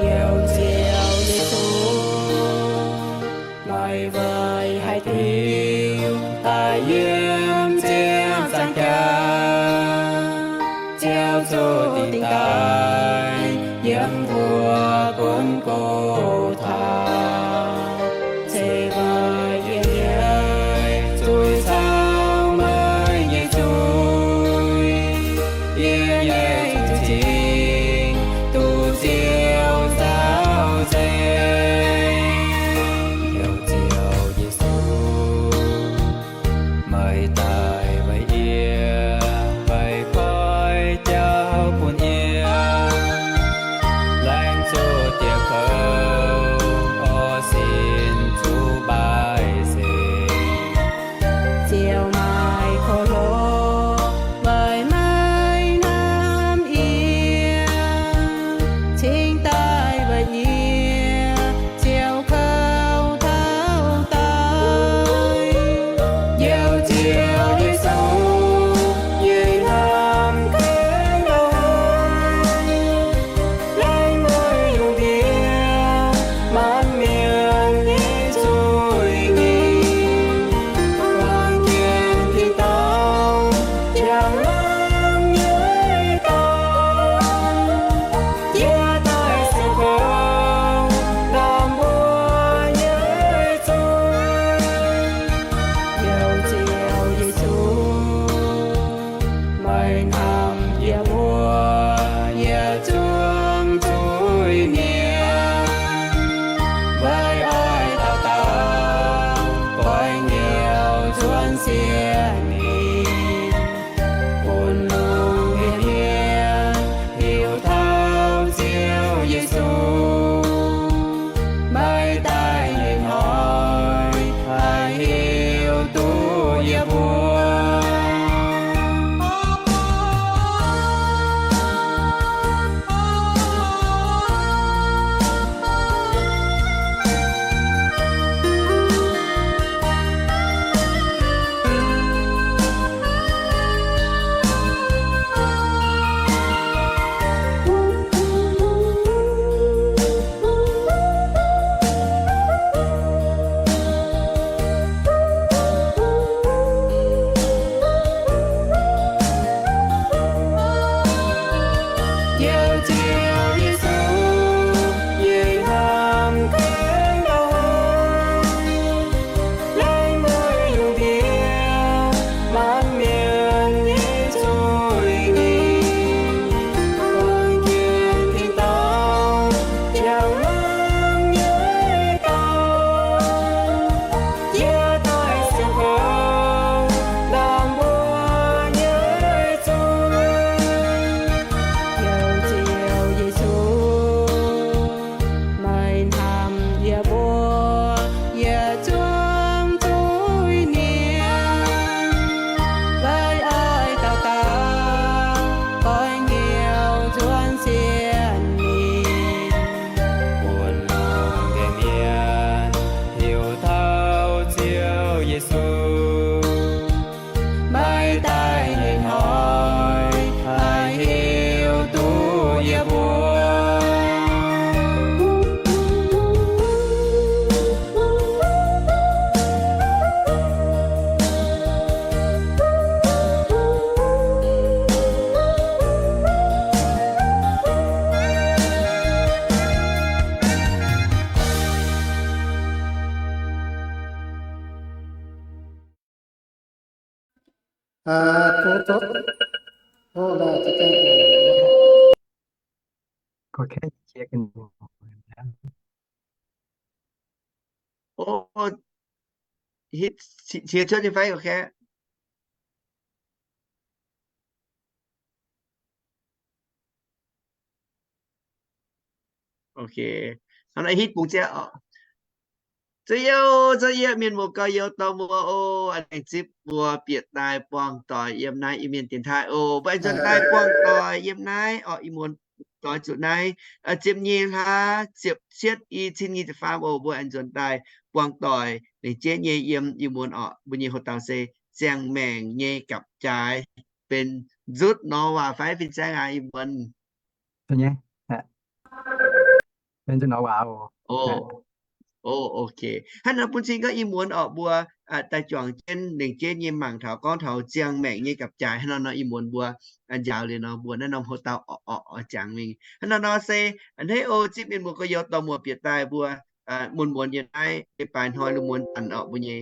Youz Ziouv Yesu, meih weic haaix diuc daaih yiem ziepc nzaangc jaax, Ziouv zuqc dingc daaih yiem mbuo Golgotha, ceix weic yie nyei zuiz caux meih nyei zuiz. Yie nyei zuiz-cingx duqv Ziouv nzauh nzengc. Youz Ziouv Yesu, meih daaih weic yie, weic koi jauv bun yie, laengz zuqc dieh kouv oix sin zuqc mbaih seix. Ziouv maaih korv-lorqc weic meih hnamv yie, cingx daaih weic yie ziouc kouv taux daic. Youz Ziouv Yesu, yie hnamv kouv lorqc, laengz mueiz lungh ndiev maanc mienh nyei zuiz-nyeic, wangc jienv sienx ninh, bun lungh ndiev mienh hiuv taux Ziouv Yesu. Maiv daaih hnoi haih hiuv duqv yie mbuo. Ziouv Yesu, yie hnamv gaengh ndau, laengz mueiz lungh ndiev maanc mienh nyei zuiz-gningv, buangh jienv tin-dorngh jangx longx nyei dorngx, jiex daaih siou-fou ndaam mbuo nyei zuiz. Ziouv Yesu, meih hnamv yie mbuo yietc zungv zuiz-gningv, laaix oix dauh dauh goiv njoux nzuonx sienx ninh, bun lungh ndiev mienh hiuv taux Ziouv Yesu. Maiv daaih hnoi haih hiuv duqv yie mbuo. Ov, qiex cuotv nyei fai? Ok. Hnangv naaiv hitv bungx jiex oc. Zoux youh zoux yie mienh muoz gorx-youz dorh muoz oc, a'nengh zipv mbuo bieqc daaih buangh doic yiem naaiv Iu-Mienh dienx taaih oc. Mbuo aengx nzuonx daaih buangh doic yiem naaiv oc. Ih muonz doix zuqc naaiv ziepc nyeic hlaax ziepc cietv i cin nyic ziepc faam oc. Mbuo aengx nzuonx daaih buangh doic lengc jeiv nyei yiem ih muonz oc. Mbuo nyei houx-dauh se ziangh maengc nyei gapv-jaaix, benx nzutv nor waac fai fin-saeng aac ih muonz? Benx nzutv nor waac oc. Ov, ok. Hnangv nor bun cing gorngv ih muonz oc mbuo daaih juangc jienv lengc jeiv nyei mangc taux gorngv taux ziangh maengc nyei gapv-jaaix. Hnangv nor nor ih muonz mbuo njaaux liuz nor mbuo naaiv norm houx-dauh oc, oc, oix jangx mingh. Hnangv nor nor se a'hneiv oc, zipv mienh muoz gorx-youz dorh muoz bieqc daaih mbuo muonz-muonz yiem naaiv leiz-baaix hnoi lungh muonz zanc oc, mbuo nyei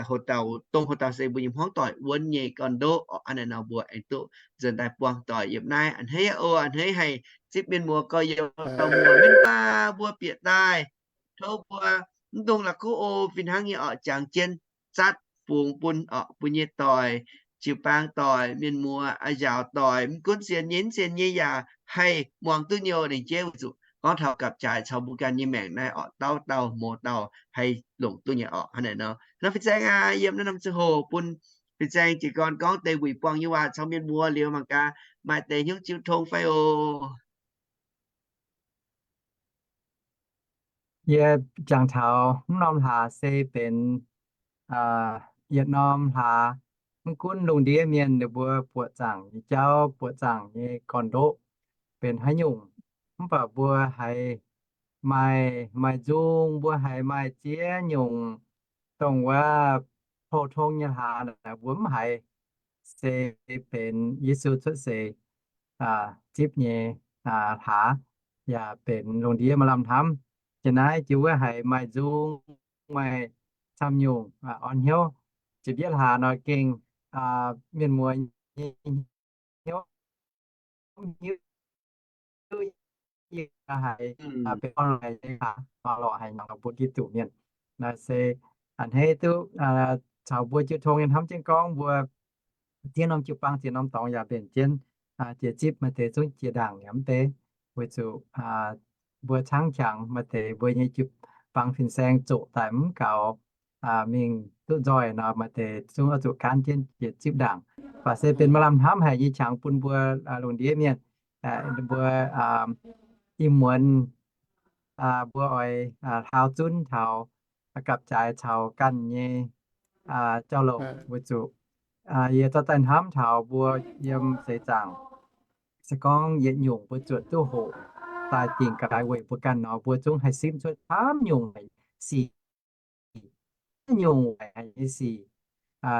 houx-dauh, dongh houx-dauh se mbuo nyei hmuangv doic wuonv nyei gorn-ndoqv oc. Hnangv naaiv nor mbuo aengx duqv nzuonx daaih buangh doic yiem naaiv. A'hneiv oc, a'hneiv haih zipv mienh muoz gorx-youz dorh muoz mienh baac mbuo bieqc daaih tov mbuo mv dungx la'kuqv oc, fih hnangv nyei oc, jangx jienv zatv fungx bun oc, bun nyei doic, jiu-baang doic, mienh muoz, a'nzaaux doic, mv gunv sienx nyei mv sienx nyei yaac haih muangx duqv nyei oc. Lengc jeiv weic zuqc gorngv taux gapv-jaaix caux mbuo ganh nyei maengc naaiv oc, dauh dauh mouz dauh haih longc duqv nyei oc. Hnangv naaiv nor, nor fin-saeng aac, yiem naaiv norm ziangh hoc bun fin-saeng jiez gorn gorngv deix wuic buangh nyei waac caux mienh muoz liuz mangc gaax maaih deix hnyouv jiu tong fai oc. Yie jangx taux mv norm hlaax se benx yietc norm hlaax, mv gunv lungh ndiev mienh ninh mbuo buoqc zaangc nyei jauv, buoqc zaangc nyei gorn-ndoqv benx haaix nyungc, mv baac mbuo haiz maaih, maaih nzung, mbuo haiz maaih ziex nyungc dongh wuov pou-tong nyei hlaax naaic mbuo mv haiz, se benx Yesu cuotv seix zipv nyei hlaax, yaac benx lungh ndiev maaih lamh hnamv. Jiex naaiv jiex wuov haiz maaih nzung, maaih camv nyungc orn hnyouv. Ziepc yietv hlaax nor gengh mienh muoz nyei hnyouv, hnyouv yie haiz benx orn-lorqc haic nyei hlaax, orn-lorqc haic nyei mbuo Giduc mienh. Naaiv se a'hneiv duqv caux mbuo jiu tong nyei hnamv jienv gorngv mbuo ziex norm jiu-baang ziex norm dorngx yaac mbenc jienv jiex zipv, maaih deix zungv jiex ndaangc yaac mv bei, weic zuqc mbuo caangv qangx maaih deix mbuo nyei jiu-baang fin-saeng zoqc daaih mv gaux mingh duqv nzoih nor, maaih deix zungv oix zuqc gaanv jienv jiex zipv ndaangc. Baac se benx maaih lamh hnamv haic nyei qangx bun mbuo lungh ndiev mienh, mbuo ih muonz mbuo oix hlaau zunv taux gapv-jaaix caux ganh nyei jauv-louc weic zuqc yie zorqv daaih hnamv taux mbuo yiem seix zaangc, se gorngv yietc nyungc mbuo zuotc duqv hoqc daaih dingc gapv-jaaix weic mbuo ganh nor, mbuo zungv haih simv cuotv camv nyungc sic, nyungc waaic haic nyei sic,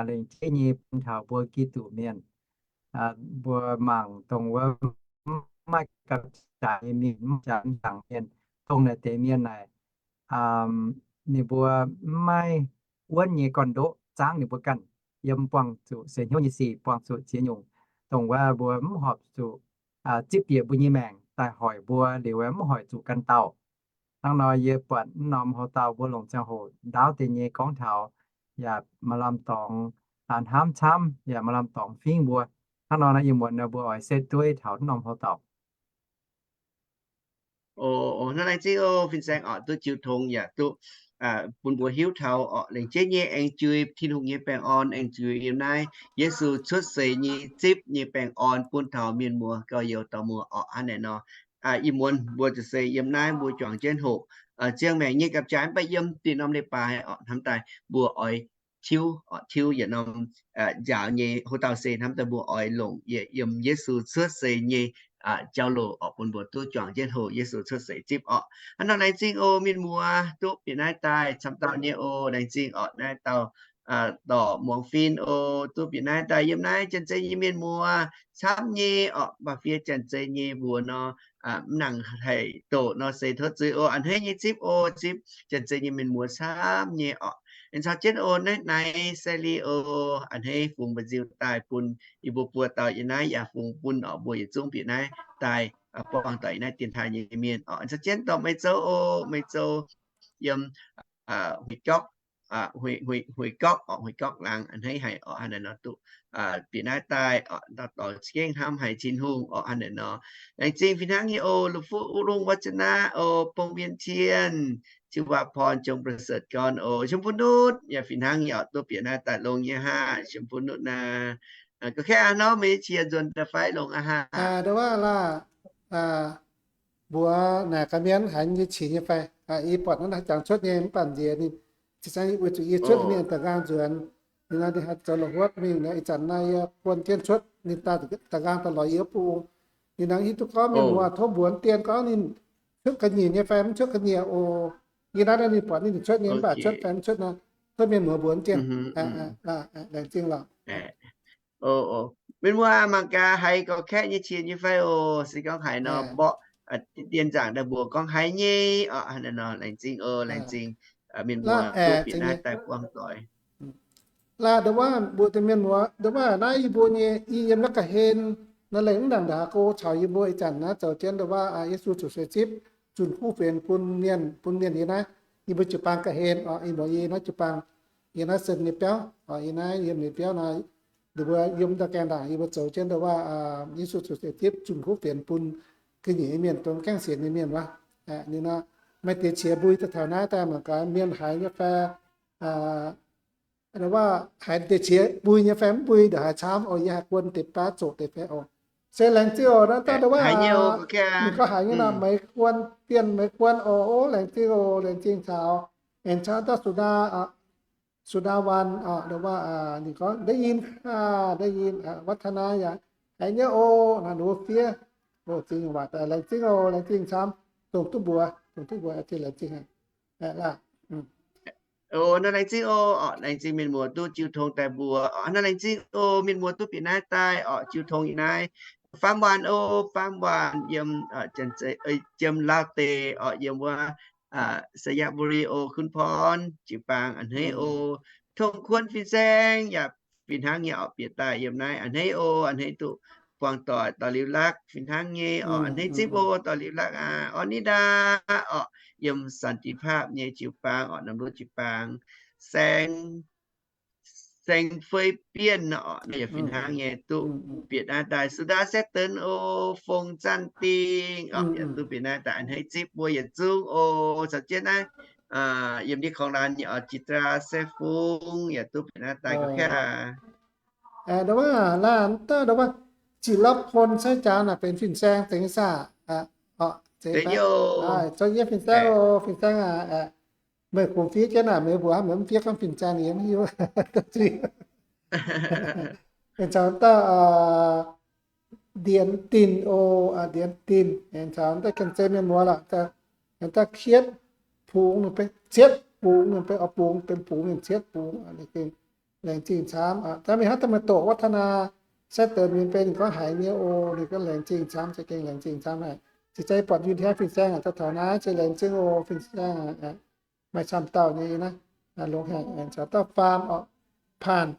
lengc jeiv nyei bun taux mbuo Giduc mienh. Mbuo mangc dongh wuov mv maaih gapv-jaaix nyei mienh, mv maaih jaax mv jangx mienh, dongh naaic deix mienh naaic, ninh mbuo mv maaih wuonv nyei gorn-ndoqv zaangv ninh mbuo ganh, yiem buangh zuqc seix hnyouv nyei sic, buangh zuqc ziex nyungc, dongh wuov mbuo mv horpc zuqc zipv bieqc mbuo nyei maengc daaih hoic mbuo liuz mv hoic zuqc ganh dauh. Hnangv nor yie buatc mv norm houx-dauh mbuo longc ziangh hoc ndaauv deix nyei gorngv taux, yaac maaih lamh dorngx hnamv camv, yaac maaih lamh dorngx fingv mbuo. Hnangv nor naaiv ih muonz mbuo oix setv dueiv taux mv norm houx-dauh. O, hnangv naaiv laengz zingh oc, fin-saeng oc, duqv jiu tong yaac duqv bun mbuo hiuv taux oc, lengc jeiv nyei aengx jui Tin-Hungh nyei baengh orn, aengx jui yiem naaiv Yesu cuotv seix nyei zipv nyei baengh orn bun taux mienh muoz gorx-youz dorh muoz oc. Hnangv naaic nor, ih muonz mbuo za'gengh yiem naaiv mbuo juangc jienv hoqc ziangh maengc nyei gapv-jaaix mv baac yiem diuh norm leiz-baaix oc, hnamv daaih mbuo oix tiuv, tiuv yietc norm njaaux nyei houx-dauh se hnamv daaih mbuo oix longc yietc yiem Yesu cuotv seix nyei jauv-louc oc, bun mbuo duqv juangc jienv hoqc Yesu cuotv seix zipv oc. Hnangv nor laengz zingh oc mienh muoz duqv bieqc naaiv daaih camv dauh nyei oc, laengz zingh oc naaiv dauh dorc muangx fin oc, duqv bieqc naaiv daaih yiem naaiv janx-zei nyei mienh muoz camv nyei oc, mba'fiev janx-zei nyei mbuox nor, mv nangc haic doqc nor se tov zuiz oc, a'hneiv nyei zipv oc, zipv janx-zei nyei mienh muoz camv nyei oc. Aengx caux jienv oc naaiv naaiv Sally oc, a'hneiv fungx mba'nziu daaih bun yie mbuo buo dauh yiem naaiv yaac fungx bun oc mbuo yietc zungv bieqc naaiv daaih buangh doic yiem naaiv dienx taaih nyei mienh oc. Aengx caux jienv dorh Mei Zou oc, Mei Zou yiem Hueix Gorqv, Hueix Gorqv oc, Hueix Gorqv laangz a'hneiv haic oc, hnangv naaic nor duqv bieqc naaiv daaih oc, dauh dorc za'gengh hnamv haic Tin-Hungh oc, hnangv naaic nor. Laengz zingh fih hnangv nyei oc, La'fuqv Uv Lungh Wav Za'naqv oc, Bong Mienh Tien, Ziu Waac Porn, Jongประเสริฐ Gorn oc, Siemv Bun Nutv yaac fih hnangv nyei oc, duqv bieqc naaiv daaih longx nyei hnangv, Siemv Bun Nutv naaic. Ga'kengx aqv nor, meih qiex nzuonx daaih fai longx aqv haah? Ndo wuov laah, mbuox naaic gaax mienh haiz nyei qiex nyei fai? Yie buatc naaiv jangx cuotv nyei mv baac nziex ninh, weic zuqc yie cuotv ninh da'nqaang nzuonx, ninh nor ninh haih zoux la'huotv mingh nor, ih zanc naaiv yie buonv jienv cuotv ninh daaih da'nqaang daaih lorz yie wuov bung. Ninh nor hiuv duqv gorngv mienh muoz tov mbuox dien gorngv ninh cuotv ga'nyiec nyei fai mv cuotv ga'nyiec oc. Yie naaiv ninh buatc ninh cuotv nyei mv baac cuotv fai mv cuotv nor, tov mienh muoz mbuox dien. Laengz zingh lorqc. Mienh muoz mangc gaax haiz gorx-kaeqv nyei qiex nyei fai oc. Se gorngv haiz nor mborqv dien nzaangc daaih mbuox gorngv haiz nyei oc. Hnangv naaic nor laengz zingh oc, laengz zingh mienh muoz duqv bieqc naaiv daaih buangh doic. Laah ndo wuov mbuox deix mienh muoz ndo wuov naaiv yie mbuo nyei, yie yiem naaiv ga'hlen nor, lengc mv nangc ndongc haaix go caux yie mbuo ih zanc naaiv zoux jienv ndo wuov Yesu cuotv seix zipv zunh kuv fienx bun mienh, bun mienh yiem naaiv yie mbuo jiu-baang ga'hlen oc. Ih muonz yie naaiv jiu-baang, yie naaiv sen nyei biauv oc, yie naaiv yiem nyei biauv nor, ninh mbuo yiem da'gaengh ndaangc yie mbuo zoux jienv ndo wuov Yesu cuotv seix zipv zunh kuv fienx bun ga'nyiec nyei mienh, dongh gaengh sienx nyei mienh wuov. Ninh nor, maaih deix qiex mbui daaih taux naaiv daaih mangc gaax mienh haiz nyei fai, ndo wuov haiz deix qiex mbui nyei fai mv mbui ndongc haaix camv oc. Yie haih guon deix baav zoqc deix fai oc. Se laengz zingh oc. Naaiv daaih ndo wuov ninh gorngv haiz nyei nor, Meix Guon, Dienh Meix Guon oc. Laengz zingh oc, laengz zingh caux, aengx caux dauh สุดาวัน oc, ndo wuov ninh gorngv ได้ยินค่ะ, ได้ยิน, วัฒนา yaac haiz nyei oc. Naaiv ninh mbuo fiev oc, zingh waac daaih laengz zingh oc, laengz zingh camv. Dongh duqv mbuox, dongh duqv mbuox, laengz zingh. Oc, nor laengz zingh oc. Oc, laengz zingh mienh muoz duqv jiu tong daaih mbuox. Oc, nor laengz zingh oc. Mienh muoz duqv bieqc naaiv daaih oc, jiu tong yiem naaiv. Faam Waanc oc, Faam Waanc yiem, jiem Laauv deic oc, yiem wuov ໄຊຍະບູລີ oc. Kun Porn jiu-baang a'hneiv oc. Tong Kuon fin-saeng yaac fih hnangv nyei oc, bieqc daaih yiem naaiv a'hneiv oc. A'hneiv duqv buangh doic dorh liuz lakv fih hnangv nyei oc. A'hneiv zipv oc, dorh liuz lakv aqv. Orn Nitv Ndaa oc, yiem สันติภาพ nyei jiu-baang oc, Namc Luoqv jiu-baang. Saeng saeng fei bienh nor, naaiv yaac fih hnangv nyei duqv bieqc naaiv daaih. Sudaa Saeqv Deix o, Fong Zanh Dingh oc, yaac duqv bieqc naaiv daaih. A'hneiv zipv mbuo yietc zungv oc. Caux jienv naaiv yiem ndiev korng laanh nyei oc, Jitraa Saeqv Fungx yaac duqv bieqc naaiv daaih ga'kaeqv aqv. Aa, ndau wuov laanh daaih ndau wuov Zitc Lopv Hon Sai Jaan naaic benx fin-saeng deix nyei saah? Oc, zeiz fai? Zorqv yie fin-saeng oc, fin-saeng aac. Meih kungx fiev jienv naaic, meih mbuox meih mv fiev gorngv fin-saeng yie mv hiuv. Aengx caux dauh Ndienx Dinc oc, Ndienx Dinc. Aengx caux dauh Gan Zei mienh muoz lorqc, aengx dauh Kietv Bungx, ninh benx Cietv Bungx, ninh benx oix Bungx, benx Bungx mienh, Cietv Bungx. Laengz zingh camv. Daaih mingh hnangv daaih meih doqc wuov taux naaiv Saeqv Deix mienh benx ninh gorngv haiz nyei oc, ninh gorngv laengz zingh camv, za'gengh laengz zingh camv haic. Se zeiz buatc Yunh Hiaang fin-saeng aac, daaih taux naaiv se laengz zingh oc, fin-saeng aac. Maaih camv dauh nyei naaiv, longx haic. Aengx caux dauh Faam oc, Paanh,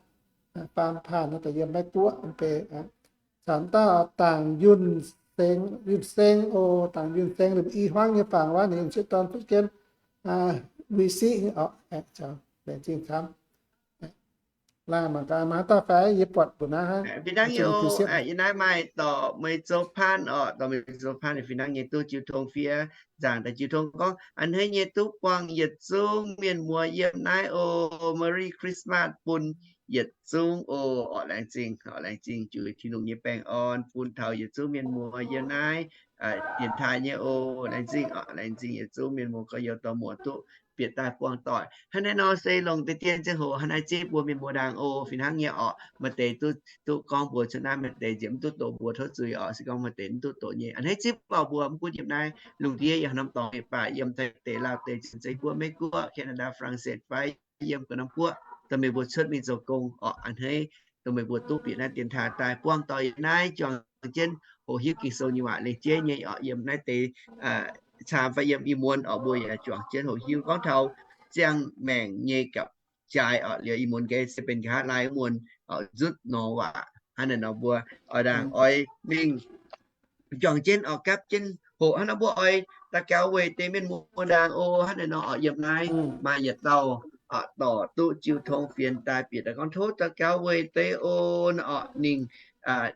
Faam Paanh naaiv daaih yiem Meiv Guoqv mv bei. Caux dauh Dangc Yunh Seng, Yunh Seng oc, Dangc Yunh Seng ninh i hmuangv nyei fangx wuov, ninh sieqv dorn duqv jienv V C oc. Laengz zingh camv. Laanh mangc gaax maaih dauh fai yie buatc mbuo naaiv hnangv. Fih hnangv nyei oc. Yie naaiv maaih dorc Meih Zoux Paanv oc, dorc Meih Zoux Paanv fih hnangv nyei duqv jiu tong fiev nzaangc daaih jiu tong gorngv, a'hneiv nyei duqv buangh yietc zungv mienh muoz yiem naaiv oc. Merry Christmas bun yietc zungv oc. Orqc, laengz zingh, orqc, laengz zingh, juix Tin-Hungh nyei baengh orn bun taux yietc zungv mienh muoz yiem naaiv dienx taaih nyei oc. Laengz zingh, orqc, laengz zingh yietc zungv mienh muoz gorx-youz dorh muoz duqv bieqc daaih buangh doic. Hnangv naaiv nor se longc deix dien ziangh hoc hnangv naaiv zipv mbuo mienh muoz ndaangc oc. Fih hnangv nyei orqc, maaih deix duqv gorngv mbuox cuotv naaiv, maaih deix nziex mv duqv doqc mbuox tov zuiz orqc. Se gorngv maaih deix mv duqv doqc nyei, a'hneiv zipv auv mbuo mv gunv yiem naaiv lungh ndiev yaac norm dorngx mienh baac yiem Taiv deic, Laauv deic, Janx-Zei Guoqv, Meiv Guoqv, Canada, France, fai yiem ga'naaiv guoqv, dorh meih mbuo cuotv mingh zoux gong orqc. A'hneiv dongh meih mbuo duqv bieqc naaiv dienx taaih daaih buangh doic yiem naaiv juangc jienv hoqc hiuv Ging-Sou nyei waac lengc jeiv nyei orqc. Yiem naaiv deix caam fai yiem i muonz orqc, mbuo yaac juangc jienv hoqc hiuv gorngv taux ziangh maengc nyei gapv-jaaix orqc. Liuz i muonz geh se benx nqa'haav laai wuov muonz orqc, nzutv norm waac. Hnangv naaic nor mbuo oix ndaangc oix mingh juangc jienv orqc, gapv jienv hoqc. Hnangv nor mbuo oix daux gaux weic deix mienh muoz ndaangc oc. Hnangv naaic nor orqc, yiem naaiv maaih yietc dauh dorc duqv jiu tong fienx daaih bieqc daaih gorngv tov daux gaux weic deix oc. Naaiv orqc ninh,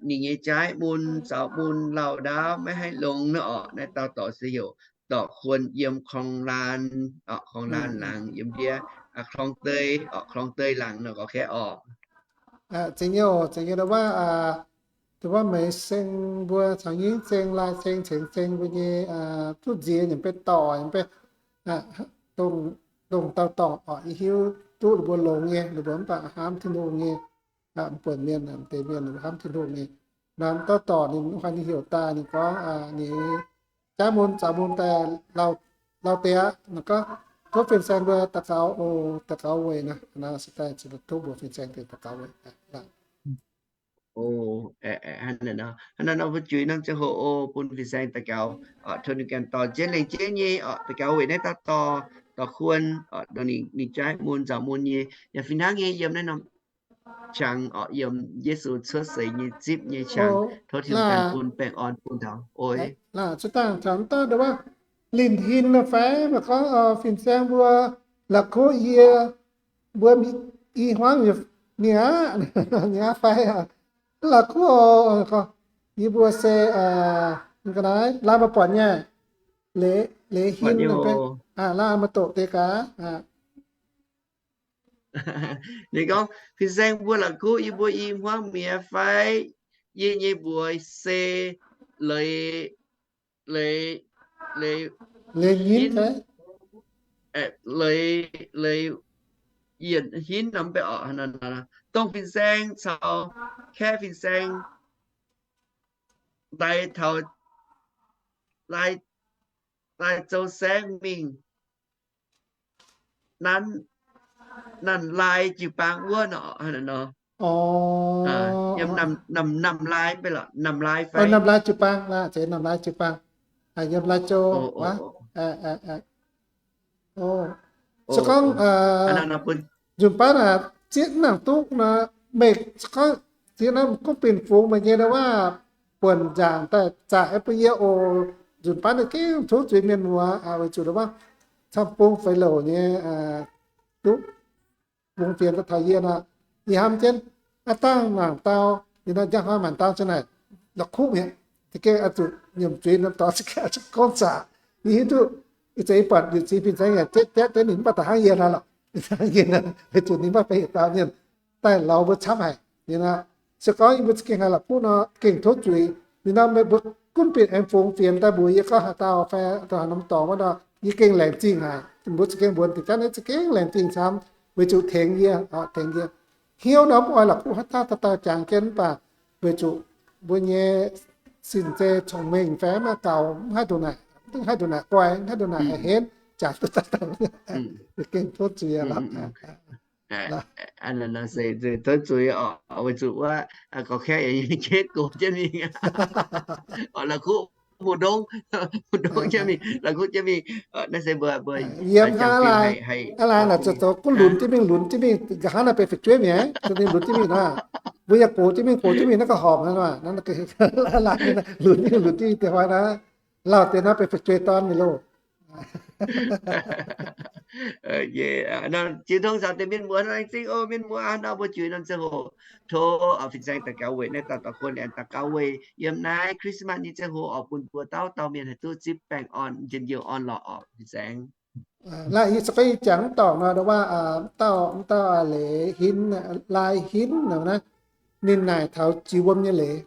ninh nyei jaaiv mun zaux mun lauh ndaauv maiv haih longx naaiv orqc. Naaiv dauh dorc se heuc dorc Kuon, yiem Korng Laanh, Korng Laanh laangz yiem ndiev Korng Dei, Korng Dei laangz nor gorx kaeqv orqc. Zingx nyei oc, zingx nyei. Wuov, wuov Meiv Seng mbuo caux Nyingv Seng, Lai Seng, Ceng Seng mbuo nyei duqv nziex nyei mv bei dorc, mv bei dongh dauh dorc orqc, yie hiuv duqv ninh mbuo longx nyei, ninh mbuo mv baac hnamv Tin-Hungh nyei, buonc mienh, deix mienh hnamv Tin-Hungh nyei. Naaiv dauh dorc ninh haiz ninh heuc daaih, ninh gorngv ninh jaaiv mun zaux mun daaih lauh deix aqv. Ninh gorngv tov fin-saeng mbuo daux gaux oc, daux gaux weic naaiv, naaiv se daaih tov mbuo fin-saeng deix daux gaux weic. Hnangv naaic nor mbuo juix norm ziangh hoc oc, bun fin-saeng daux gaux, tov ninh ganh dorh jienv lengc jeiv nyei orqc, daux gaux weic naaiv dauh dorc, dorc Kuon, ninh jaaiv mun nzauc mun nyei, yaac fih hnangv nyei yiem naaiv norm qangx orqc, yiem Yesu cuotv seix nyei zipv nyei qangx, tov Tin-Hungh ganh bun baengh orn bun taux oc. Cuotv dangh taux daaih wuov Linh Hin nor fai maiv gorngv fin-saeng mbuo la'kuqv yie, mbuo i hmuangv mingh aqv, mingh aqv fai la'kuqv oc. Yie mbuo se ga'naaiv laanh mbuo buatc nyei, Leiz Hin, laanh mbuo doqc deix gaax. Ninh gorngv, fin-saeng mbuo la'kuqv yie mbuo i hmuangv mingh aqv fai? Yie nyei mbuox se Leiz, Leiz, Leiz Hin, Leiz, Leiz Yietc Hin nor mv bei orqc. Dongh fin-saeng caux kaeqv fin-saeng daaih taux, daaih zoux saengv mingh nanv, nanv laai jiu-baang wuov nor, nor. Yiem Namh Laai mv bei lorqc, Namh Laai fai? Namh Laai jiu-baang, zeiz Namh Laai jiu-baang, yiem Laai Châu. Se gorngv nzunc baav aac, zieqv nangc duqv nor, meih se gorngv zieqv naaiv gunv binh fungx meih nyei nor, wuov buonc nzaangc daaih zaqc bun yie oc. Nzunc baav naaiv gengh tov zuiz mienh muoz, weic zuqc wuov camv bung feix louc nyei duqv bungx fienx daaih taux yie nor. Yie hnamv jienv, aav dangh mangc dau, yie nor njang hnoi mangc dau za'naaic la'kuqv mi'aqv. Za'gengh oix zuqc nyiemc zuiz norm dorngx, za'gengh oix zuqc gorngv zaqc. Yie hiuv duqv ih zanc yie buatc liuz ziex fin-saeng yaac zeqv jaeqv deix ninh mv baac da'hnangv yie naaiv lorqc, da'hnangv yie naaiv, weic zuqc ninh mv baac fai yietc dauh mienh daaih lorz mbuo camv haic. Yie nor, se gorngv yie mbuo za'gengh haiz la'kuqv nor, gengh tov zuiz. Ninh nor, meih mbuo gunv bieqc aengx fungx fienx daaih mbuox yie gorngv haaix dauh fai haaix norm dorngx wuov nor, yie gengh laengz zingh haic. Mbuo za'gengh mbuox deix jauv naaiv za'gengh laengz zingh camv, weic zuqc tengx yie, tengx yie. Hnyouv nor mv oix la'kuqv haaix dauh dauh dauh jangx jienv mv baac weic zuqc mbuo nyei sin-zei cong-mengh fai maaih gaux, mv haih ndongc naaic, mv haih ndongc naaic guai, mv haih ndongc naaic haih henv, jangx duqv dauh dauh, gengh tov zuiz aqv. Tov zuiz oc, weic zuqc wuov gorx-kaeqv yaac nyei jeiv gox jienv mingh, oix la'kuqv mbu'ndongx, mbu'ndongx jienv mingh, la'kuqv jienv mingh. Naaiv se mbuo, mbuo yiem hnangv aav laai, aav laai naaic zoux zoux gunv lunx jienv mingh, lunx jienv mingh, nqa'haav naaiv benx fu'jueiv mi'aqv, ninh lunx jienv mingh nor, mbuo yaac gox jienv mingh, gox jienv mingh naaiv ga'horpc hnangv nor, lunx jienv, lunx jienv mingh deix hnoi naaiv, lauh deix nor benx fu'jueiv dorn mi'aqv loh. Jiex tongx zaangc deix mienh muoz laengz zingh oc. Mienh muoz aav, nor mbuo juix norm ziangh hoc tov fin-saeng daux gaux weic naaiv dauh dorh kuon aengx daux gaux weic yiem naaiv Christmas nyei ziangh hoc oc, bun mbuo dauh dauh mienh haih duqv zipv baengh orn, njien-youh orn lorqc oc, fin-saeng. Laih yie se gorngv yie jangx mv dorngc nor, ndau wuov, mv dauh, mv dauh leiz hinv, lai hinv nor naaiv, ninh naaic taux jiex wuom nyei leiz.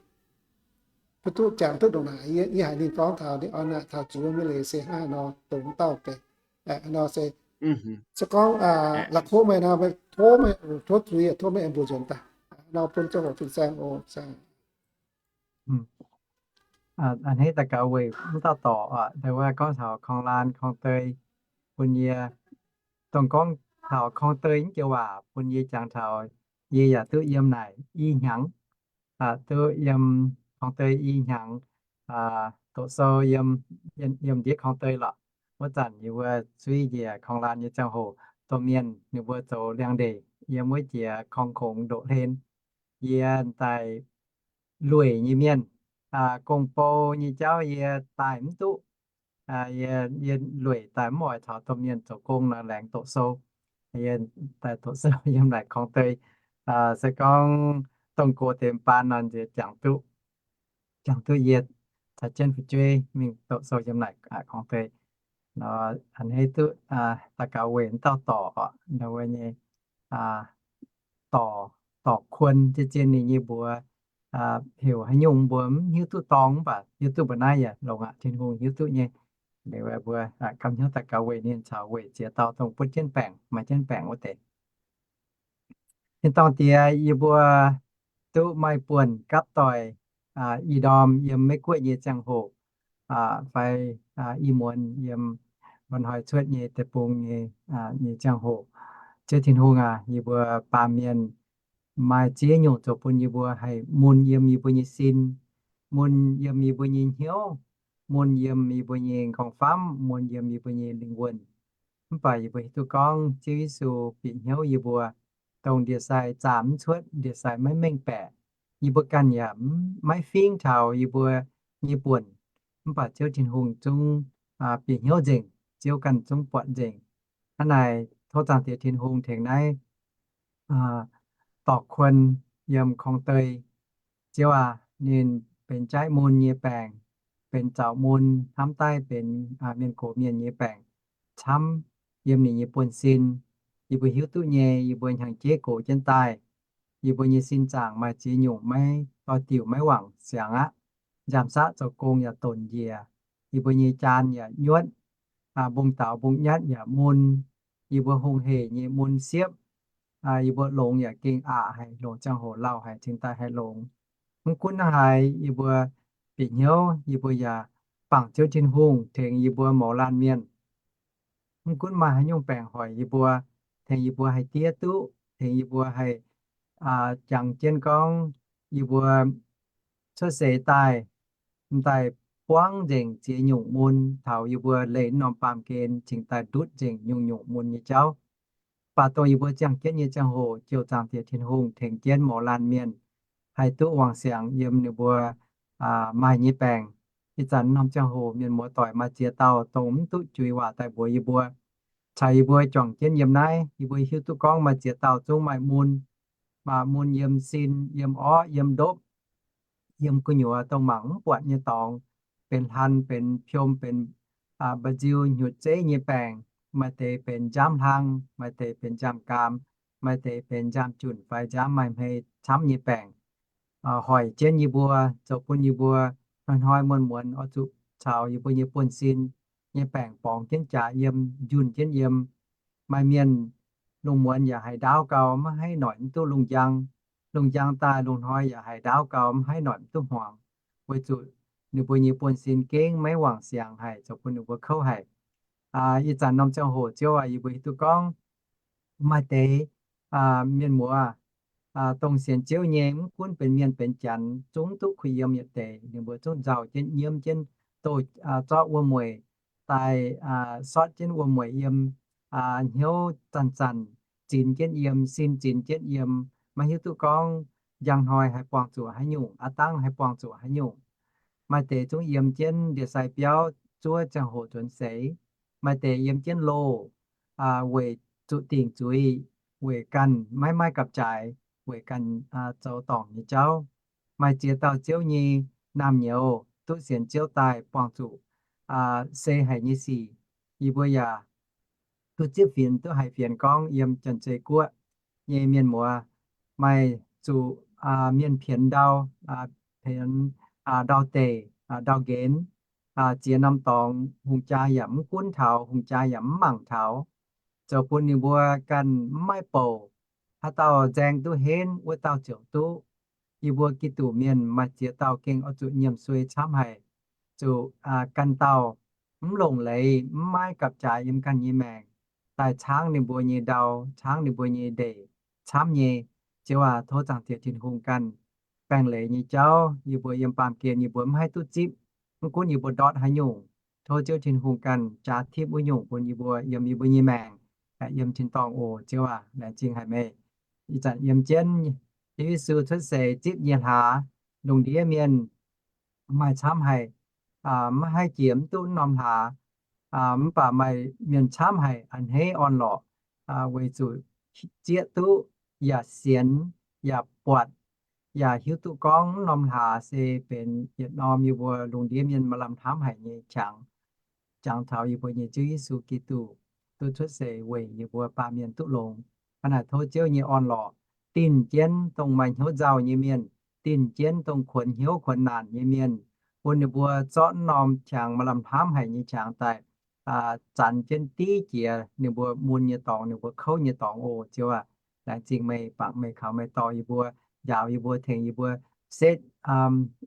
Mv duqv jangx duqv ndongc naaic, yie haiz ninh gorngv taux ninh orn naaic taux jiex wuom nyei leiz se hnangv haaix nor, dongh mv dauh deix nor se, se gorngv la'kuqv meih nor, meih tov, meih tov zuiz, tov meih aengx mbuox nzuonx daaih nor bun ziangh hoc fin-saeng oc. A'hneiv daux gaux weic mv dauh dorc oc, ndau wuov gorngv taux korng-laan korng-dei bun yie, dongh gorngv taux korng-dei mv joux waac bun yie jangx taux, yie yaac duqv yiem naaic i hnyangx, duqv yiem korng-dei i hnyangx, doqc sou yiem, yiem ndiev korng-dei lorqc. Wuov zanc yie mbuo suiv njiec korng-laan nyei ziangh hoc, domh mienh ninh mbuo zoux liangx-ndeic yiem wuov jiex korng-kongx ndoqc hlen. Yie daaih lueic nyei mienh, gong-bou nyei jauv yie daaih mv duqv. Yie, yie lueic daaih mv oix taux domh mienh zoux gong nor laengz doqc sou. Yie daaih doqc sou yiem naaic korng-dei. Se gorngv dongh gox deix baan nor nziex jangx duqv, jangx duqv yie caux jienv fu'jueiv mingh doqc sou yiem naaic korng-dei. A'hneiv duqv daux gaux weic mv dauh dorc oc, ndau wuov nyei dorc, dorc kuon, zien-zien ninh nyei mbuox heuc haaix nyungc mbuo mv hiuv duqv dorng, mv baac hiuv duqv mbuo naaiv yaac longx aqv, Tin-Hungh hiuv duqv nyei. Liuz mbuo gapv hnyouv daux gaux weic ninh caux weic ziex dauh dongh butv jienv baengc, maaih jienv baengc wuov deix. Tin-dorngh Diex, yie mbuo duqv maaih buonc gapv doic ih ndorm yiem Meiv Guoqv nyei ziangh hoc, fai ih muonz yiem mba'hnoi cuotv nyei deic-bung nyei, nyei ziangh hoc. Ziouv Tin-Hungh aac, yie mbuo baamh mienh maaih ziex nyungc zoux bun yie mbuo haih mun yiem yie mbuo nyei sin, mun yiem yie mbuo nyei hnyouv, mun yiem yie mbuo nyei nqorngv-famv, mun yiem yie mbuo nyei lingh wuonh. Mv baac yie mbuo hiuv duqv gorngv Ziouv Yesu bieqc hnyouv yie mbuo, dongh ndie-sai zaah mv cuotv, ndie-sai maiv mengh baeqc. Yie mbuo ganh yaac maiv fingv taux yie mbuo nyei buonc. Mv baac Ziouv Tin-Hungh zungv bieqc hnyouv nzengc, Ziouv ganh zungv buatc nzengc. Hnangv naaic tov Zaangc Diex Tin-Hungh tengx naaiv dorc kuon yiem korng-dei. Ziouv aac, ninh benx jaiv mun nyei baengc, benx zaux mun, hnamv daaih benx mienh gox mienh nyei baengc camv yiem ninh nyei buonv-sin. Yie mbuo hiuv duqv nyei, yie mbuo hnyangx-jeiv gox jienv daaih. Yie mbuo nyei sin zaangc maaih ziex nyungc maiv doix-diuc, maiv wangc siangx aqv. Nziaamv-saqv zoux gong yaac donc njiec. Yie mbuo nyei jaan yaac nyuotv, mbungv-daaux mbungv-nyatv yaac mun. Yie mbuo hungh heic nyei mun siepv. Yie mbuo longx yaac gengh aqc haic, longc ziangh hoc lauh haic cingx daaih haih longx. Mv gunv naaiv haaix, yie mbuo bieqc hnyouv yie mbuo yaac bangc Ziouv Tin-Hungh tengx yie mbuo mouz laanh mienh. Mv gunv maaih haaix nyungc baengc hoic yie mbuo, tengx yie mbuo haih diev duqv, tengx yie mbuo haih jangx jienv gorngv yie mbuo cuotv seix daaih, m'daaih buangv nzengc ziex nyungc mun taux yie mbuo leih norm baamh gen cingx daaih ndutv nzengc nyungc-nyungc mun nyei jauv. Mv baac dongh yie mbuo ziangh jienv nyei ziangh hoc, ziouc Zaangc Diex Tin-Hungh tengx jienv mouz laanh mienh haih duqv wangc siangx yiem ninh mbuo maaih nyei baengc. Ih zanc norm ziangh hoc mienh muoz doic maaih ziex dauh dongh mv duqv juix waac daaih mbuox yie mbuo. Caux yie mbuo juangc jienv yiem naaiv, yie mbuo hiuv duqv gorngv maaih ziex dauh zungv maaih mun. mun yiem sin, yiem orv, yiem ndopv, yiem gu'nyuoz dongh mangc mv buatc nyei dorngx, benx hlan, benx piom, benz mba'nziu, hnyutc zeiv nyei baengc, maaih deix benx nziaamv hlang, maaih deix benx nziaamv-gaam, maaih deix benx nziaamv-junc fai nziaamv maaih hmei camv nyei baengc, hoic jienv yie mbuo, zoux bun yie mbuo hnoi-hnoi muonz-muonz oix zuqc caux yie mbuo nyei buonv-sin nyei baengc borngz jienv jaax yiem, njunh jienv yiem. Maaih mienh lungh muonz yaac haiz ndaauv gau, maiv haih noic mv duqv lungh njang. Lungh njang daaih lungh hnoi yaac haiz ndaauv gau, maiv haih noic mv duqv hmuangx, weic zuqc ninh mbuo nyei buonv-sin gengh maiv wangc siangx haic, zoux bun ninh mbuo kouv haic. Ih zanc norm ziangh hoc Ziouv aac, yie mbuo hiuv duqv gorngv maaih deix mienh muoz dongh sienx Ziouv nyei, mv gunv benx mienh benx janx, zungv duqv kuh yiem yietc deix. Ninh mbuo zungv nzauh jienv nyiemv jienv, doh, zorqv wuom-mueic daaih, sortv jienv wuom-mueic yiem, hnyouv zanc-zanc zinx jienv yiem, sin zinx jienv yiem, maiv hiuv duqv gorngv njang hnoi haih buangh zuqc haaix nyungc, aav dangh haih buangh zuqc haaix nyungc. Maaih deix zungv yiem jienv ndie-sai biauv zuov ziangh hoc nzuonx seix. Maaih deix yiem jienv loh, weic zuqc dingc zuiz, weic ganh maiv maaih gapv-jaaix, weic ganh zoux dorngc nyei jauv. Maaih ziex dauh Ziouv nyei naamh nyouz duqv sienx Ziouv daaih buangh zuqc se haic nyei sic. Yie mbuo yaac duqv zipv fienx, duqv haiz fienx gorngv yiem Janx-Zei Guoqv nyei mienh muoz maaih zuqc mienh pienx ndau, pienx ndau deic, ndau nqenx, ziex norm dorngx, hungh jaa yaac mv gunv taux, hungh jaa yaac mv mangc taux, zoux bun ninh mbuo ganh mv maaih bouc. Haaix dauh nzaeng duqv henv, wuov dauh ziouc duqv. Yie mbuo Giduc mienh maaih ziex dauh gengh oix zuqc nyiemc suei camv haic, zuqc ganh dauh mv longc leiz, mv maaih gapv-jaaix yiem ganh nyei maengc daaih caangv ninh mbuo nyei ndau, caangv ninh mbuo nyei ndeic camv nyei. Ziouv aac, tov Zaangc Diex Tin-Hungh ganh baengh leiz nyei jauv yie mbuo yiem baamh gen yie mbuo mv haih duqv zipv. Mv gunv yie mbuo ndortv haaix nyungc, tov Ziouv Tin-Hungh ganh jaax tipv wuov nyungc bun yie mbuo yiem yie mbuo nyei maengc, yiem tin-dorngh oc. Ziouv aac, laengz zingh haic meih. Ih zanc yiem jienv Ziouv Yesu cuotv seix zipv nyei hlaax, lungh ndiev mienh maaih camv haic, maiv haih jiex mv duqv norm hlaax, mv baac maaih mienh camv haic a'hneiv orn-lorqc, weic zuqc zieqv duqv, yaac sienx, yaac buatc, yaac hiuv duqv gorngv norm hlaax se benx yietc norm yie mbuo lungh ndiev mienh maaih lamh hnamv haic nyei qangx, jangx taux yie mbuo nyei Ziouv Yesu Giduc duqv cuotv seix weic yie mbuo baamh mienh duqv longx. Hnangv naaic tov Ziouv nyei orn-lorqc dinh jienv dongh maaih hnyouv nzauh nyei mienh, dinh jienv dongh kuonx hnyouv kuonx naanc nyei mienh, bun ninh mbuo zorqv norm qangx maaih lamh hnamv haic nyei qangx daaih zanx jienv div jiex ninh mbuo mun nyei dorngx, ninh mbuo kouv nyei dorngx oc. Ziouv aac, laengz zingh meih, bangc meih, kaux meih dorh yie mbuo, njaaux yie mbuo, tengx yie mbuo setv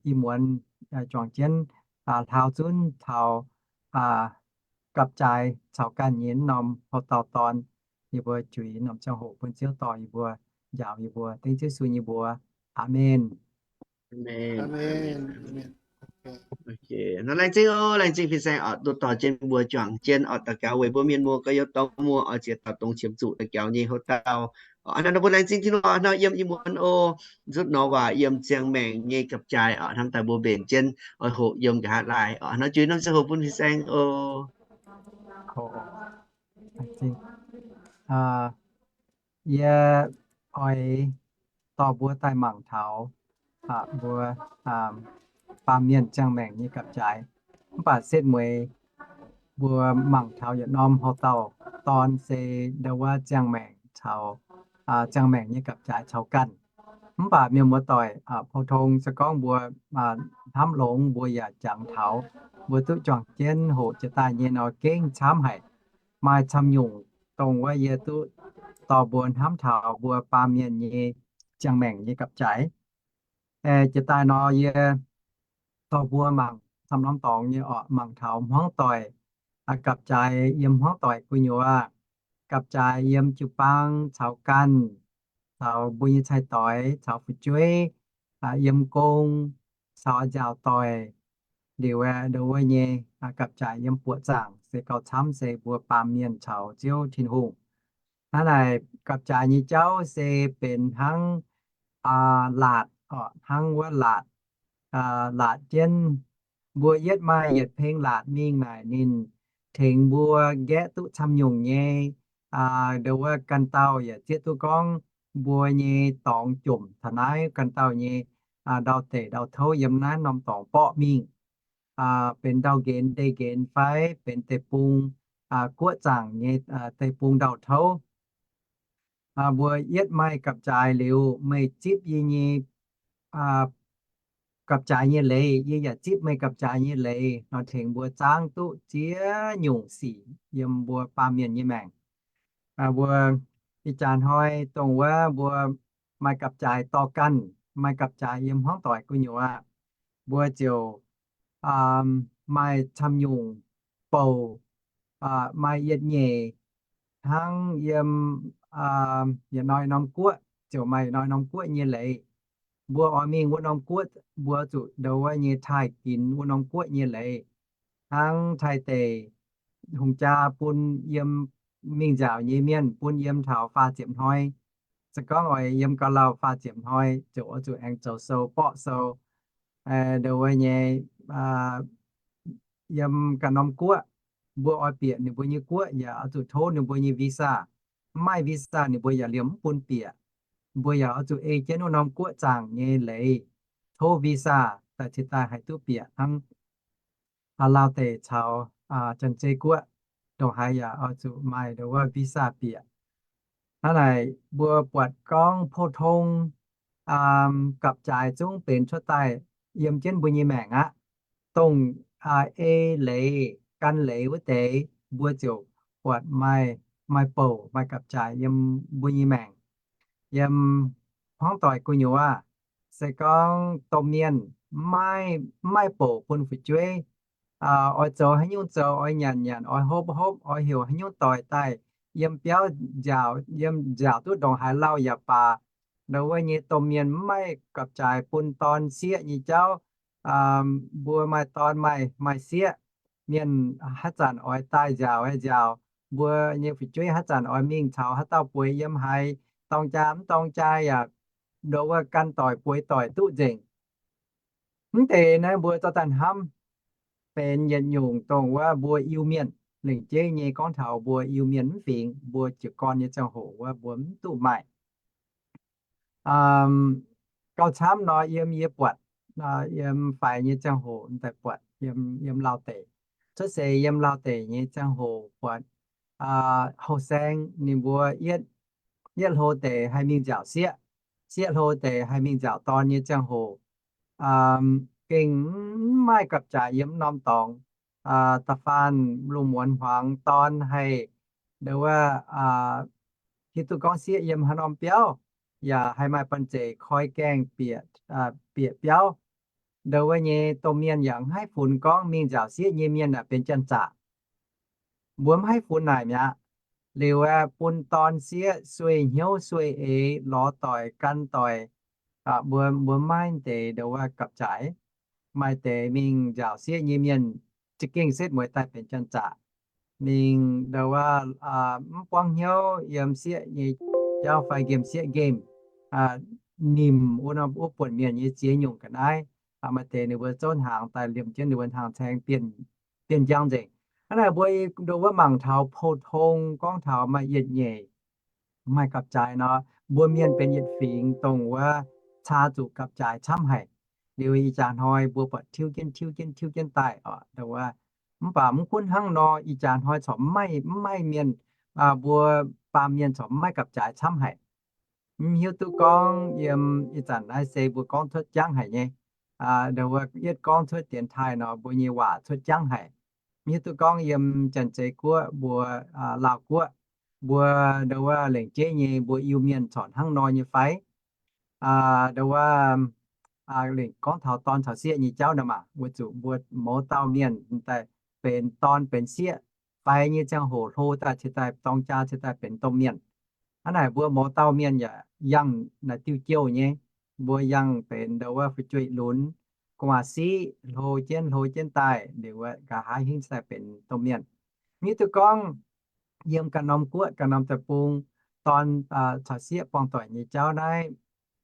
ih muonz juangc jienv hlaau zunv taux gapv-jaaix caux ganh nyei norm houc dauh dorn. Yie mbuo juix norm ziangh hoc bun Ziouv dorh yie mbuo, njaaux yie mbuo, dengv Ziouv Yesu nyei mbuox. Aamen. Nor laengz zingh oc, laengz zingh fin-saeng oc, duqv dorh jienv mbuo juangc jienv oc, daux gaux weic mbuo mienh muoz gorx-youz dorh mbuo oix ziex dauh dongh qiemx zuqc daux gaux nyei houc dauh. Hnangv nor mbuo laengz zingh Tin-Hungh oc, hnangv yiem ih muonz oc, nzutv nor waac yiem ziangh maengc nyei gapv-jaaix oc, hnamv daaih mbuo mbenc jienv oix hoqc yiem nqa'haav laai oc. Nor juix norm ziangh hoc bun fin-saeng oc. Yie oix dorh mbuo daaih mangc taux mbuo baamh mienh ziangh maengc nyei gapv-jaaix. Mv baac setv mueiz mbuo mangc taux yietc norm houc dauh dorn se ndau wuov ziangh maengc caux, ziangh maengc nyei gapv-jaaix caux ganh. Mv baac mienh muoz-doic, pou-tong se gorngv mbuo hnamv longx mbuo yaac jangx taux, mbuo duqv juangc jienv hoqc jiex daaih nyei nor gengh camv haic. Maaih camv nyungc dongh wuov yie duqv dorh mbuo hnamv taux mbuo baamh mienh nyei ziangh maengc nyei gapv-jaaix. Jiex daaih nor yie dorh mbuo mangc camv norm dorngx nyei oc, mangc taux hmuangv doic, gapv-jaaix yiem hmuangv doic gu'nyuoz, gapv-jaaix yiem jiu-baang caux ganh, caux mbuo nyei cai-doix, caux fu'jueiv, yiem gong, caux nziaauc doic, liuz ndau wuov nyei gapv-jaaix yiem buoqc zaangc se gauh camv se mbuo baamh mienh caux Ziouv Tin-Hungh. Hnangv naaic gapv-jaaix nyei jauv se benx hnangv laatc, hnangv wuov laatc, laatc jienv mbuo yietv maaih yietc peng laatc mingh naaic ninh tengx mbuo nqaeqv duqv camv nyungc nyei. Ndau wuov ganh dauh yaac zieqv duqv gorngv mbuo nyei dorngx jomc taux naaiv ganh dauh nyei ndau-deic ndau-touv yiem naaiv norm dorngx borqv mingh, benx ndau-nqenx ndeic-nqenx fai benx deic-bung, guoqv zaangc nyei deic-bung ndau-touv. Mbuo yietv maaih gapv-jaaix liuz, meih zipv yie nyei gapv-jaaix nyei leiz, yie yaac zipv meih gapv-jaaix nyei leiz nor, tengx mbuo zaangv duqv ziex nyungc sic yiem mbuo baamh mienh nyei maengc. Mbuo ih jaax hnoi dongh wuov mbuo maaih gapv-jaaix dorh ganh, maaih gapv-jaaix yiem hmuangv doic gu'nyuoz aqv, mbuo ziouc maaih camv nyungc bouc, maaih yietc nyeic hnangv yiem yietc norm guoqv, ziouc maaih yietc norm guoqv nyei leiz. Mbuo oix mingh wuov norm guoqv, mbuo zuqc ndo wuov nyei taaih ginx wuov norm guoqv nyei leiz. Hnangv Taiv deic hungh jaa bun yiem mingh nziaauc nyei mienh bun yiem taux faah ziepc hnoi. Se gorngv oix yiem gauh lauh faah ziepc hnoi ziouc oix zuqc aengx zoux sou borqv sou ndo wuov nyei yiem ganh norm guoqv. Mbuo oix bieqc ninh mbuo nyei guoqv yaac oix zuqc tov ninh mbuo nyei visa. Mv maaih visa ninh mbuo yaac liemh mv bun bieqc. Mbuo yaac oix zuqc ei jienv wuov norm guoqv zaangc nyei leiz, tov visa daaih cingx daaih haih duqv bieqc hnangv. Lauh deic caux Janx-Zei guoqv ndongc haaix yaac oix zuqc maaih ndo wuov visa bieqc. Hnangv naaic mbuo buatc gorngv pou-tong gapv-jaaix zungv benx cuotv daaih yiem jienv mbuo nyei maengc aqv. Dongh ei leiz gan leiz wuov deix, mbuo ziouc buatc maaih, maaih bouc maaih gapv-jaaix yiem mbuo nyei maengc. Yiem hmuangv doic gu'nyuoz aac, se gorngv domh mienh mv maaih bouc bun fu'jueiv, oix zoux haaix nyungc zoux, oix nyanc nyanc, oix hopv hopv, oix heuc haaix nyungc doic daaih yiem biauv nziaauc, yiem nziaauc duqv ndongc haaix lauh yaac baac, ndo wuov nyei domh mienh mv maaih gapv-jaaix bun dorn sieqv nyei jauv. Mbuo maaih dorn maaih, maaih sieqv, mienh haaix zanc oix daaih nziaauc aeqv nziaauc, mbuo nyei fu'jueiv haaix zanc oix mingh caux haaix dauh bueix yiem haaix, dorng jaa mv dorng jaa yaac ndo wuov gan doic bueix doic duqv nzengc. Mv deix naaiv mbuo zorqv daaih hnamv benx yietc nyungc dongh wuov mbuo Iu-Mienh lengc jeiv nyei gorngv taux mbuo Iu-Mienh mv fingx, mbuo jiez gorn nyei ziangh hoc wuov mbuo mv duqv maaih gauh camv nor, yiem yie buatc, yiem faix nyei ziangh hoc daaih buatc yiem, yiem Lauh deic, cuotv seix yiem Lauh deic nyei ziangh hoc buatc houh saeng ninh mbuo yietv, yietv hlo deix haih mingh nziaauc sieqv, sieqv hlo deix haih mingh nziaauc dorn nyei ziangh hoc, gengh mv maaih gapv-jaaix yiem norm dorngx. Da'faanh lungh muonz hmuangx dorn haih ndo wuov hiuv duqv gorngv sieqv yiem haaix norm biauv, yaac haih maaih banh zeic koi gaengh bieqc, bieqc biauv. Ndo wuov nyei domh mienh yaac mv haih funx gorngv mingh nziaauc sieqv nyei mienh aeqv benx janx-zaqc. Mbuo mv haih funx naaic mi'aqv. Liuz aeqv, bun dorn sieqv sueih hnyouv sueih eix, lorz doic gan doic, mbuo, mbuo maiv deix ndo wuov gapv-jaaix. Maaih deix mingh nziaauc sieqv nyei mienh za'gengh setv mueiz daaih benx janx-zaqc. Mingh ndo wuov mv buangv hnyouv yiem sieqv nyei jauv fai nqemh sieqv nqemh, nimc wuov norm wuov buonc mienh nyei ziex nyungc ga'naaiv. Maaih deix ninh mbuo zouv hnaangx daaih liemh jienv ninh mbuo hnaangx-caeng bienh njang nzengc. Hnangv naaic mbuo ndo wuov mangc taux pou-tong gorngv taux maaih yietc nyeic maaih gapv-jaaix nor, mbuo mienh benx yietc fingx dongh wuov caa zuqc gapv-jaaix camv haic. Liuz ih jaax hnoi mbuo buatc tiuv jienv tiuv jienv tiuv jienv daaih oc, ndo wuov. Mv baac mv gunv hnangv nor, ih jaax hnoi corc mv maaih, mv maaih mienh, mbuo baamh mienh corc mv maaih gapv-jaaix camv haic. Mv hiuv duqv gorngv yiem ih zanc naaiv se mbuo gorngv cuotv jangv haic nyei. Ndo wuov yietv gorngv cuotv dienx taaih nor, mbuo nyei waac cuotv jangv haic. Mv hiuv duqv gorngv yiem Janx-Zei Guoqv, mbuo Laauh Guoqv, mbuo ndo wuov lengc jeiv nyei mbuo Iu-Mienh corc hnangv nor nyei fai? Ndo wuov lengc gorngv taux dorn caux sieqv nyei jauv nor maah, weic zuqc mbuo mouz dauh mienh daaih benx dorn benx sieqv fai nyei ziangh hoc hlo daaih cingx daaih dorng jaa cingx daaih benx domh mienh. Hnangv naaic mbuo mouz dauh mienh yaac yangh naaic diuh jouh nyei. Mbuo yangh benx ndo wuov fu'jueiv lunx, gu'nguaaz-siqv hlo jienv hlo jienv daaih, liuz wuov nqa'haav hingv daaih benx domh mienh. Mv hiuv duqv gorngv yiem ganh norm guoqv ganh norm deic-bung, dorn caux sieqv buangh doic nyei jauv naaiv,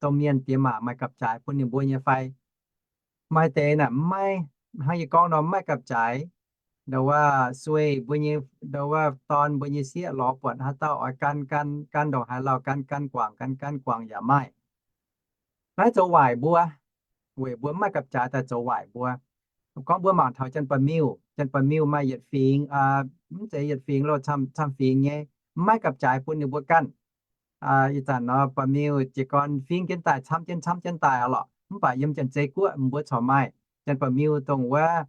domh mienh diex maac maaih gapv-jaaix bun ninh mbuo nyei fai? Maaih deix naaic mv maaih. Hnangv yie gorngv nor, mv maaih gapv-jaaix. nduov wuov sueih mbuo nyei, nduov wuov dorn mbuo nyei sieqv lorz buatc haaix dauh oix gan, gan, gan ndongc haaix lauh, gan, gan guangc, gan, gan guangc yaac maaih. Naaiv zoux waaic mbuo, weic mbuo mv maaih gapv-jaaix daaih zoux waaic mbuo. Gorngv mbuo mangc taux janx-ba'miuh, janx-ba'miuh maaih yietc fingx, mv zeiz yietc fingx loh, camv, camv fingx nyei, mv maaih gapv-jaaix bun ninh mbuo ganh. Ih zanc nor ba'miuh jiez gorn fingx jienv daaih, camv jienv, camv jienv daaih aqv lorqc. Mv baac yiem Janx-Zei Guoqv mbuo corc maaih janx-ba'miuh dongh wuov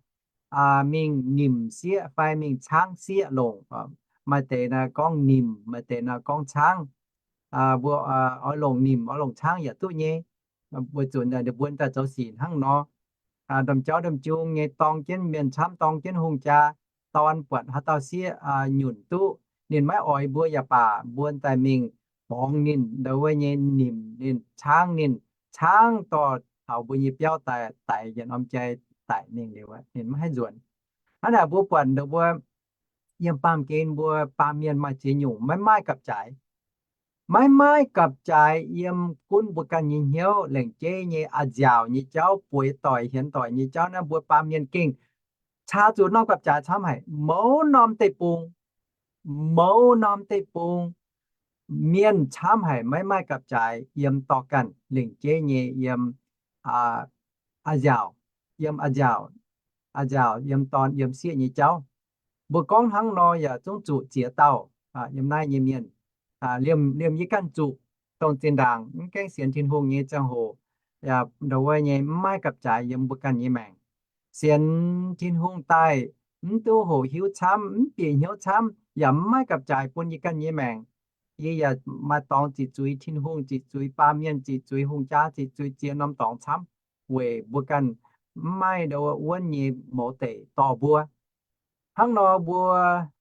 mingh nimc sieqv fai mingh caangv sieqv longc. Maaih deix naaiv gorngv nimc, maaih deix naaiv gorngv caangv. Mbuo oix longc nimc oix longc caangv yaac duqv nyei. Weic zuqc ninh mbuo daaih zoux sic hnangv nor. Ndorm jauv ndorm jung nyei dorng jienv mienh camv, dorng jienv hungh jaa, dorn buatc haaix dauh sieqv nyunc duqv, ninh maiv oix mbuo yaac baac mbuo daaih mingh borngz ninh, nduov wuov nyei nimc ninh, caangv ninh, caangv dorh taux mbuo nyei biauv daaih daix yietc norm jai daic mingh liuz, ninh maiv haih nzuonx. Hnangv naaic mbuo buatc nduov mbuo yiem baamh gen mbuo baamh mienh maaih ziex nyungc maiv maaih gapv-jaaix. Maiv maaih gapv-jaaix yiem gunv mbuo ganh nyei hnyouv, lengc jeiv nyei a'nziaauc nyei jauv, bueix doic hienx doic nyei jauv naaiv mbuo baamh mienh gengh caa zuqc norm gapv-jaaix camv haic. Mouz norm deic-bung, mouz norm deic-bung, mienh camv haic maiv maaih gapv-jaaix yiem dorh ganh lengc jeiv nyei yiem a'nziaauc, yiem a'nziaauc, a'nziaauc yiem dorn yiem sieqv nyei jauv. Mbuo gorngv hnangv nor yaac zungv zuqc ziex dauh yiem naaiv nyei mienh. Liemh, liemh yie ganh zuqc, dongh zinh ndaangc mv gaengh sienx Tin-Hungh nyei ziangh hoc, nduov wuov nyei mv maaih gapv-jaaix yiem mbuo ganh nyei maengc. Sienx Tin-Hungh daaih mv duqv hoqc hiuv camv, mv bieqc hnyouv camv, yaac mv maaih gapv-jaaix bun yie ganh nyei maengc. Yie yaac maaih dorngx ziqc zuiz Tin-Hungh, ziqc zuiz baamh mienh, ziqc zuiz hungh jaa, ziqc zuiz ziex norm dorngx camv, weic mbuo ganh mv maaih nduov wuov wuonv nyei mouz deic dorh mbuo. Hnangv nor mbuo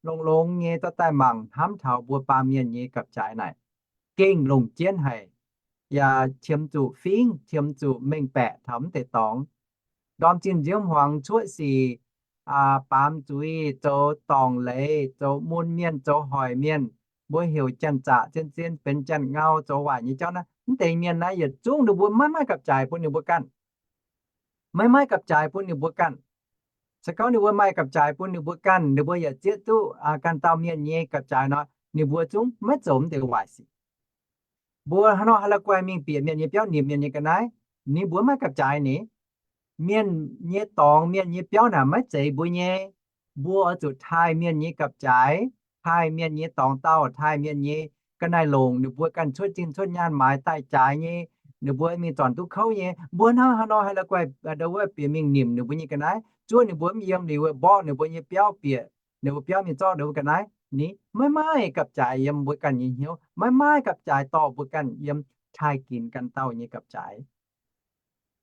longx-longx nyei dorh daaih mangc hnamv taux mbuo baamh mienh nyei gapv-jaaix naaic, gengh longc jienv haic, yaac qiemx zuqc fingv, qiemx zuqc mengh baeqc taux mv deix dorngx. Ndorm zinh nziouv hmuangx cuotv sic, baamz zuiz, zoux dorngc leiz, zoux mun mienh, zoux hoic mienh, mbuo heuc janx-zaqc zien-zien benx janx-ngau, zoux waaic nyei jauv naaiv, mv deix mienh naaiv yietc zungv ninh mbuo maiv maaih gapv-jaaix bun ninh mbuo ganh. Maiv maaih gapv-jaaix bun ninh mbuo ganh. Se gorngv ninh mbuo maaih gapv-jaaix bun ninh mbuo ganh, ninh mbuo yaac zieqv duqv ganh dauh mienh nyei gapv-jaaix nor, ninh mbuo zungv maiv zoux mv deix waaic sic. Mbuo hnangv nor haaix la'guaih mingh bieqc mienh nyei biauv nimc mienh nyei ga'naaiv, ninh mbuo maiv gapv-jaaix ni. Mienh nyei dorngx, mienh nyei biauv naaic maiv zeiz mbuo nyei. Mbuo oix zuqc taaih mienh nyei gapv-jaaix, taaih mienh nyei dorngx dauh, taaih mienh nyei ga'naaiv longc, ninh mbuo ganh cuotv zinh cuotv nyaanh maaiz daaih jaaix nyei, ninh mbuo mingh zornc duqv kouv nyei. Mbuo hnangv haaix nor haih la'guaih nduov wuov bieqc mingh nimc ninh mbuo nyei ga'naaiv, zuov ninh mbuo mv yiem liuz, mborqv ninh mbuo nyei biauv bieqc, ninh mbuo biauv mingh zorqv ninh mbuo ga'naaiv ni. Maiv maaih gapv-jaaix yiem mbuo ganh nyei hnyouv, maiv maaih gapv-jaaix dorh mbuo ganh yiem taaih ginx ganh dauh nyei gapv-jaaix.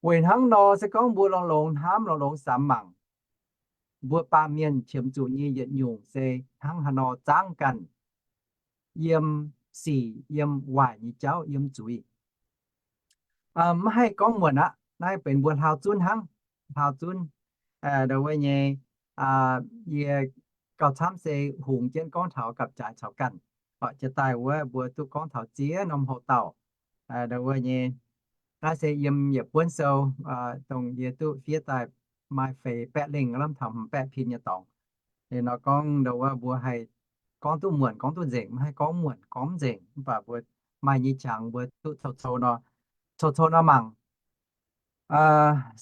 Weic hnangv nor, se gorngv mbuo longx-longx hnamv, longx-longx samx mangc, mbuo baamh mienh qiemx zuqc nyei yietc nyungc se hnangv haaix nor zaangv ganh yiem sic, yiem waaic nyei jauv, yiem zuiz. Maiv haih gorngv muonc aqv. Naaiv benx mbuo hlaau zunv hnangv, hlaau zunv. Nduov wuov nyei, yie gauh camv se hungx jienv gorngv taux gapv-jaaix caux ganh. Jiex daaih wuov mbuo duqv gorngv taux ziex norm hoc-dauh. Nduov wuov nyei, naaiv se yiem yietc buonv sou, dongh yie duqv fiev daaih maaih feix baeqv lengh lamh taux hmz baeqv pin nyei dorngx. Nor gorngv nduov wuov mbuo haih gorngv duqv muonc gorngv duqv nzengc, maiv haih gorngv muonc gorngv mv nzengc, mv baac mbuo maaih nyei qangx mbuo duqv cou-cou nor, cou-cou nor mangc.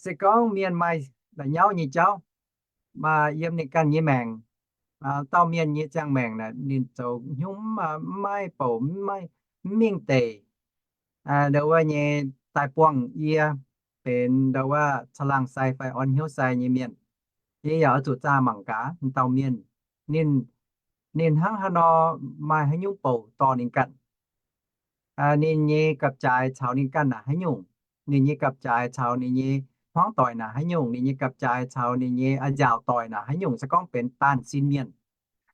Se gorngv mienh maaih la'nyauv nyei jauv, maaih yiem ninh ganh nyei maengc, dauh mienh nyei ziangh maengc naaic ninh zoux hnyouv mv maaih bouc, mv mingh deic, nduov wuov nyei daaih buangh yie benx nduov wuov caangh laangh sai fai orn hnyouv sai nyei mienh. Yie yaac oix zuqc zaah mangc gaax dauh mienh, ninh, ninh hnangv haaix nor, maaih haaix nyungc bouc dorh ninh ganh. Ninh nyei gapv-jaaix caux ninh ganh naaic haaix nyungc, ninh nyei gapv-jaaix caux ninh nyei hmuangv doic naaic haaix nyungc, ninh nyei gapv-jaaix caux ninh nyei a'nziaauc doic naaic haaix nyungc, se gorngv benx baamh sin mienh.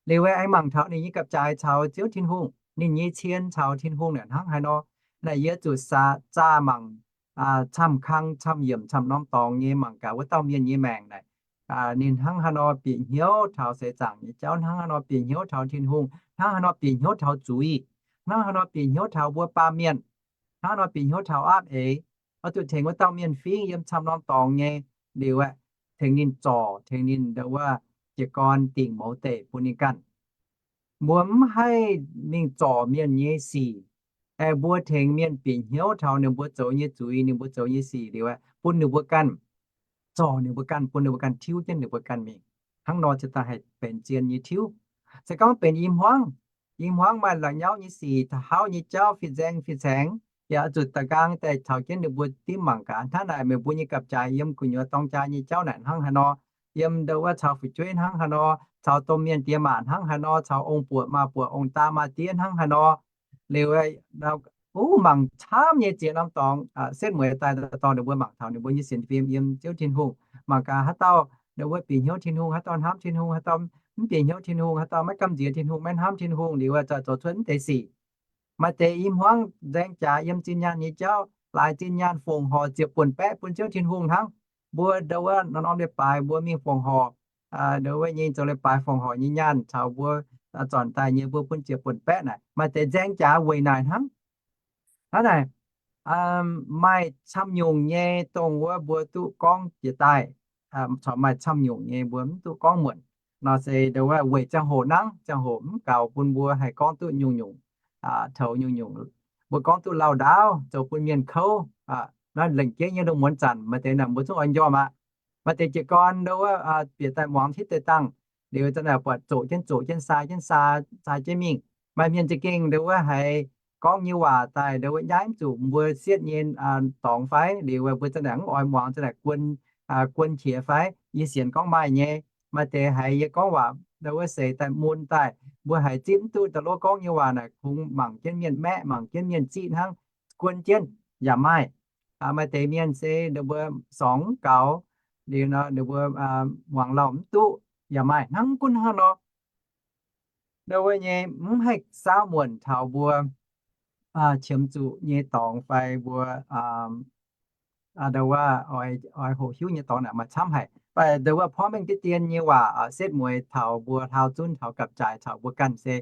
Liuz aengx mangc taux ninh nyei gapv-jaaix caux Ziouv Tin-Hungh, ninh nyei cien caux Tin-Hungh naaic hnangv haaix nor. Naaic yie zuqc zaah mangc camv kang camv yiemc camv norm dorngx nyei mangc gaax wuov dauh mienh nyei maengc naaic, ninh hnangv haaix nor bieqc hnyouv taux seix zaangc nyei jauv, hnangv haaix nor bieqc hnyouv taux Tin-Hungh, hnangv haaix nor bieqc hnyouv taux zuiz, hnangv haaix nor bieqc hnyouv taux mbuo baamh mienh, hnangv haaix nor bieqc hnyouv taux aapv eix. Oix zuqc tengx wuov dauh mienh fingv yiem camv norm dorngx nyei liuz aeqv, tengx ninh zorc, tengx ninh nduov wuov jiez gorn dingc mouz deic bun ninh ganh. Mbuo mv haih mingh zorc mienh nyei sic. Aengx mbuo tengx mienh bieqc hnyouv taux ninh mbuo zoux nyei zuiz, ninh mbuo zoux nyei sic liuz, bun ninh mbuo ganh, zorc ninh mbuo ganh, bun ninh mbuo ganh tiuv jienv ninh mbuo ganh mingh. Hnangv nor ziouc daaih haih benx zien nyei tiuv. Se gorngv benx i hmuangv, i hmuangv maaih la'nyauv nyei sic, taux hauv nyei jauv, fih nzaeng fih caengx, yaac zuqc da'nqaang daaih caux jienv ninh mbuo dimv mangc gaax, hnangv naaic meih mbuo nyei gapv-jaaix yiem gu'nyuoz dorng jaa nyei jauv naaic hnangv haaix nor, yiem ndo wuov caux fu'jueiv hnangv haaix nor, caux domh mienh diex maac hnangv haaix nor, caux ong-buoc maa-buoc, ong-daa maa-diev hnangv haaix nor. Liuz, uv, mangc camv nyei ziex norm dorngx, setv mueiz daaih dorh ninh mbuo mangc taux ninh mbuo nyei sienx fim yiem Ziouv Tin-Hungh. Mangc gaax haaix dauh ninh mbuo bieqc hnyouv Tin-Hungh, haaix dauh hnamv Tin-Hungh, haaix dauh mv bieqc hnyouv Tin-Hungh, haaix dauh maiv gamh nziex Tin-Hungh, maiv hnamv Tin-Hungh, liuz zoux cuotv mv deix sic. Maaih deix i hmuangv nzaeng jaax yiem zinh nyaanh nyei jauv, laaix zinh nyaanh fongc horc ziepc buonc baeqv bun Ziouv Tin-Hungh hnangv. Mbuo ndo wuov norm-norm leiz-baaix mbuo mingh fongc horc, ndo wuov nyei zoux leiz-baaix fongc horc nyei nyaanh caux mbuo zornc daaih nyei mbuo bun ziepc buonc baeqv naaic. Maaih deix nzaeng jaax weic naaic hnangv. Hnangv naaic, maaih camv nyungc nyei dongh wuov mbuo duqv gorngv jiex daaih, caux maaih camv nyungc nyei mbuo mv duqv gorngv muonc. Nor se ndo wuov weic ziangh hoc nangv, ziangh hoc mv gaux bun mbuo haih gorngv duqv nyungc-nyungc, toux nyungc-nyungc. Mbuo gorngv duqv lauh ndaauv zoux bun mienh kouv. Naaiv lengc jeiv nyei lungh muonz zanc maaih deix naaic mbuo zungv oix njormh aqv. Maaih deix jiez gorn ndo wuov bieqc daaih muangx hitv deix dangh, liuz za'naaic buatc zoqc jienv zoqc jienv, saa jienv saa, saa jienv mingh. Maaih mienh za'gengh ndo wuov haiz gorngv nyei waac daaih ndo wuov nyaiv mv zuqc mbuo sietv nyei dorngx fai liuz mbuo za'naaic mv oix muangx, za'naaic guon, guon qiex fai. Yie sienx gorngv maaih nyei. Maaih deix haiz yie gorngv waac ndo wuov seix daaih mun daaih, mbuo haiz zipv mv duqv da'lov gorngv nyei waac naaic, kungx mangc jienv mienh maeqv, mangc jienv mienh ziqv hnangv, guon jienv yaac maaih. Maaih deix mienh se ninh mbuo sorngx mv gaux, liuz nor ninh mbuo muangx lauh mv duqv yaac maaih, hnangv gunv hnangv nor. Ndo wuov nyei mv haih saauv muonc taux mbuo qiemx zuqc nyei dorngx fai mbuo ndo wuov oix hoqc hiuv nyei dorngx naaic maaih camv haic. Ndo wuov porv mengh diqv dien nyei waac setv mueiz taux mbuo hlaau zunv taux gapv-jaaix caux mbuo ganh se,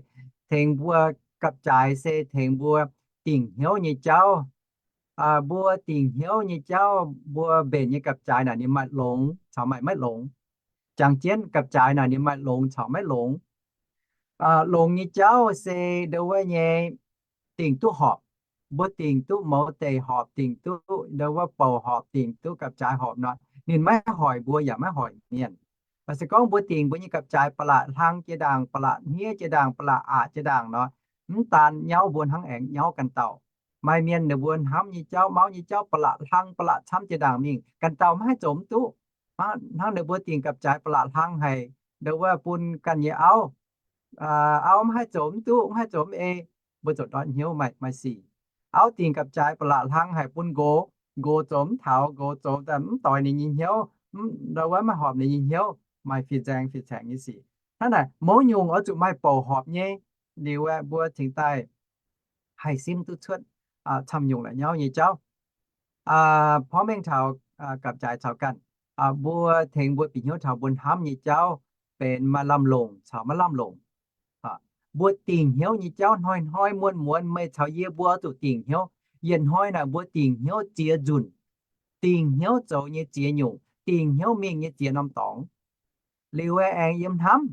tengx mbuo gapv-jaaix se tengx mbuo dingc hnyouv nyei jauv. Mbuo dingc hnyouv nyei jauv, mbuo mbenc nyei gapv-jaaix naaic ninh maaih longx caux maaih maiv longx. Jangx jienv gapv-jaaix naaic ninh maaih longx caux maiv longx. Longx nyei jauv se ndo wuov nyei dingc duqv horpc. Mbuo dingc duqv mouz deic horpc, dingc duqv ndo wuov bouc horpc, dingc duqv gapv-jaaix horpc nor, ninh maiv hoic mbuo yaac maiv hoic mienh. Mv baac se gorngv mbuo dingc mbuo nyei gapv-jaaix ba'laqc hlang jiex ndaangc, ba'laqc hniev jiex ndaangc, ba'laqc aqc jiex ndaangc nor, mv daan nyauv mbuo hnangv aengx nyauv ganh dauh. Maaih mienh ninh mbuo hnamv nyei jauv, mauv nyei jauv ba'laqc hlang ba'laqc camv jiex ndaangc mingh, ganh dauh maiv haih zoux mv duqv. Hnangv ninh mbuo dingc gapv-jaaix ba'laqc hlang haic, ndo wuov bun ganh nyei auv, auv mv haih zoux mv duqv, mv haih zoux mv ei, mbuo zoux ndortv hnyouv maaih sic. Auv dingc gapv-jaaix ba'laqc hlang haic bun nqox, nqox zoux mv taux, nqox zoux daaih mv doix ninh nyei hnyouv, ndo wuov maiv horpc ninh nyei hnyouv, maaih fih nzaeng fih caengx nyei sic. Hnangv naaic mouz nyungc oix zuqc maaih bouc horpc nyei. Liuz aeqv, mbuo cingx daaih haih simv duqv cuotv camv nyungc la'nyauv nyei jauv. Porv mengh taux gapv-jaaix caux ganh, mbuo tengx mbuo bieqc hnyouv taux mbuo hnamv nyei jauv benx maaih lamh longc caux maiv lamh longc. Mbuo dingc hnyouv nyei jauv hnoi-hnoi muonz-muonz meih caux yie mbuo zuqc dingc hnyouv. Yietc hnoi naaic mbuo dingc hnyouv ziex nzunc. Dingc hnyouv zoux nyei ziex nyungc, dingc hnyouv mingh nyei ziex norm dorngx. Liuz aengx yiem hnamv,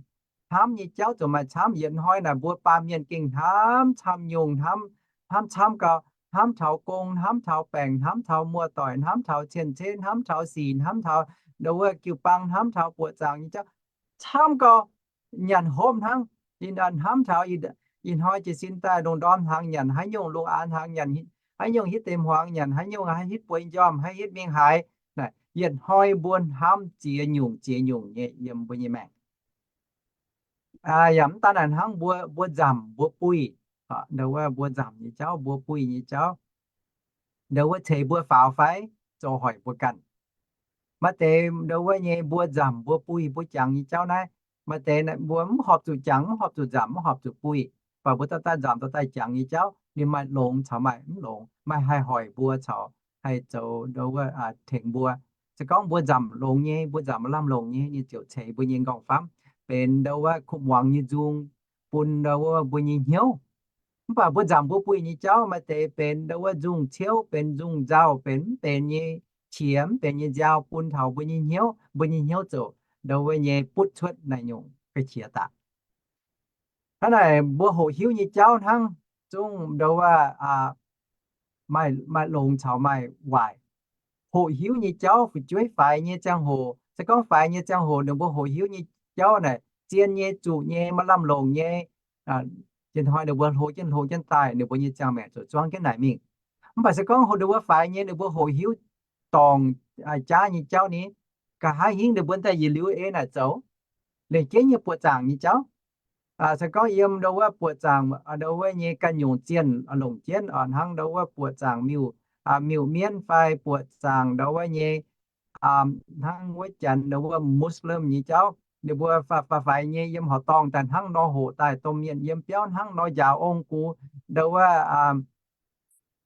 hnamv nyei jauv zuqc maaih camv. Yietc hnoi naaic mbuo baamh mienh gengh hnamv camv nyungc, hnamv, hnamv camv gau, hnamv taux gong, hnamv taux baengc, hnamv taux muoz-doic, hnamv taux cien-ceqv, hnamv taux sic, hnamv taux ndo wuov jiu-baang, hnamv taux buoqc zaangc nyei jauv, camv gau, nyanc hopv hnangv. Ih hnoi hnamv taux ih hnoi jiez sin daaih lungh ndorm hnaangx nyanc haaix nyungc, lungh aanx hnaangx nyanc haaix nyungc, hitv deix hmuangx nyanc haaix nyungc, haih hitv bueix njormh, haih hitv mingh haaix. Naaic yietc hnoi mbuo hnamv ziex nyungc ziex nyungc nyei yiem mbuo nyei maengc. Yaac mv daan naaic hnangv, mbuo, mbuo nzamc mbuo buih, ndo wuov mbuo nzamc nyei jauv, mbuo buih nyei jauv, ndo wuov ceix mbuo faaux fai zoux hoic mbuo ganh. Maaih deix ndo wuov nyei mbuo nzamc mbuo buih mbuo jangx nyei jauv naaiv, maaih deix mbuo mv horpc zuqc jangx, mv horpc zuqc nzamc, mv horpc zuqc buih, baac mbuo dorh daaih nzamc dorh daaih jangx nyei jauv ninh maaih longx caux maaih mv longx, maaih haih hoic mbuo caux haih zoux ndo wuov tengx mbuo. Se gorngv mbuo nzamc longx nyei, mbuo nzamc maaih lamh longc nyei, ninh ziouc ceix mbuo nyei nqorngv-famv benx ndo wuov kuv muangx nyei nzung bun ndo wuov mbuo nyei hnyouv. Mv baac mbuo nzamc mbuo buih nyei jauv maaih deix benx ndo wuov nzung ciouv, benx nzung nzauh, benx mv benx nyei qiex, mv benx nyei nziaaux bun taux mbuo nyei hnyouv, mbuo nyei hnyouv ziouc ndo wuov nyei butv cuotv naaiv nyungc ga'qiex daaih. Hnangv naaic mbuo hoqc hiuv nyei jauv hnangv zungv ndo wuov maaih, maaih longx caux maaih waaic. Hoqc hiuv nyei jauv fu'jueiv faix nyei ziangh hoc, se gorngv faix nyei ziangh hoc ninh mbuo hoqc hiuv nyei jauv naaic zien nyei, zuqc nyei, maaih lamh longc nyei, jiex hnoi ninh mbuo hlo jienv hlo jienv daaih, ninh mbuo nyei ziangh maengc ziouc zuangv jienv naaic mingh. Mv baac se gorngv ninh mbuo faix nyei, ninh mbuo hoqc hiuv dorngc jaav nyei jauv ni, nqa'haav hingv ninh mbuo daaih yietc liuz ei naaic zoux, lengc jeiv nyei buoqc zaangc nyei jauv. Se gorngv yiem ndo wuov buoqc zaangc, ndo wuov nyei ganh nyungc zienh longc jienv, hnangv ndo wuov buoqc zaangc miuc, miuc mienv fai buoqc zaangc ndo wuov nyei, hnangv wuov janx ndo wuov Muslim nyei jauv, ninh mbuo faix, faix nyei yiem horqc dorngh daaih hnangv nor hoqc daaih, domh mienh yiem biauv hnangv nor njaaux ong-gux, ndo wuov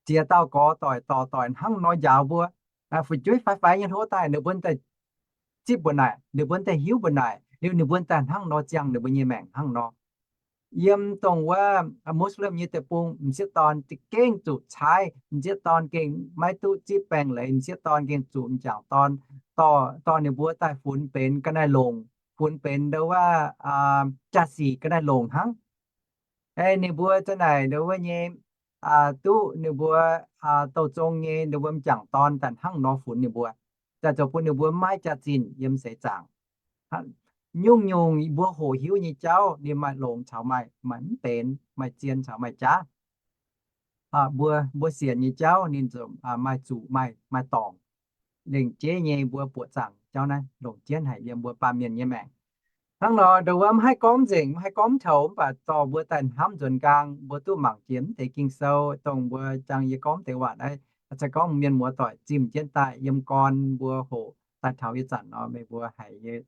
ziex dauh gorx doic dorc doic hnangv nor njaaux mbuo. Fu'jueiv faix faix nyei hlo daaih ninh mbuo daaih zipv mbuo naaic, ninh mbuo daaih hiuv mbuo naaic liuz, ninh mbuo daaih hnangv nor ziangh ninh mbuo nyei maengc hnangv nor. Yiem dongh wuov Muslim nyei deic-bung, m'sieqv dorn za'gengh zuqc caaiv, m'sieqv dorn gengh maiv duqv zipv baengh leiz, m'sieqv dorn gengh zuqc m'jangc dorn dorh, dorh ninh mbuo daaih funx benx ga'naaiv-longc, funx benx ndo wuov jaa-sic ga'naaiv-longc hnangv. Ninh mbuo za'naaic ndo wuov nyei duqv ninh mbuo douh zong nyei ndo wuov m'jangc dorn daaih hnangv nor funx ninh mbuo, daaih zoux bun ninh mbuo maiv jaax-zinh yiem seix zaangc. Nyungc-nyungc mbuo hoqc hiuv nyei jauv ninh maaih longx caux maaih, maaih mv benx, maaih zien caux maaih jaav. Mbuo, mbuo sienx nyei jauv ninh ziouc maaih zuqc, maaih, maaih dorngc. Lengc jeiv nyei mbuo buoqc zaangc jauv naaiv longc jienv haic yiem mbuo baamh mienh nyei maengc. Hnangv nor ndo wuov mv haih gorngv nzengc, mv haih gorngv mv toux, mv baac dorh mbuo daaih hnamv nzuonx nqaang, mbuo duqv mangc jiex mv deix Ging-Sou, dongh mbuo jangx yie gorngv deix waac naaiv, se gorngv mienh muoz doic zimh jienv daaih yiem gorn mbuo hoqc daaih taux ih zanc nor, meih mbuo haiz yie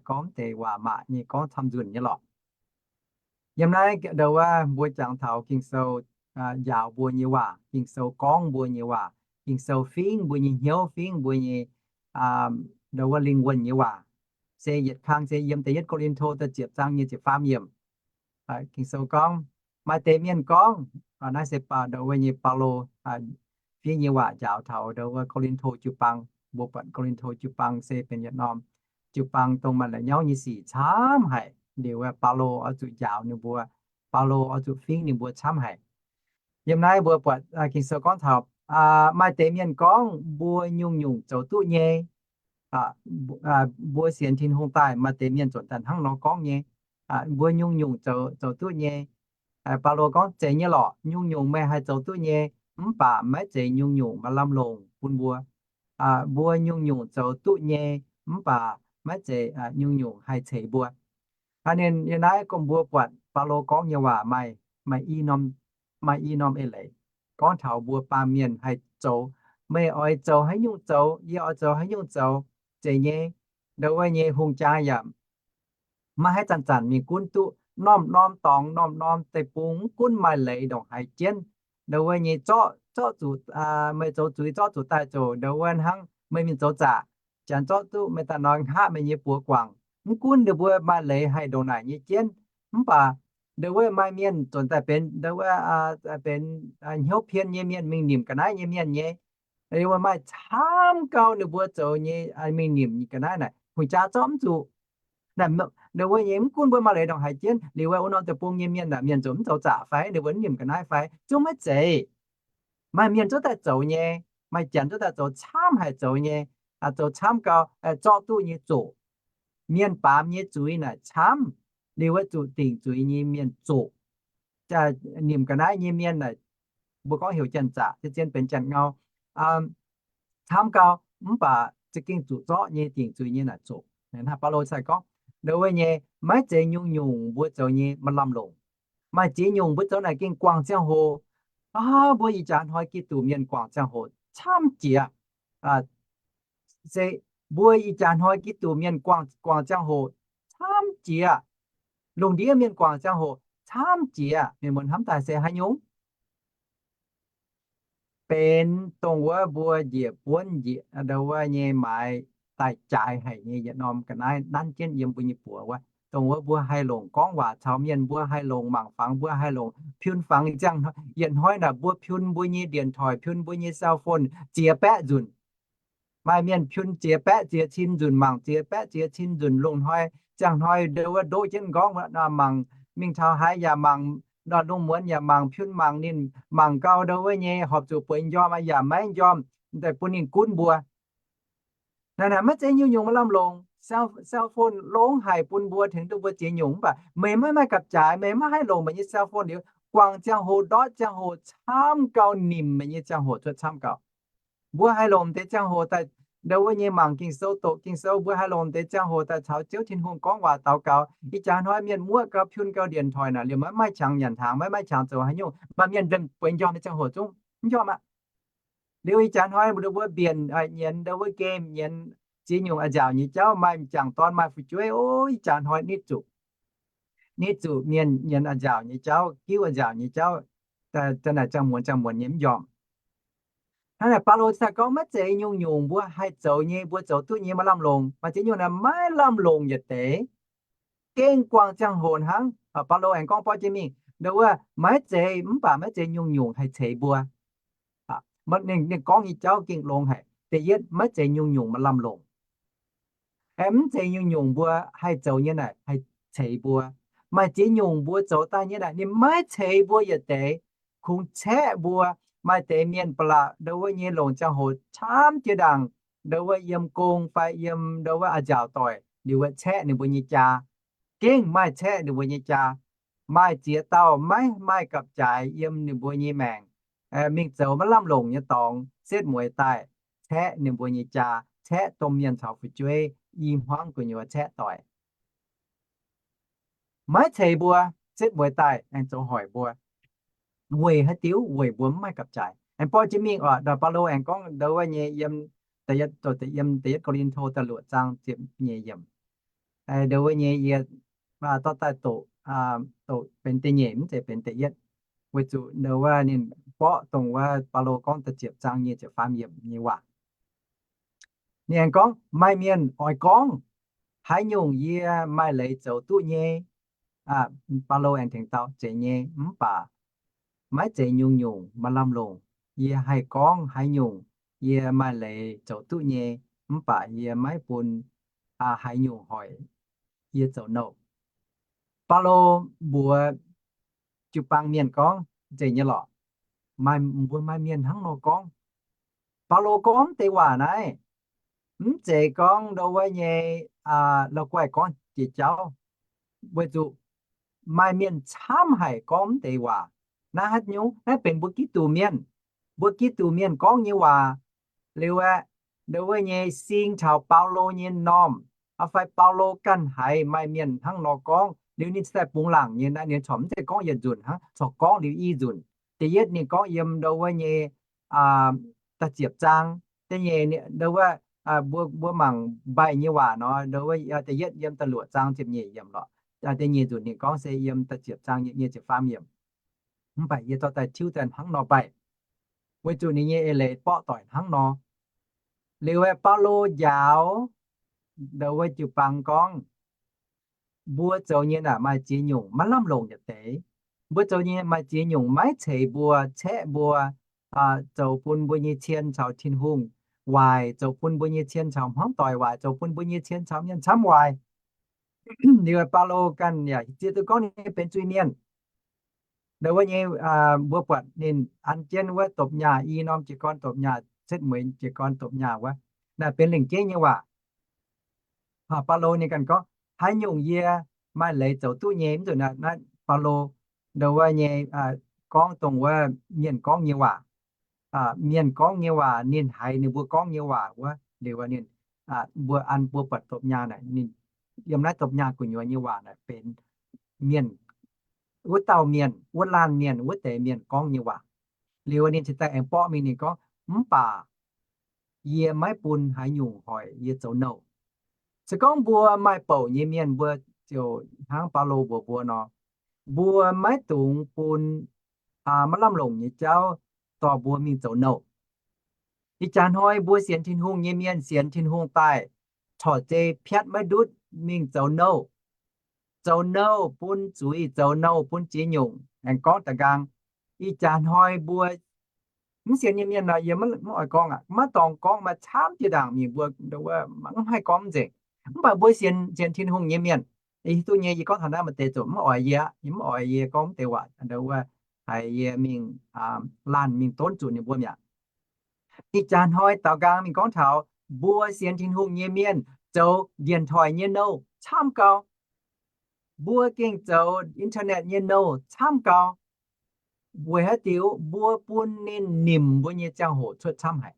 gorngv deix waac maac nyei gorngv camv nzunc nyei lorqc. Yiem naaiv ndo wuov mbuo jangx taux Ging-Sou njaaux mbuo nyei waac, Ging-Sou gorngv mbuo nyei waac, Ging-Sou fingv mbuo nyei hnyouv, fingv mbuo nyei ndo wuov lingh wuonh nyei waac. Se yietc kang se yiem da'yietv Ko^lin^to da'ziepc zaang nyei ziepc faam yiemc. Ging-Sou gorngv, maaih deix mienh gorngv, naaiv se ndo wuov nyei Baulo fiev nyei waac njaaux taux ndo wuov Ko^lin^to jiu-baang. Mbuo buatc Ko^lin^to jiu-baang se benx yietc norm jiu-baang dongh maaih la'nyauv nyei sic camv haic. Liuz Baulo oix zuqc njaaux ninh mbuo, Baulo oix zuqc fingv ninh mbuo camv haic. Yiem naaiv mbuo buatc Ging-Sou gorngv taux maaih deix mienh gorngv mbuo nyungc-nyungc zoux duqv nyei. Mbuo sienx Tin-Hungh daaih maaih deix mienh zuqc daaih hnangv nor gorngv nyei. Mbuo nyungc-nyungc zoux, zoux duqv nyei. Baulo gorngv, zeiz nyei lorqc, nyungc-nyungc meih haih zoux duqv nyei, mv baac maiv zeiz nyungc-nyungc maaih lamh longc bun mbuo. Mbuo nyungc-nyungc zoux duqv nyei, mv baac maiv zeiz nyungc-nyungc haih ceix mbuo. Ninh yiem naaiv gorngv mbuo buatc Baulo gorngv nyei waac maaih, maaih i norm, maaih i norm eix leiz gorngv taux mbuo baamh mienh haih zoux. Meih oix zoux haaix nyungc zoux, yie oix zoux haaix nyungc zoux, zeiz nyei. Ndo wuov nyei hungh jaa yaac maiv haih zanc-zanc mingh gunv duqv. Norm-norm dorngx, norm-norm deic-bung, mv gunv maaih leiz ndongc haaix jienv, ndo wuov nyei zorqv, zorqv zuqc, meih zoux zuiz zorqv zuqc daaih zoux ndo wuov hnangv meih mingh zoux zaqc, janx zorqv duqv meih daaih nor hngaqv meih nyei buoz guangc. Mv gunv ninh mbuo maaih leiz haih ndongc naaic nyei jienv, mv baac ndo wuov maaih mienh zuqc daaih benx ndo wuov benx hnyouv pien nyei mienh, mingh nimc ga'naaiv nyei mienh nyei. Liuz maaih camv gau ninh mbuo zoux nyei mingh nimc ga'naaiv naaic, hungh jaa zorqv mv zuqc. Ndo wuov nyei mv gunv mbuo maaih leiz ndongc haaix jienv, liuz wuov norm deic-bung nyei mienh naaic, mienh zuqc mv zoux zaqc fai, ninh mbuo mv nimc ga'naaiv fai, zungv maiv zeiz. Maaih mienh zorqv daaih zoux nyei, maaih janx zorqv daaih zoux camv haic zoux nyei, zoux camv gau, zorqv duqv nyei zoqc. Mienh baamz nyei zuiz naaic camv, liuz wuov zuqc dingc zuiz nyei mienh zoqc. Nimc ga'naaiv nyei mienh naaic, mbuo gorngv heuc janx-zaqc, zien benx janx-ngau, camv gau, mv baac za'gengh zuqc zorqv nyei, dingc zuiz nyei naaic zoqc. Hnangv Baulo cai gorngv, ndo wuov nyei maiv zeiz nyungc-nyungc mbuo zoux nyei maaih lamh longc. Maaih ziex nyungc mbuo zoux naaic gengh guangc ziangh hoc. Mbuo ih jaax hnoi Giduc mienh guangc ziangh hoc camv jiex. Se mbuo ih jaax hnoi Giduc mienh guangc, guangc ziangh hoc camv jiex. Lungh ndiev mienh guangc ziangh hoc camv jiex. Mienh muonz hnamv daaih se haaix nyungc? Benx dongh wuov mbuo njiec buonv njiec ndo wuov nyei maaiz daaih jaaix haic nyei yietc norm ga'naaiv nanv jienv yiem mbuo nyei buoz wuov. Dongh wuov mbuo haih longc gorngv waac caux mienh, mbuo haih longc mangc fangx, mbuo haih longc piun fangx ziangh. Yietc hnoi naaic mbuo piun mbuo nyei điện thoại, piun mbuo nyei cell phone ziex baeqv nzunc. Maaih mienh piun ziex baeqv ziex cin nzunc, mangc ziex baeqv ziex cin nzunc, lungh hnoi, ziangh hnoi ndo wuov ndoqv jienv m'nqorngv, mangc mingh taux haaix yaac mangc, lungh muonz yaac mangc, piun mangc ninh, mangc gau ndo wuov nyei horpc zuqc bueix m'njormh yaac maiv m'njormh, daaih bun ninh gunv mbuo. Naaiv naaic maiv zeiz nyungc-nyungc maaih lamh longc. Cell phone longx haic bun mbuo tengx duqv mbuo ziex nyungc, mv baac meih maiv maaih gapv-jaaix, meih maiv haih longc meih nyei cell phone liuz, guangc ziangh hoc, ndortv ziangh hoc, camv gau, nimc meih nyei ziangh hoc cuotv camv gau. Mbuo haih longc deix ziangh hoc daaih ndo wuov nyei mangc Ging-Sou, doqc Ging-Sou. Mbuo haih longc deix ziangh hoc daaih caux Ziouv Tin-Hungh gorngv waac, daux gaux. Ih jaax hnoi mienh muoqv gau, piun gau, điện thoại naaic liuz maiv maaih qangx nyanc hnaangx, maiv maaih qangx zoux haaix nyungc, maaih mienh bueix m'njormh nyei ziangh hoc zungv m'njormh aqv. Liuz ih jaax hnoi mbuo mbienc nyienz ndo wuov game, nyienz ziex nyungc a'nziaauc nyei jauv, maaih m'jangc dorn, maaih fu'jueiv, o, ih jaax hnoi nitv zuqc, nitv zuqc mienh nyienz a'nziaauc nyei jauv, giuv a'nziaauc nyei jauv, daaih naaic ziangh muonz ziangh muonz nyei m'njormh. Hnangv naaic Baulo daaih gorngv maiv zeiz nyungc-nyungc mbuo haih zoux nyei, mbuo zoux duqv nyei maaih lamh longc. Maaih ziex nyungc naaic maiv lamh longc yietc deix, gengh guangc ziangh hoc hnangv. Baulo aengx gorngv borqv jienv mingh ndo wuov maiv zeiz, mv baac maiv zeiz nyungc-nyungc haih ceix mbuo. Ninh gorngv nyei jauv gengh longx haic. Da'yietv, maiv zeiz nyungc-nyungc maaih lamh longc. Aengx mv zeiz nyungc-nyungc mbuo haih zoux nyei naaic haih ceix mbuo. Maaih ziex nyungc mbuo zoux daaih nyei naaic ninh maiv ceix mbuo yietc deix, kungx caeqv mbuo. Maaih deix mienh ba'laqc ndo wuov nyei longc ziangh hoc camv jiex ndaangc ndo wuov yiem gong fai yiem ndo wuov a'nziaauc doic liuz wuov caeqv ninh mbuo nyei jaa. Gengh maaih caeqv ninh mbuo nyei jaa. Maaih ziex dauh maiv maaih gapv-jaaix yiem ninh mbuo nyei maengc, mingh zoux maiv lamh longc nyei dorngx, setv mueiz daaih, caeqv ninh mbuo nyei jaa, caeqv domh mienh caux fu'jueiv, i hmuangv gu'nyuoz caeqv doic. Maiv ceix mbuo, setv mueiz daaih aengx zoux hoic mbuo. Weic haaix diuc? Weic mbuo mv maaih gapv-jaaix. Aengx borqv jienv mingh oc, Baulo aengx gorngv ndo wuov nyei yiem da'yietv, da'yietv Ko^lin^to da'luoqc zaang ziepc nyeic yiemc. Ndo wuov nyei yie dorh daaih doqc, doqc benx da'nyeic mv zeiz benx da'yietv, weic zuqc ndo wuov ninh borqv dongh wuov Baulo gorngv da'ziepc zaang nyic ziepc faam yiemc nyei waac. Ninh aengx gorngv, maaih mienh oix gorngv, haaix nyungc yie maaih leiz zoux duqv nyei? Baulo aengx tengx dau, zeiz nyei, mv baac maiv zeiz nyungc-nyungc maaih lamh longc. Yie haih gorngv haaix nyungc yie maaih leiz zoux duqv nyei, mv baac yie maiv bun haaix nyungc hoic yie zoux nouh. Baulo mbuox jiu-baang mienh gorngv, zeiz nyei lorqc, maaih, mbuo maaih mienh hnangv nor gorngv. Baulo gorngv deix waac naaiv mv zeiz gorngv ndo wuov nyei la'guaih gorngv jiex jauv, weic zuqc maaih mienh camv haic gorngv mv deix waac. Naaiv haaix nyungc? Naaiv benx mbuo Giduc mienh, mbuo Giduc mienh gorngv nyei waac. Liuz aeqv, ndo wuov nyei sing taux Baulo nyei m'normh, fai Baulo ganh haiz maaih mienh hnangv nor gorngv, liuz ninh cingx daaih bungx laangc nyei. Naaiv ninh corc mv zeiz gorngv yietc nzunc hnangv, corc gorngv liuz i nzunc. Da'yietv ninh gorngv yiem ndo wuov nyei da'ziepc zaang, da'nyeic ndo wuov, mbuo, mbuo mangc mbaih nyei waac nor, ndo wuov da'yietv yiem da'luoqc zaang ziepc nyeic yiemc lorqc. Da'nyeic nzunc ninh gorngv se yiem da'ziepc zaang nyei ziepc faam yiemc. Mv baac yie dorh daaih tiuv daaih hnangv nor mbaih, weic zuqc ninh nyei eix leiz borqv doic hnangv nor. Liuz aeqv, Baulo njaaux ndo wuov jiu-baang gorngv, mbuo zoux nyei naaic maaih ziex nyungc maiv lamh longc yietc deix. Mbuo zoux nyei maaih ziex nyungc maiv ceix mbuo, caeqv mbuo, zoux bun mbuo nyei cien caux Tin-Hungh waaic, zoux bun mbuo nyei cien caux hmuangv doic waaic, zoux bun mbuo nyei cien caux mienh camv waaic. Liuz Baulo ganh yaac zieqv duqv gorngv ninh benx zuiz-mienh. Ndo wuov nyei, mbuo buatc ninh an jienv wuov dopc nyaah, i norm jiez gorn dopc nyaah, setv mueiz jiez gorn dopc nyaah wuov, naaic benx lengc jeiv nyei waac. Baulo ninh ganh gorngv, haaix nyungc yie maaih leiz zoux duqv nyei? Mv zuqc naaiv, naaiv Baulo ndo wuov nyei gorngv dongh wuov mienh gorngv nyei waac. Mienh gorngv nyei waac, ninh haiz ninh mbuo gorngv nyei waac wuov, liuz ninh, mbuo an mbuo buatc dopc nyaah naaic, ninh yiem naaiv dopc nyaah gu'nyuoz nyei waac naaic benx mienh, wuov dauh mienh, wuov laanh mienh, wuov deix mienh gorngv nyei waac. Liuz ninh cingx daaih aengx borqv mingh ninh gorngv, mv baac yie maiv bun haaix nyungc hoic yie zoux nouh. Se gorngv mbuo maaih bouc nyei mienh, mbuo ziouc hnangv Baulo mbuox mbuo nor, mbuo maiv dungx bun maiv lamh longc nyei jauv dorh mbuo mingh zoux nouh. Ih jaax hnoi mbuo sienx Tin-Hungh nyei mienh sienx Tin-Hungh daaih, corc zei piatv maiv ndutv mingh zoux nouh. Zoux nouh bun zuiz, zoux nouh bun ziex nyungc. Aengx gorngv da'nqaang, ih jaax hnoi mbuo Mv sienx nyei mienh nor, yie mv, mv oix gorngv aqv. Maiv dorngx gorngv, maaih camv jiex ndaangc mienh mbuo, mv haih gorngv mv nzengc. Mv baac mbuo sienx, sienx Tin-Hungh nyei mienh, yie hiuv duqv nyei, yie gorngv taux naaiv maaih deix zuqc mv oix yie, yie mv oix yie gorngv mv deix waac, wuov, haiz yie mingh laanh mingh donv zuqc ninh mbuo mi'aqv. Ih jaax hnoi daaux nqaang mingh gorngv taux mbuo sienx Tin-Hungh nyei mienh zoux điện thoại nyei nouh camv gau. Mbuo gengh zoux internet nyei nouh camv gau. Weic haaix diuc? Mbuo bun ninh nimc mbuo nyei ziangh hoc cuotv camv haic.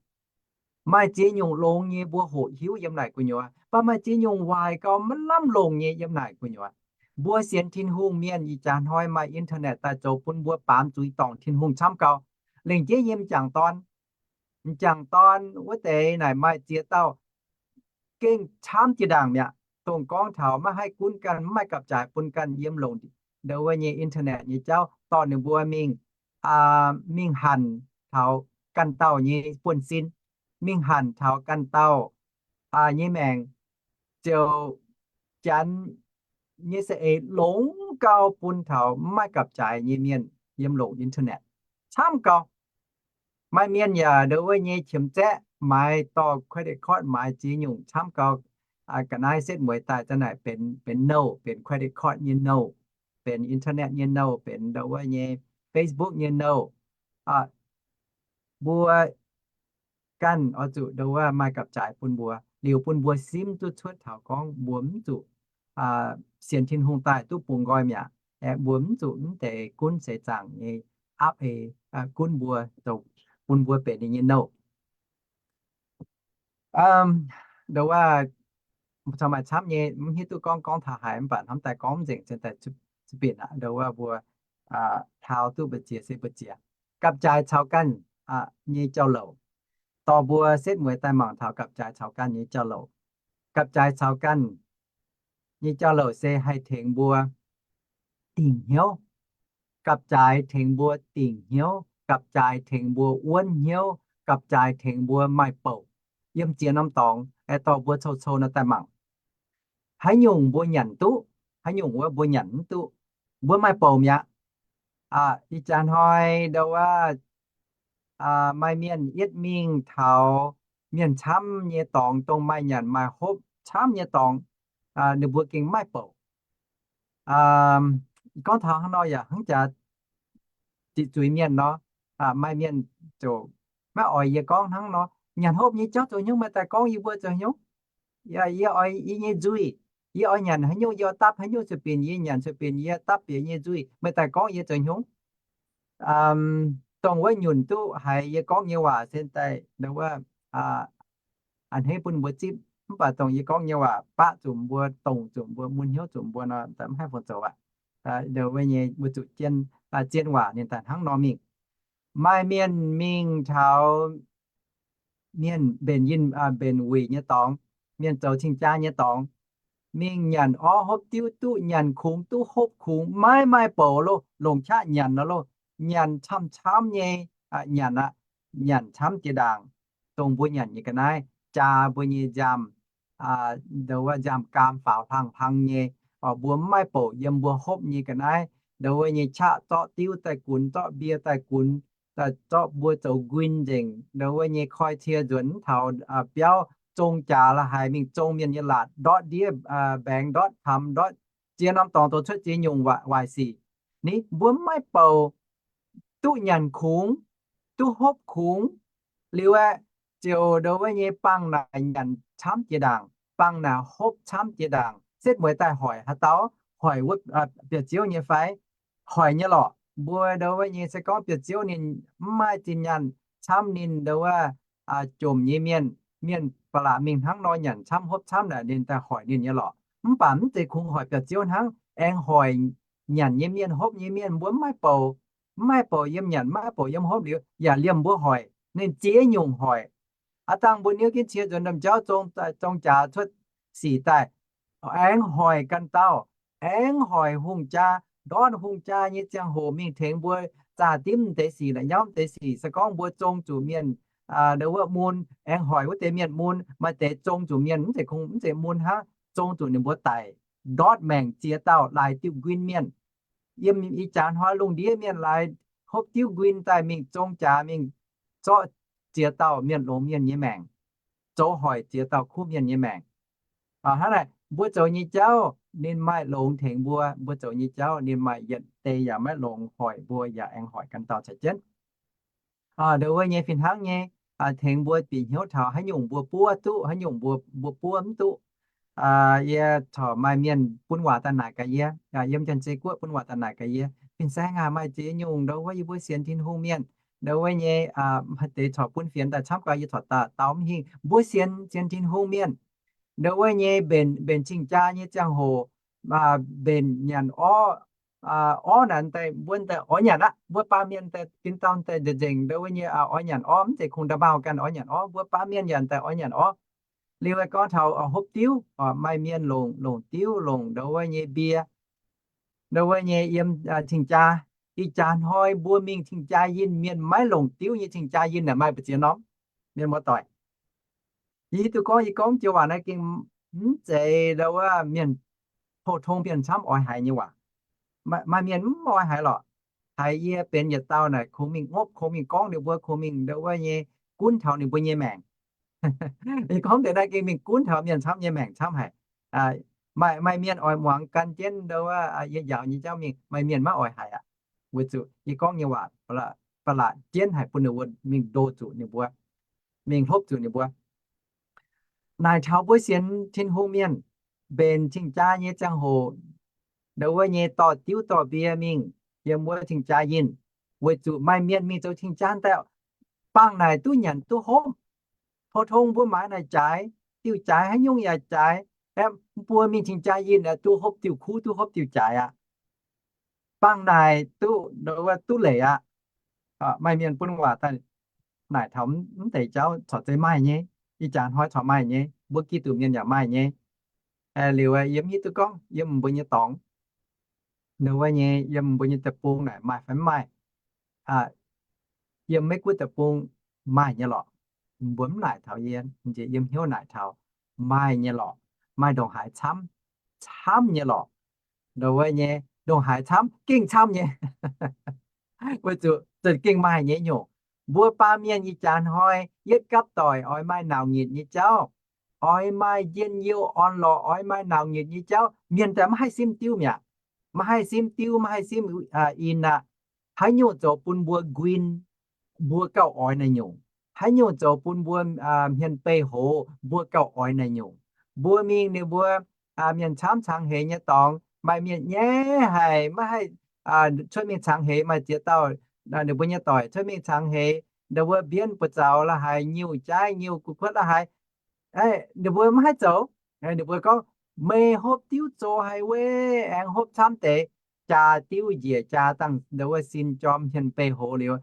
Maaih ziex nyungc longx nyei mbuo hoqc hiuv yiem naaic gu'nyuoz, mv baac maaih ziex nyungc waaic gau maiv lamh longc nyei yiem naaic gu'nyuoz. Mbuo sienx Tin-Hungh mienh ih jaax hnoi maaih internet daaih zoux bun mbuo baamz zuiz dorngc Tin-Hungh camv gau. Lengc jeiv yiem m'jangc dorn, m'jangc dorn wuov deix naaic maaih ziex dauh gengh camv jiex ndaangc mi'aqv, dongh gorngv taux maiv haih gunv ganh, mv maaih gapv-jaaix bun ganh yiem longc ndau wuov nyei internet nyei jauv dorh ninh mbuo mingh, mingh hanc taux ganh dauh nyei buonv-sin, mingh hanc taux ganh dauh nyei maengc, ziouc Janx nyei saeng-eix longx gau bun taux mv maaih gapv-jaaix nyei mienh yiem longc internet camv gau. Maaih mienh yaac ndau wuov nyei qiemx zaeqv maaiz dorh credit card maaiz ziex nyungc camv gau. Ga'naaiv setv mueiz daaih za'naaic benx, benx nouh, benx credit card nyei nouh, benx internet nyei nouh, benx ndau wuov nyei Facebook nyei nouh. Mbuo ganh oix zuqc ndau wuov maaih gapv-jaaix bun mbuo, liuz bun mbuo simv duqv cuotv taux gorngv mbuo mv zuqc sienx Tin-Hungh daaih duqv bungx nqoi mi'aqv. Aeqv, mbuo mv zuqc mv deix gunv seix zaangc nyei aapv ei gunv mbuo, bun mbuo benx ninh nyei nouh. Ndau wuov, caux maaih camv nyei mv hiuv duqv gorngv, gorngv taux haaix, mv baac hnamv daaih gorngv mv nzengc, cien daaih zuqc binc aqv. Ndau wuov mbuo taux duqv mbu'ziex se mbu'ziex. Gapv-jaaix caux ganh nyei jauv-louc. Dorh mbuo setv mueiz daaih mangc taux gapv-jaaix caux ganh nyei jauv-louc. Gapv-jaaix caux ganh nyei jauv-louc se haih tengx mbuo dingc hnyouv. Gapv-jaaix tengx mbuo dingc hnyouv. Gapv-jaaix tengx mbuo wuonv hnyouv. Gapv-jaaix tengx mbuo maaih bouc yiem ziex norm dorngx, aeqv, dorh mbuo cou-cou nor daaih mangc. Haaix nyungc mbuo nyanc duqv, haaix nyungc wuov mbuo nyanc mv duqv, mbuo maaih bouc mi'aqv. Ih jaax hnoi ndau wuov, maaih mienh yietv mingh taux mienh camv nyei dorngx, dongh maaih nyanc maaih hopv camv nyei dorngx, ninh mbuo gengh maaih bouc. Gorngv taux hnangv nor yaac hnangv jaax ziqc zuiz mienh nor, maaih mienh ziouc maiv oix yie gorngv hnangv nor, nyanc hopv nyei jauv zoux hnyouv, meih daaih gorngv yie mbuo zoux hnyouv. Yie oix yie nyei nzuih, yie oix nyanc haaix nyungc yie oix dapv haaix nyungc cuotv binc, yie nyanc cuotv binc yie dapv bieqc nyei nzuih, meih daaih gorngv yie zoux hnyouv. Dongh wuov nyunc duqv haiz yie gorngv nyei waac se daaih wuov a'hneiv bun mbuo zipv, mv baac dongh yie gorngv nyei waac baqv zuqc mbuo, dongh zuqc mbuo, mun hnyouv zuqc mbuo nor, mv haih fungc zoux aqv. Wuov nyei mbuo zuqc zien, zien waac ninh daaih hnangv nor mingh. Maaih mienh mingh taux mienh mbenc yinh, mbenc wuic nyei dorngx, mienh zoux cing-jaa nyei dorngx, mingh nyanc orv hopv diuv duqv, nyanc kungx duqv hopv kungx, maiv maaih bouc loh, longc qaqv nyanc nor loh. Nyanc camv-camv nyei, nyanc aqv, nyanc camv jiex ndaangc, dongh mbuo nyanc nyei ga'naaiv, jaa mbuo nyei nziaamv, ndau wuov nziaamv-gaam faaux hlang-hlang nyei, mbuo mv maaih bouc yiem mbuo hopv nyei ga'naaiv, ndau wuov nyei qaqv zorqv diuv daaih gunx, zorqv mbie daaih gunx, zorqv mbuo zoux nquin nzengc, ndau wuov nyei koi cie nzuonx mv taux biauv, zong jaax la'haiz mingh zong mienh nyei laatc, ndortv ndiev mbaengx, ndortv camx, ndortv ziex norm dorngx, zoux cuotv ziex nyungc waaic sic. Ni mbuo mv maaih bouc duqv nyanc kungx, duqv hopv kungx. Liuz aeqv, ziouc ndau wuov nyei bangh naaic nyanc camv jiex ndaangc, bangh naaic hopv camv jiex ndaangc. Setv mueiz daaih hoic haaix dauh, hoic wuov biauv-ziouv nyei fai? Hoic nyei lorqc. Mbuo ndau wuov nyei se gorngv biauv-ziouv ninh mv maaih zinh nyaanh camv ninh ndau wuov jomc nyei mienh, mienh ba'laqc mingh hnangv nor nyanc camv hopv camv naaic ninh daaih hoic ninh nyei lorqc. Mv baac mv zeiz kungx hoic biauv-ziouv hnangv, aengx hoic nyanc nyei mienh, hopv nyei mienh. Mbuo mv maaih bouc, mv maaih bouc yiem nyanc, mv maaih bouc yiem hopv liuz, yaac liemh mbuo hoic, ninh ziex nyungc hoic. Aav dangh mbuo niouv jienv cie nzuonx domh jauv, zong jaax cuotv sic daaih, aengx hoic ganh dauh, aengx hoic hungh jaa, ndortv hungh jaa nyei ziangh hoc mingh tengx mbuo zaah dimv deix sic, la'nyauv deix sic. Se gorngv mbuo zong zuqc mienh ndau wuov mun, aengx hoic wuov deix mienh mun. Maaih deix zong zuqc mienh mv zeiz kungx, mv zeiz mun hnangv, zong zuqc ninh mbuo daic, ndortv maengc ziex dauh laaix diuh nquin mienh. Yiem ih jaax hnoi lungh ndiev mienh laaix hopv diuv nquin daaih mingh zong jaax, mingh zorqv ziex dauh mienh longx mienh nyei maengc, zoux hoic ziex dauh kuv mienh nyei maengc. Hnangv naaic, mbuo zoux nyei jauv ninh maaih longx tengx mbuo, mbuo zoux nyei jauv ninh maaih yietc deix yaac maiv longx, hoic mbuo yaac aengx hoic ganh dauh caux jienv. Ndongc wuov nyei fih hnangv nyei, tengx mbuo bieqc hnyouv taux haaix nyungc mbuo buov duqv, haaix nyungc mbuo, mbuo buov mv duqv. Yie corc maaih mienh bun waac daaih naaic gaax yie, yiem Janx-Zei Guoqv bun waac daaih naaic gaax yie, Fin-saeng aac, maaih ziex nyungc ndongc wuov yie mbuo sienx Tin-Hungh mienh, ndongc wuov nyei, haaix deix corc bun fienx daaih camv gau, yie corc dau mv hingh. Mbuo sienx, sienx Tin-Hungh mienh, ndongc wuov nyei mbenc, mbenc cing-jaa nyei ziangh hoc, mbenc nyanc orv, orv naaic daaih mbuo daaih oix nyanc aqv. Mbuo baamh mienh daaih, bin dauh daaih nzengc, ndongc wuov nyei oix nyanc orv, mv zeiz kungx nda'maauh ganh oix nyanc orv, mbuo baamh mienh yaac daaih oix nyanc orv. Liuz gorngv taux hopv diuv, maaih mienh longc, longc diuv, longc ndongc wuov nyei mbie, ndongc wuov nyei yiem cing-jaa. Ih jaax hnoi mbuo mingh cing-jaa yinh, mienh maiv longc diuv nyei cing-jaa yinh naaic maaih mbu'ziex norm, mienh muoz-doic. Yie hiuv duqv gorngv yie gorngv joux waac naaiv gengh mv zeiz ndongc wuov mienh, pou-tong mienh camv oix haiz nyei waac. Maaih mienh mv oix haiz lorqc. Haiz yie benx yietc dauh naaic kungx mingh ngopv, kungx mingh gorngv ninh mbuo, kungx mingh ndongc wuov nyei gunv taux ninh mbuo nyei maengc. Yie gorngv deix naaiv gengh mingh gunv taux mienh camv nyei maengc camv haic. Maaih, maaih mienh oix muangx gan jienv ndongc wuov yie njaaux nyei jauv mingh, maaih mienh maiv oix haiz aqv. Weic zuqc yie gorngv nyei waac ba'laqc jienv haic bun ninh mbuo mingh ndo zuqc ninh mbuo, mingh hlopv zuqc ninh mbuo. Naaic taux mbuo sienx Tin-Hungh mienh, mbenc cing-jaa nyei ziangh hoc, ndongc wuov nyei dorh diuv dorh mbie mingh yiem wuov cing-jaa yinh, weic zuqc maaih mienh mingh zoux cing-jaa daaih, bangh naaic duqv nyanc duqv hopv. Pou-tong mbuo maaiz naaic jaaix, diuh jaaix haaix nyungc yaac jaaix. Mbuo mingh cing-jaa yinh aeqv, duqv hopv diuh kuv, duqv hopv diuh jaaix aqv. Bangh naaic duqv, duqv leiz aqv. Maaih mienh bun waac daaih naaic taux mv deix jauv corc zeiz maaih nyei. Ih jaax hnoi corc maaih nyei, mbuo Giduc mienh yaac maaih nyei. Liuz yie mv hiuv duqv gorngv yiem mbuo nyei dorngx, ndongc wuov nyei yiem mbuo nyei deic-bung naaic maaih fai mv maaih. Yiem Meiv Guoqv deic-bung maaih nyei lorqc. Mbuo mv naaic taux yie, nziex yiem hnyouv naaic taux maaih nyei lorqc. Maaih ndongc haaix camv, camv nyei lorqc. Ndongc wuov nyei ndongc haaix camv, gengh camv nyei. Weic zuqc za'gengh maaih nyei nyungc. Mbuo baamh mienh ih jaax hnoi yietv gapv doic oix maaih nauc nyitc nyei jauv, oix maaih njien-youh orn-lorqc, oix maaih nauc nyitc nyei jauv, mienh daaih maiv haih simv diuv mi'aqv. Maiv haih simv diuv, maiv haih simv in aqv. Haaix nyungc zoux bun mbuo nquin, mbuo gauh oix naaiv nyungc. Haaix nyungc zoux bun mbuo hmien beih hoz, mbuo gauh oix naaiv nyungc. Mbuo mingh ninh mbuo mienh camv cangx heix nyei dorngx, maaih mienh nyaiv haic, maiv haih cuotv mingh cangx heix. Maaih ziex dauh ninh mbuo nyei doic cuotv mingh cangx heix, ndau wuov mbienv buoz zaux la'haaix, nyiuh jaaiv nyiuh gu'kuotv la'haaix, ninh mbuo maiv haih zoux. Ninh mbuo gorngv, meih hopv diuv zoux haic wuov, aengx hopv camv deix, jaa diuv njiec jaa dangh ndau wuov sin jorm hmien beih hoz liuz,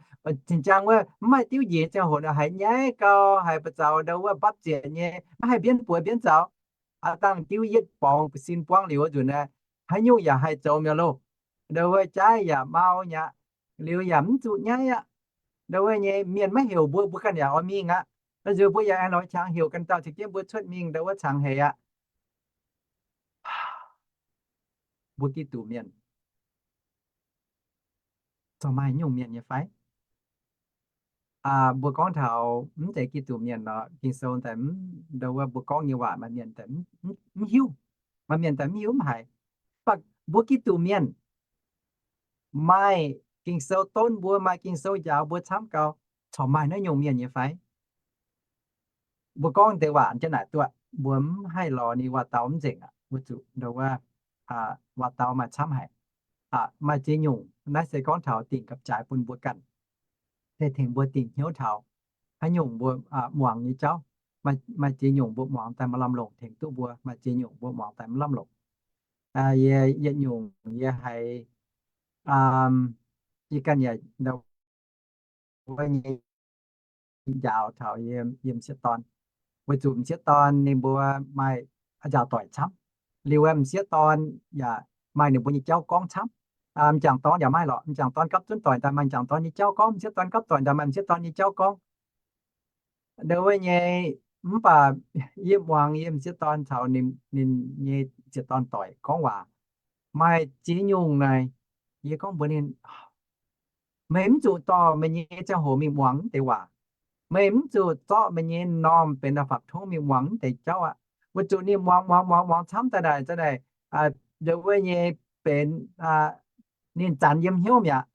cing-jang wuov mv maaih diuv njiec ziangh hoc haiz nyaiv gau, haiz buoz zaux ndau wuov mbapv ziec nyei, maiv haih mbienv buoz mbienv zaux. Aa dangh diuv yietv borngz sin buangv liuz wuov nzunc naaiv, haaix nyungc yaac haih zoux mi'aqv loh. Ndau wuov jaaiv yaac mau nyei aqv, liuz yaac mv zuqc nyaiv aqv. Ndau wuov nyei mienh maiv heuc mbuo, mbuo ganh yaac oix mingh aqv. Nzunc mbuo yaac aengx lorz qangx heuc ganh dauh caux jienv mbuo cuotv mingh ndau wuov cangx heix aqv. Mbuo Giduc mienh corc maaih nyungc mienh nyei fai? Mbuo gorngv taux mv zeiz Giduc mienh nor, Ging-Sou daaih mv, ndau wuov mbuo gorngv nyei waac maaih mienh daaih mv hiuv, maaih mienh daaih mv hiuv mv haiz. Mv baac mbuo Giduc mienh maaih Ging-Sou donv mbuo, maaih Ging-Sou njaaux mbuo camv gau, corc maaih naaiv nyungc mienh nyei fai? Mbuo gorngv deix waac jienv naaic duqv, mbuo mv haih lorz ninh waac-daux mv nzengc aqv. Mbuo zuqc ndau wuov waac-daux maaih camv haic. Maaih ziex nyungc, naaiv se gorngv taux dingc gapv-jaaix bun mbuo ganh, se tengx mbuo dingc hnyouv taux haaix nyungc mbuo muangx nyei jauv. Maaih ziex nyungc mbuo muangx daaih maaih lamh longc tengx duqv mbuo, maaih ziex nyungc mbuo muangx daaih maiv lamh longc. Yie yietc nyungc yie haiz, yie ganh yaac ndau wuov nyei njaaux taux yie m'sieqv dorn. Weic zuqc m'sieqv dorn ninh mbuo maaih njaaux doic camv. Liuz m'sieqv dorn yaac maaih ninh mbuo nyei jauv gorngv camv. M'jangc dorn yaac maaih lorqc. M'jangc dorn gapv zunv doic daaih maaih m'jangc dorn nyei jauv gorngv. M'sieqv dorn gapv doic daaih maaih m'sieqv dorn nyei jauv gorngv. Ndau wuov nyei, mv baac yie muangx yie m'sieqv dorn caux ninh, ninh nyei m'sieqv dorn doic gorngv waac, maaih ziex nyungc naaic, yie gorngv mbuox ninh, meih mv zuqc dorh meih nyei ziangh hoc mingh muangx deix waac. Meih mv zuqc zorqv meih nyei m'normh benx da'faanh tongv mingh muangx mv deix jauv aqv. Weic zuqc ninh muangx muangx muangx muangx camv daaih naaic, za'naaic, ndongc wuov nyei benx, ninh zanc yiem hnyouv mi'aqv.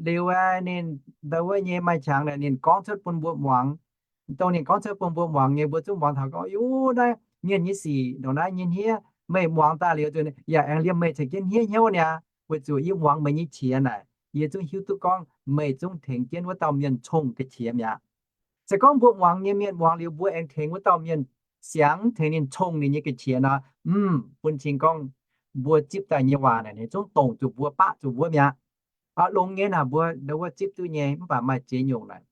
Liuz aeqv, ninh ndongc wuov nyei maaih qangx naaic ninh gorngv cuotv bun mbuo muangx. Dongh ninh gorngv cuotv bun mbuo muangx nyei, mbuo zungv muangx taux gorngv, Yu, naaiv mienh nyei sic ndongc naaiv nyei hniev, meih muangx daaih liuz zuqc yaac aengx liemh meih caux jienv hniev hnyouv niaa. Weic zuqc yie muangx meih nyei qiex naaic, yie zungv hiuv duqv gorngv meih zungv tengx jienv wuov dauh mienh cong ga'qiex mi'aqv. Se gorngv mbuo muangx nyei mienh muangx liuz mbuo aengx tengx wuov dauh mienh siangx tengx ninh cong ninh nyei ga'qiex nor, mv bun cing gorngv mbuo zipv daaih nyei waac naaic ninh zungv dongc zuqc mbuo, baqv zuqc mbuo mi'aqv. Longx nyei naaic mbuo ndongc wuov zipv duqv nyei, mv baac maaih ziex nyungc naaic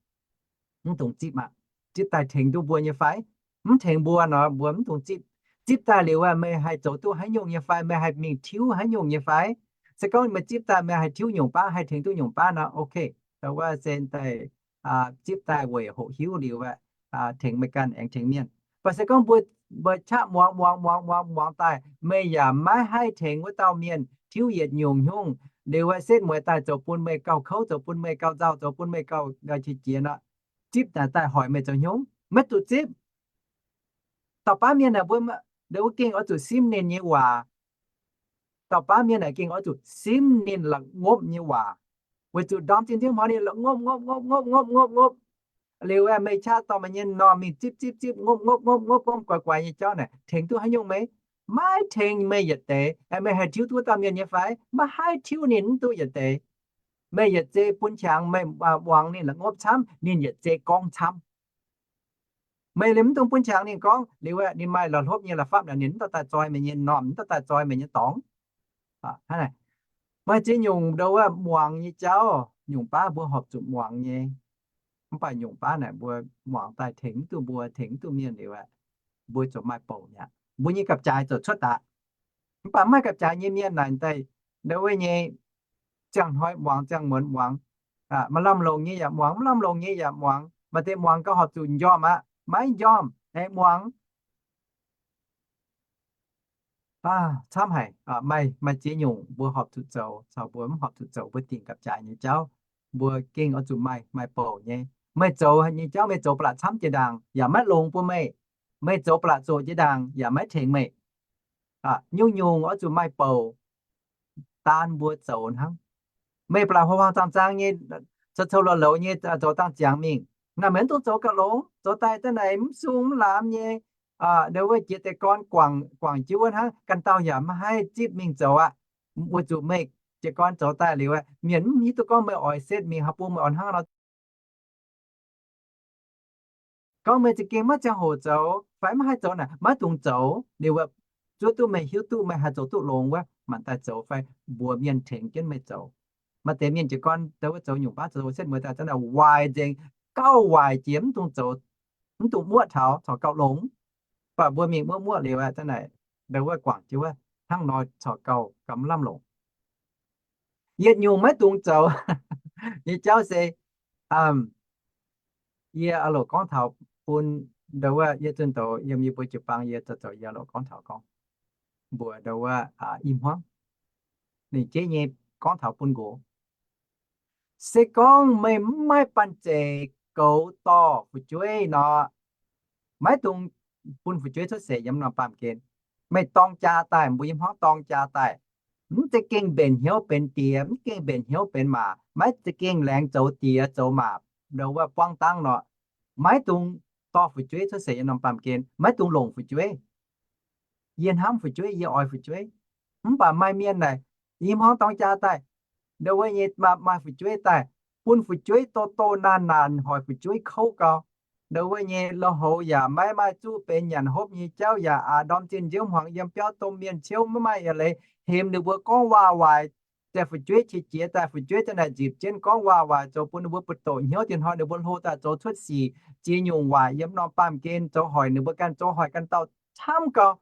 mv dungx zipv aqv. Zipv daaih tengx duqv mbuo nyei fai? Mv tengx mbuo nor mbuo mv dungx zipv. Zipv daaih liuz aeqv, meih haih zoux duqv haaix nyungc nyei fai? Meih haih mingh tiuv haaix nyungc nyei fai? Se gorngv meih zipv daaih meih haih tiuv nyungc baav, haih tengx duqv nyungc baav nor, ok. Ndongc wuov se daaih zipv daaih weic hoqc hiuv liuz aeqv, tengx meih ganh aengx tengx mienh. Mv baac se gorngv mbuo, mbuo qaqv muangx muangx muangx muangx muangx daaih, meih yaac maiv haih tengx wuov dauh mienh tiuv yietc nyungc nyungc liuz aeqv, setv mueiz daaih zoux bun meih gauh kouv, zoux bun meih gauh nzauh, zoux bun meih gauh qiex jiez nor, zipv naaic daaih hoic meih zoux haaix nyungc? Maiv zuqc zipv. Dauh baav mienh naaic mbuo, wuov gengh oix zuqc simv ninh nyei waac. Dauh baav mienh naaic gengh oix zuqc simv ninh la'ngopv nyei waac, weic zuqc ndorm zinh nziouv hmuangx ninh la'ngopv ngopv ngopv ngopv ngopv ngopv ngopv. Liuz aeqv, meih qaqv dorh meih nyei m'normh mingh zipv zipv zipv, ngopv ngopv ngopv ngopv ngopv, guaix guaix nyei jauv naaic, tengx duqv haaix nyungc meih? Maiv tengx. Meih yietc deix aeqv, meih haih tiuv duqv wuov dauh mienh nyei fai? Maiv haih tiuv ninh mv duqv yietc deix. Meih yietc zei bun qangx meih muangx ninh la'ngopv camv, ninh yietc zei gorngv camv. Meih liemh mv dungx bun qangx ninh gorngv liuz aeqv, ninh maaih la'hlopv nyei la'fapv naaic, ninh mv dorh daaih zoi meih nyei m'normh, mv dorh daaih zoi meih nyei dorngx. Maaih ziex nyungc ndongc wuov muangx nyei jauv, nyungc baav mbuo horpc zuqc muangx nyei. Mv baac nyungc baav naaic mbuo muangx daaih tengx mv duqv mbuo, tengx mv duqv mienh liuz aeqv, mbuo ziouc maaih bouc mi'aqv. Mbuo nyei gapv-jaaix ziouc cuotv daaih. Mv baac maaih gapv-jaaix nyei mienh naaic daaih ndongc wuov nyei ziangh hnoi muangx, ziangh muonz muangx, maaih lamh longc nyei yaac muangx, mv lamh longc nyei yaac muangx. Maaih deix muangx gauh horpc zuqc njormh aqv, maiv njormh aengx muangx. Camv haic, maaih, maaih ziex nyungc mbuo horpc zuqc zoux caux mbuo mv horpc zuqc zoux, mbuo dingc gapv-jaaix nyei jauv. Mbuo gengh oix zuqc maaih, maaih bouc nyei. Meih zoux nyei jauv meih zoux ba'laqc camv jiex ndaangc yaac maiv longx bun meih. Meih zoux ba'laqc zoqc jiex ndaangc yaac maiv tengx meih. Nyungc-nyungc oix zuqc maaih bouc daan mbuo zoux hnangv. Meih ba'laqc huaang-huaang zaang-zaang nyei, coux-coux louz-louz nyei zoux dangh ziangx mingh, naaic meih mv dungx zoux gauh longx. Zoux daaih daaih naaic mv sung mv laamx nyei, ndongc wuov jiex deix gorn guangc, guangc jienv wuov hnangv, ganh dauh yaac maiv haih zipv mingh zoux aqv. Weic zuqc meih jiez gorn zoux daaih liuz, mienh mv hiuv duqv gorngv meih oix setv mingh haaix bung, meih oix hnangv nor. Gorngv meih za'gengh maiv ziangh hoc zoux fai maiv haih zoux naaic, maiv dungx zoux. Liuz zuov duqv meih hiuv duqv meih haih zoux duqv longx wuov, maanc daaih zoux fai mbuox mienh tengx jienv meih zoux. Maaih deix mienh jiez gorn ndongc wuov zoux nyungc baav zoux setv mueiz daaih zanc naaic waaic nzengc, gauh waaic jiex, mv dungx zoux, mv dungx muoqv taux, corc gauh longx. Mv baac mbuo mingh muoqv muoqv liuz aeqv, zanc naaic ndongc wuov guangc jienv wuov hnangv nor corc gauh gamh lamh longc. Yietc nyungc maiv dungx zoux nyei jauv se, yie oix longc gorngv taux bun ndongc wuov yie zunh douz yiem yie mbuo jiu-baang yie zoux zoux yie oix longc gorngv taux gorngv mbuox ndongc wuov i hmuangv. Ninh jeiv nyei gorngv taux bun nqox. Se gorngv meih mv maaih banh zeic goux dorh fu'jueiv nor, maiv dungx bun fu'jueiv cuotv seix yiem norm baamh gen. Meih dorng jaa daaih, mbuo yiem hmuangv dorng jaa daaih, mv za'gengh mbenc hnyouv benx diex, mv za'gengh mbenc hnyouv benx maac, maiv za'gengh laengz zoux diex zoux maac, ndongc wuov buangv dangv nor, maiv dungx dorh fu'jueiv cuotv seix yiem norm baamh gen, maiv dungx longc fu'jueiv. Yie hnamv fu'jueiv, yie oix fu'jueiv. Mv baac maaih mienh naaic, yiem hmuangv dorng jaa daaih, ndongc wuov nyei maaih fu'jueiv daaih, bun fu'jueiv doh doh naanc naanc, hoic fu'jueiv kouv gau. Ndongc wuov nyei lui-houx yaac maiv maaih zuqv benx, nyanc hopv nyei jauv yaac aqc, ndorm zinh nziouv hmuangx yiem biauv domh mienh ciouv maiv maaih eix leiz, hemx ninh mbuo gorngv waac-waaic. Daaih fu'jueiv qiex jiez daaih, fu'jueiv zanc naaic nzipc jienv gorngv waac-waaic zoux bun ninh mbuo buoz-doqc hnyouv. Dienh hnoi ninh mbuo hlo daaih zoux cuotv sic, ziex nyungc waaic yiem norm baamh gen zoux hoic ninh mbuo ganh, zoux hoic ganh dauh camv gau.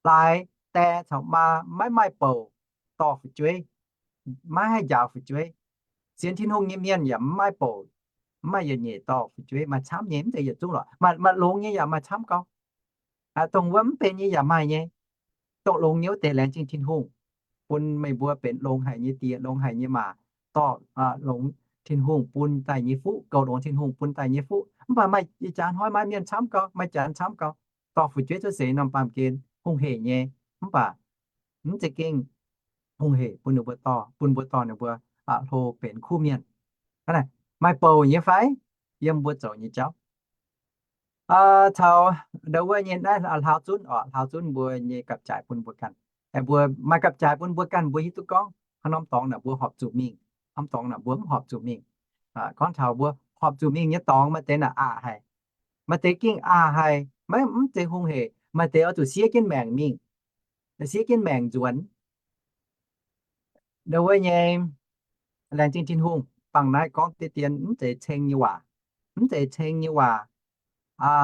Laaix die caux maa maiv maaih bouc dorh fu'jueiv, maiv haih njaaux fu'jueiv. Sienx Tin-Hungh nyei mienh yaac maiv maaih bouc, maiv maaih yietc nyeic dorh fu'jueiv. Maaih camv nyei, mv zeiz yietc zungv lorqc. Maaih longx nyei yaac maaih camv gau. Dongh wuov mv benx nyei yaac maaih nyei. Dongh longx nyei wuov deix laengz zingh Tin-Hungh bun meih mbuo benx longx haic nyei die, longx haic nyei maa, dorh longx Tin-Hungh bun daaih nyei fuqv, goux longx Tin-Hungh bun daaih nyei fuqv. Mv baac maaih ih jaax hnoi maaih mienh camv gau, maaih janx camv gau, dorh fu'jueiv cuotv seix norm baamh gen hungh hec nyei, mv baac mv zeiz gengh hungh hec bun ninh mbuo dorh, bun mbuo dorh ninh mbuo hlo benx kuv mienh. Maaih bouc nyei fai? Yiem mbuo zoux nyei jauv caux ndau wuov nyei naaiv hlaau zunv oc, hlaau zunv mbuo nyei gapv-jaaix bun mbuo ganh. Mbuo maaih gapv-jaaix bun mbuo ganh, mbuo hiuv duqv gorngv haaix norm dorngx naaic mbuo horpc zuqc mingh, haaix norm dorngx naaic mbuo mv horpc zuqc mingh. Gorngv taux mbuo horpc zuqc mingh nyei dorngx, maaih deix naaic aqc haic, maaih deix gengh aqc haic, maiv, mv zeiz hungh hec. Maaih deix oix zuqc siev jienv maengc mingh, siev jienv maengc nzuonx. Ndau wuov nyei laengz zingh Tin-Hungh, bangc naaiv gorngv deix dien mv zeiz ceng nyei waac, mv zeiz ceng nyei waac,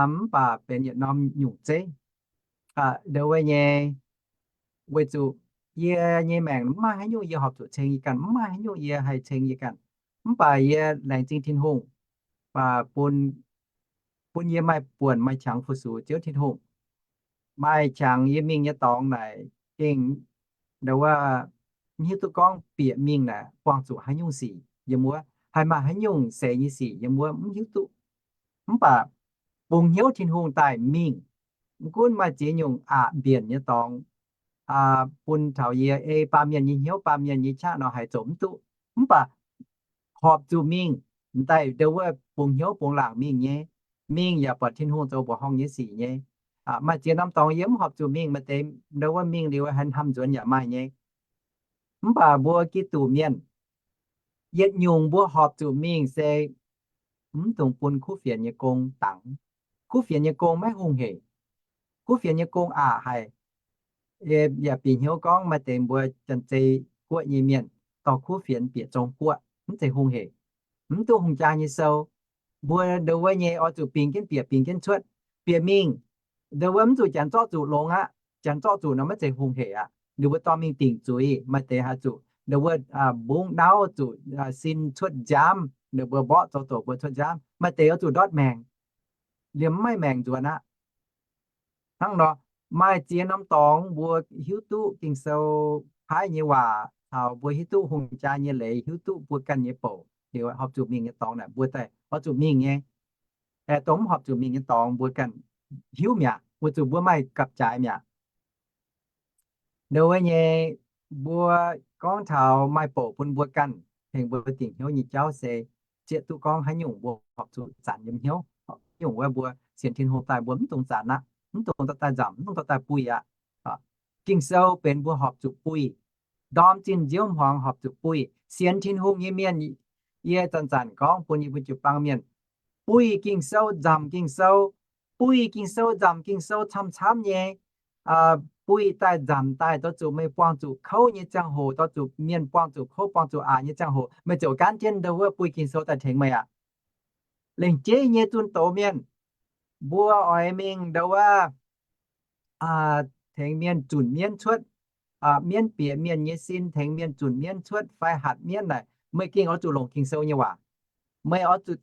mv baac benx yietc norm nyungc zeiv. Ndau wuov nyei, weic zuqc yie nyei maengc mv maaih haaix nyungc yie horpc zuqc ceng yie ganh, mv maaih haaix nyungc yie haih ceng yie ganh. Mv baac yie laengz zingh Tin-Hungh, bun, bun yie maaih buonc maaih qangx fu-sux Ziouv Tin-Hungh. Maaih qangx yie mingh nyei dorngx naaic gengh ndau wuov mv hiuv duqv gorngv bieqc mingh naaic buangh zuqc haaix nyungc sic yiem wuov, haih maaih haaix nyungc seix nyei sic yiem wuov mv hiuv duqv. Mv baac bungx hnyouv Tin-Hungh daaih mingh. Mv gunv maaih ziex nyungc aqc mbienc nyei dorngx bun taux yie ei baamh mienh nyei hnyouv, baamh mienh nyei qaqv nor haiz zoux mv duqv. Mv baac horpc zuqc mingh, m'daaih ndau wuov bungx hnyouv bungx laangc mingh nyei. Mingh yaac buatc Tin-Hungh zoux mbuoqc horngh nyei sic nyei. Maaih ziex norm dorngx yie mv horpc zuqc mingh, maaih deix ndau wuov mingh liuz haiz hnamv nzuonx yaac maaih nyei. Mv baac mbuo Giduc mienh, yietc nyungc mbuo horpc zuqc mingh se mv dungx bun kuv fienx nyei gong dangx. Kuv fienx nyei gong maiv hungh hec. Kuv fienx nyei gong aqc haic. Yaac bieqc hnyouv gorngv maaih deix mbuo Janx-Zei Guoqv nyei mienh dorh kuv fienx bieqc Zong Guoqv, mv zeiz hungh hec. Mv duqv hungh jaa nyei sou. Mbuo ndau wuov nyei oix zuqc bingx jienv bieqc, bingx jienv cuotv, bieqc mingh. Ndau wuov mv zuqc janx zorqv zuqc longx aqv. Janx zorqv zuqc nor maiv zeiz hungh hec aqv. Ninh mbuo dorh mingh dingc zuiz. Maaih deix haih zuqc ndau wuov mbungv nauv, zuqc sin cuotv nziaamv, ninh mbuo mborqv zoux doqc mbuo cuotv nziaamv. Maaih deix oix zuqc ndortv maengc, liemh mv maaih maengc nzuonx aqv. Hnangv nor, maaih ziex norm dorngx mbuo hiuv duqv Ging-Sou paaiv nyei waac caux mbuo hiuv duqv hungh jaa nyei leiz, hiuv duqv mbuo ganh nyei bouc, liuz horpc zuqc mingh nyei dorngx naaic mbuo daaih oix zuqc mingh nyei. Aengx dongh mv horpc zuqc mingh nyei dorngx mbuo ganh hiuv mi'aqv, weic zuqc mbuo maaih gapv-jaaix mi'aqv. Ndau wuov nyei, mbuo gorngv taux maaih bouc bun mbuo ganh tengx mbuo dingc hnyouv nyei jauv se zieqv duqv gorngv haaix nyungc mbuo horpc zuqc zanc yiem hnyouv. Haaix nyungc wuov mbuo sienx Tin-Hungh daaih mbuo mv dungx zanc aqv, mv dungx dorh daaih nzamc, mv dungx dorh daaih buih aqv. Ging-Sou benx mbuo horpc zuqc buih. Ndorm zinh nziouv hmuangx horpc zuqc buih. Sienx Tin-Hungh nyei mienh, yie zanc-zanc gorngv bun yie mbuo jiu-baang mienh, buih Ging-Sou, nzamc Ging-Sou, buih Ging-Sou, nzamc Ging-Sou camv-camv nyei. Buih daaih nzamc daaih, dorh zuqc meih buangh zuqc kouv nyei ziangh hoc, dorh zuqc mienh buangh zuqc kouv, buangh zuqc aqc nyei ziangh hoc, meih ziouc gaanv jienv ndau wuov buih Ging-Sou daaih tengx meih aqv. Lengc jeiv nyei zunh doz mienh, mbuo oix mingh ndau wuov tengx mienh zunc mienv cuotv, mienv bieqc mienh nyei sin, tengx mienh zunc mienv cuotv fai hatc mienv naaic, meih gengh oix zuqc longc Ging-Sou nyei waac. Meih oix zuqc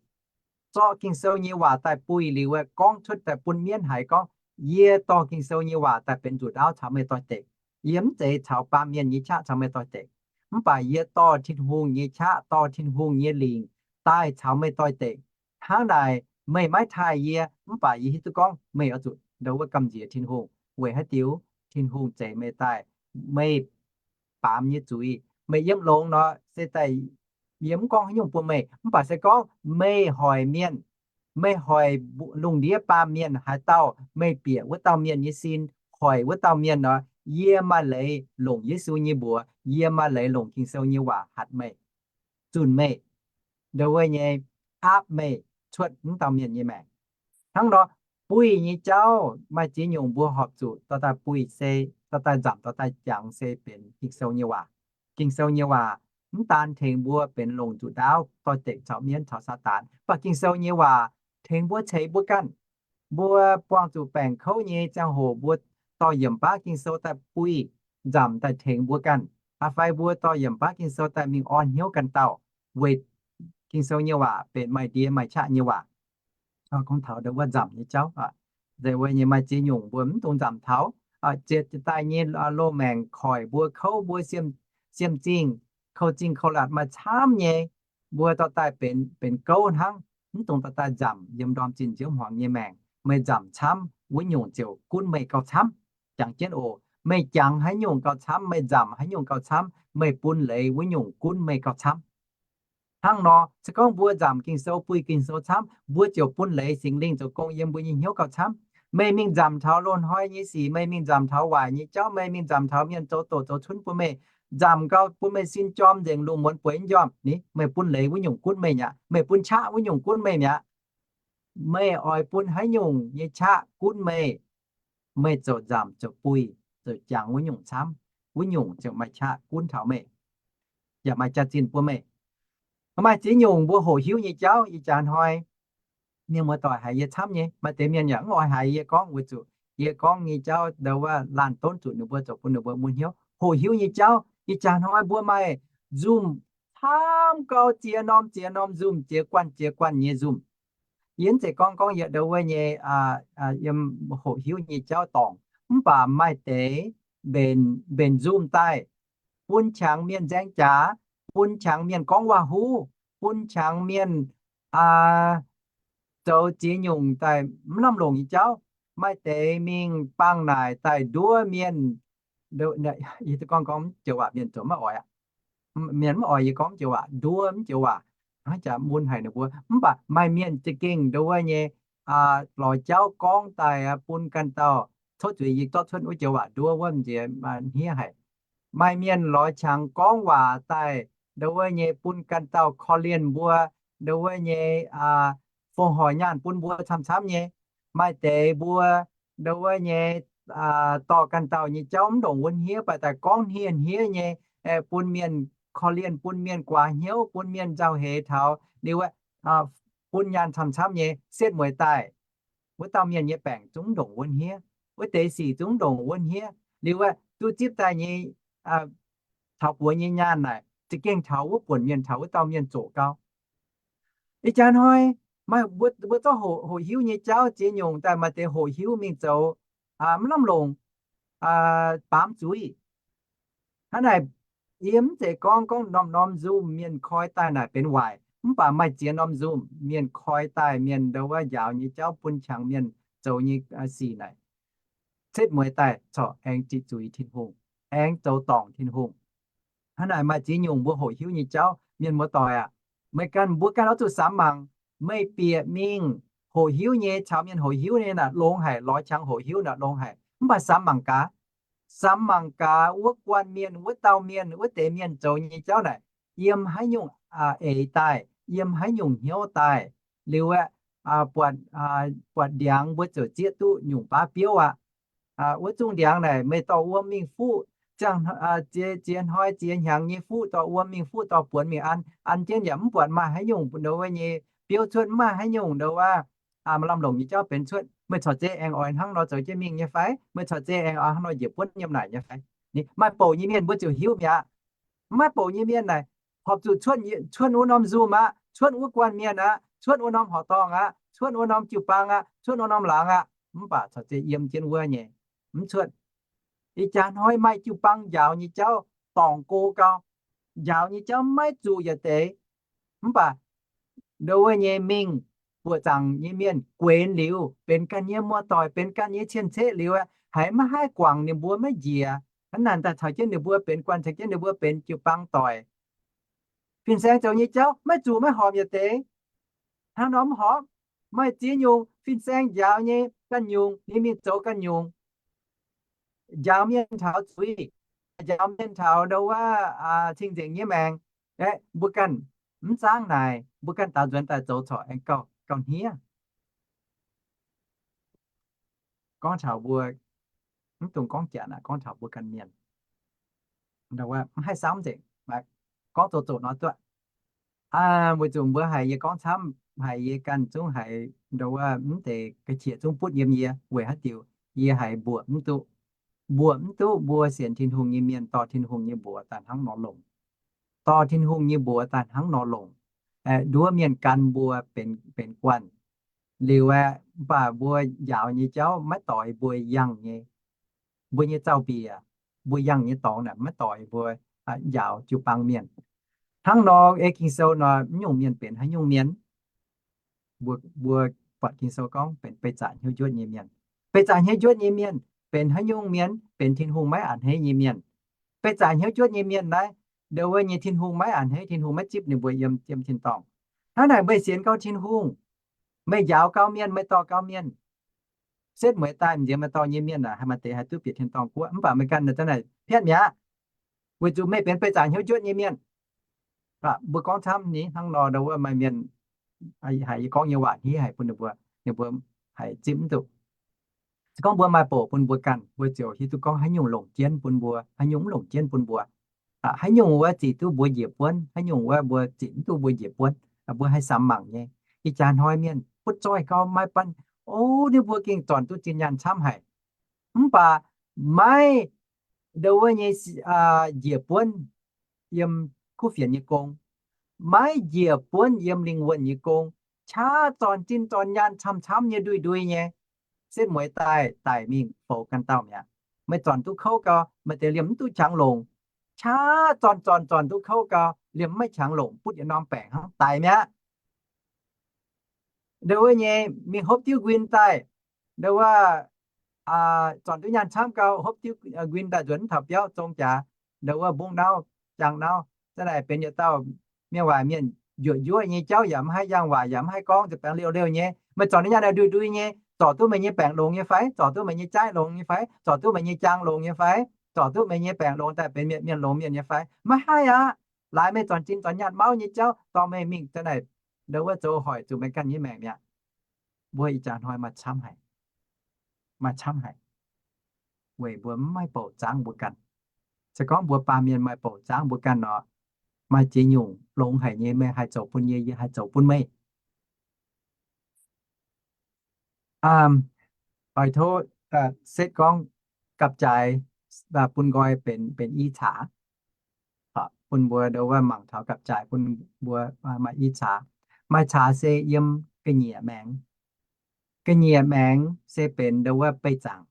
zorqv Ging-Sou nyei waac daaih buih liuz, gorngv cuotv daaih bun mienv haiz gorngv, yie dorh Ging-Sou nyei waac daaih benx nzuqc ndaauv caux meih doix-dekc. Yie mv zeiz caux baamh mienh nyei qaqv caux meih doix-dekc, mv baac yie dorh Tin-Hungh nyei qaqv, dorh Tin-Hungh nyei lingc daaih caux meih doix-dekc. Hnangv naaic meih maiv taaih yie, mv baac yie hiuv duqv gorngv meih oix zuqc ndau wuov gamh nziex Tin-Hungh. Weic haaix diuc? Tin-Hungh zeix meih daaih, meih baamz nyei zuiz, meih yiem longx nor se daaih, yie mv gorngv haaix nyungc bun meih, mv baac se gorngv meih hoic mienh, meih hoic lungh ndiev baamh mienh haaix dauh, meih bieqc wuov dauh mienh nyei sin, hoic wuov dauh mienh nor, yie maaih leiz longc Yesu nyei mbuox, yie maaih leiz longc Ging-Sou nyei waac hatc meih, zunh meih, ndau wuov nyei, aapv meih cuotv wuov dauh mienh nyei maengc. Hnangv nor, buih nyei jauv maaih ziex nyungc mbuo horpc zuqc dorh daaih buih se, dorh daaih nzamc, dorh daaih jangx se benx Ging-Sou nyei waac. Ging-Sou nyei waac mv daan tengx mbuo benx longc nzuqc ndaauv doix-dekc caux mienv caux Saadaan, mv baac Ging-Sou nyei waac tengx mbuo ceix mbuo ganh. Mbuo buangh zuqc baengc kouv nyei ziangh hoc mbuo dorh yiemc baav Ging-Sou daaih buih nzamc daaih tengx mbuo ganh. Aa fai mbuo dorh yiemc baav Ging-Sou daaih mingh orn hnyouv ganh dauh, weic Ging-Sou nyei waac benx maaih ndie maaih qaqv nyei waac. Gorngv taux ndau wuov nzamc nyei jauv, nzemc wuov nyei maaih ziex nyungc mbuo mv dungx nzamc taux. Ziec daaih nyei loz-maengc koic mbuo, kouv mbuo, siem zingh, kouv zingh kouv latc maaih camv nyei, mbuo dorh daaih benx, benx gouv hnangv. mv dungx daaih daaih nzamc yiem ndorm zinh nziouv hmuangx nyei maengc. Meih nzamc camv, wuov nyungc ziouc gunv meih gauh camv. Jangx jienv oc. Meih jangx haaix nyungc gauh camv, meih nzamc haaix nyungc gauh camv, meih bun leiz wuov nyungc gunv meih gauh camv. Hnangv nor, se gorngv mbuo nzamc Ging-Sou, buih Ging-Sou camv, mbuo ziouc bun leiz Singx Lingh zoux gong yiem mbuo nyei hnyouv gauh camv. Meih mingh nzamc taux loz-hnoi nyei sic, meih mingh nzamc taux waaic nyei jauv, meih mingh nzamc taux mienh zoux doqc zoux cunv bun meih, nzamc gau bun meih sin jorm nzengc, lungh muonz bueix mv njormh ni, meih bun leiz wuov nyungc gunv meih mi'aqv. Meih bun qaqv wuov nyungc gunv meih mi'aqv. Meih oix bun haaix nyungc nyei qaqv gunv meih, meih ziouc nzamc, ziouc buih, ziouc jangx wuov nyungc camv, wuov nyungc ziouc maaih qaqv gunv taux meih, yaac maaih jaax-zinh bun meih. Maaih ziex nyungc mbuo hoqc hiuv nyei jauv ih jaax hnoi, mienh muoz-doic haiz yie camv nyei. Maaih deix mienh yaac mv oix haiz yie gorngv weic zuqc yie gorngv nyei jauv ndau wuov laanh donv zuqc ninh mbuo zoux bun ninh mbuo mun hnyouv. Hoqc hiuv nyei jauv ih jaax hnoi mbuo maaih Zoom camv gau, ziex norm ziex norm Zoom, ziex guanh ziex guanh nyei Zoom. Yie mv zeiz gorngv gorngv yie ndau wuov nyei yiem hoqc hiuv nyei jauv dorngc, mv baac maaih deix mbenc, mbenc Zoom daaih bun qangx mienh nzaeng jaax, bun qangx mienh gorngv waac-huv, bun qangx mienh zoux ziex nyungc daaih mv lamh longc nyei jauv. Maaih deix mingh bangh naaic daaih nduov mienh. Yie gorngv gorngv joux waac mienh zoux maiv oix aqv. Mienh mv oix yie gorngv joux waac, nduov mv joux waac, hnangv jaax mun haic ninh mbuo. Mv baac maaih mienh za'gengh ndau wuov nyei lorz jauv gorngv daaih bun ganh dauh, tov zuiz yie zorqv cuotv wuov joux waac nduov wuov m'nziex hniev haic. Maaih mienh lorz qangx gorngv waac daaih ndau wuov nyei bun ganh dauh korv-lienh mbuo ndau wuov nyei fongc hoic nyaanh bun mbuo camv-camv nyei. Maaih deix mbuo ndau wuov nyei dorh ganh dauh nyei jauv mv ndongc wuov hniev, baac daaih gorngv hniev-hniev nyei, bun mienh korv-lienh, bun mienh guaax hnyouv, bun mienh nzauh heix taux liuz, bun nyaanh camv-camv nyei setv mueiz daaih. Wuov dauh mienh nyei baengc zungv ndongc wuov hniev, wuov deix sic zungv ndongc wuov hniev. Liuz aeqv, duqv zipv daaih nyei taux buoz nyei nyaanh naaic za'gengh taux wuov buonc mienh, taux wuov dauh mienh zoqc gau. Ih jaax hnoi maaih mbuo zorqv hoqc hiuv nyei jauv ziex nyungc daaih, maaih deix hoqc hiuv mingh zoux mv lamh longc, baamz zuiz. Hnangv naaic, yie mv zeiz gorngv gorngv norm-norm Zoom mienh koi daaih naaic benx waaic, mv baac maaih ziex norm Zoom mienh koi daaih, mienh ndau wuov njaaux nyei jauv bun qangx mienh zoux nyei sic naaic, setv mueiz daaih corc aengx ziqc zuiz Tin-Hungh, aengx zoux dorngc Tin-Hungh. Hnangv naaic maaih ziex nyungc mbuo hoqc hiuv nyei jauv. Mienh muoz-doic aac, meih ganh, mbuo ganh oix zuqc samx mangc, meih bieqc mingh hoqc hiuv nyei, caux mienh hoqc hiuv nyei naaic longx haic, lorz qangx hoqc hiuv naaic longx haic. Mv baac samx mangc gaax, samx mangc gaax wuov guanh mienh, wuov dauh mienh, wuov deix mienh zoux nyei jauv naaic, yiem haaix nyungc eix daaih, yiem haaix nyungc hnyouv daaih, liuz aeqv, buatc ndiangx mbuo ziouc zieqv duqv nyungc baav biouv aqv. Wuov zungh ndiangx naaic meih dorh wuom mingh fuqv, ziangh, ziex hnoi ziex hnyangx nyei fuqv, dorh wuom mingh fuqv, dorh buonx mingh an. An jienv yaac mv buatc maaih haaix nyungc ndau wuov nyei biouv cuotv, mv maaih haaix nyungc ndau wuov lamh longc nyei jauv benx cuotv. Meih corc zeiz aengx oix hnangv nor zoux jienv mingh nyei fai? Meih corc zeiz aengx oix hnangv nor njiec buonv yiem naaic nyei fai? Maaih bouc nyei mienh mbuo ziouc hiuv mi'aqv. Mv maaih bouc nyei mienh naaic horpc zuqc cuotv wuov norm Zoom aqv, cuotv wuov guanh mienh aqv, cuotv wuov norm horqc dorngh aqv, cuotv wuov norm jiu-baang aqv, cuotv wuov norm laangz aqv, mv baac corc zeiz yiem jienv wuov nyei, mv cuotv. Ih jaax hnoi maaih jiu-baang njaaux nyei jauv dorngc go gau. Njaaux nyei jauv maiv zuqc yietc deix. Mv baac ndau wuov nyei mingh buoqc zaangc nyei mienh guenx liuz, benx ganh nyei muoz-doic, benx ganh nyei cien-ceqv liuz, haiz maiv haih guangc ninh mbuo maiv njiec. Hnangv naaic daaih caux jienv ninh mbuo benx guanh, caux jienv ninh mbuo benx jiu-baang doic. Fin-saeng zoux nyei jauv maiv zuqc maiv horpc yietc deix. Hnangv nor mv horpc. Maaih ziex nyungc fin-saeng njaaux nyei ganh nyungc, ninh mingh zoux ganh nyungc. Njaaux mienh taux zuiz, njaaux mienh taux ndau wuov cing-nzengc nyei maengc. Aeqv, mbuo ganh mv zangv naaic, mbuo ganh daaux nzuonx daaih zoux corc aengx gauh hniev. Gorngv taux mbuo, mv dungx gorngv janx aqv, gorngv taux mbuo ganh mienh, mv haih samv nzengc, gorngv zoux zoqc nor duqv. Weic zuqc mbuo haiz yie gorngv camv, haiz yie ganh zungv haiz ndau wuov mv deix ga'qieqc zungv butv yiem yie weic haaix diuc yie haiz mbuoqc mv duqv. Mbuoqc mv duqv mbuo sienx Tin-Hungh nyei mienh dorh Tin-Hungh nyei mbuox daaih hnangv nor longc, dorh Tin-Hungh nyei mbuox daaih hnangv nor longc. Nduov mienh gan mbuo benx guanh liuz aeqv, mv baac mbuo njaaux nyei jauv maiv doix mbuo yangh nyei, mbuo nyei zaux-mbiec, mbuo yangh nyei dorngx naaic maiv doix mbuo njaaux jiu-baang mienh. Hnangv nor ei Ging-Sou nor, mv nyungc mienh benx haaix nyungc mienh? Mbuo, mbuo buatc Ging-Sou gorngv benx beiv zaqc hnyouv njuotv nyei mienh. Beiv zaqc hnyouv njuotv nyei mienh benx haaix nyungc mienh? Benx Tin-Hungh maiv a'hneiv nyei mienh. Beiv zaqc hnyouv njuotv nyei mienh naaiv, ndo wuov nyei Tin-Hungh maiv a'hneiv, Tin-Hungh maiv zipv ninh mbuo yiem, yiem tin-dorngh. Hnangv naaic meih sienx gau Tin-Hungh, meih njaaux gau mienh, meih dorh gau mienh, setv mueiz daaih m'nziex maaih dorh nyei mienh aah, haih maaih deix haih duqv bieqc tin-dorngh guoqv. Mv baac meih ganh naaiv zanc naaic piatv mi'aqv, weic zuqc meih benx beiv zaqc hnyouv njuotv nyei mienh. Mbuo gorngv camv ni hnangv nor, ndo wuov maaih mienh haiz yie gorngv nyei waac hniev haic bun ninh mbuo, ninh mbuo haiz zipv mv duqv. Se gorngv mbuo maaih bouc bun mbuo ganh, mbuo ziouc hiuv duqv gorngv haaix nyungc longc jienv bun mbuo, haaix nyungc mv longc jienv bun mbuo. Haaix nyungc wuov zic duqv mbuo njiec buonv, haaix nyungc wuov mbuo zic mv duqv mbuo njiec buonv, mbuo haih samx mangc nyei. Ih jaax hnoi mienh butv zoih gau maiv banh, o, ninh mbuo gengh zornc duqv zinh nyaanh camv haic. Mv baac maiv ndo wuov nyei njiec buonv yiem kuv fienx nyei gong, maiv njiec buonv yiem lingh wuonh nyei gong, qaqv zornc zinh zornc nyaanh camv-camv nyei ndui-ndui nyei, setv mueiz daaih daic mingh foux ganh dauh mi'aqv. Meih zornc duqv kouv gau, maaih deix liemh mv duqv qangx longc. Qaqv zornc zornc zornc duqv kouv gau, liemh maiv qangx longc, butv yietc norm baengc hnangv, daic mi'aqv. Ndo wuov nyei mingh hopv diuv nquin daaih, ndo wuov zornc duqv nyaanh camv gau, hopv diuv nquin daaih nzuonx taux biauv zong jaax, ndo wuov mbungv nauv, jaang nauv, zanc naaic benx yietc dauh mienh waaic mienh, njuoqc njuov nyei jauv yaac mv haih, yangh waac yaac mv haih gorngv, nza'baengx liouh liouh nyei. Meih zornc duqv nyaanh naaiv ndui-ndui nyei, zorc duqv meih nyei baengc longx nyei fai? Zorc duqv meih nyei jaiv longx nyei fai? Zorc duqv meih nyei jaang longx nyei fai? Zorc duqv meih nyei baengc longx daaih benx mienh, mienh longx mienh nyei fai? Maiv haih aqv. Laaix meih zornc zinh zornc nyaanh mauv nyei jauv dorh meih mingh zanc naaic, ndo wuov zoux hoic zuqc meih ganh nyei maengc mi'aqv. Mbuo ih jaax hnoi maaih camv haic, maaih camv haic, weic mbuo mv maaih bouc zaangv mbuo ganh. Se gorngv mbuo baamh mienh maaih bouc zaangv mbuo ganh nor, maaih ziex nyungc longx haic nyei, meih haih zoux bun yie, yie haih zoux bun meih. Oix tov setv gorngv gapv-jaaix bun nqoi benx, benx i caax, bun mbuo ndo wuov mangc taux gapv-jaaix bun mbuo maaih i caax. Maaih caax se yiem ga'nyiec maengx. Ga'nyiec maengx se benx ndo wuov beih zaangc,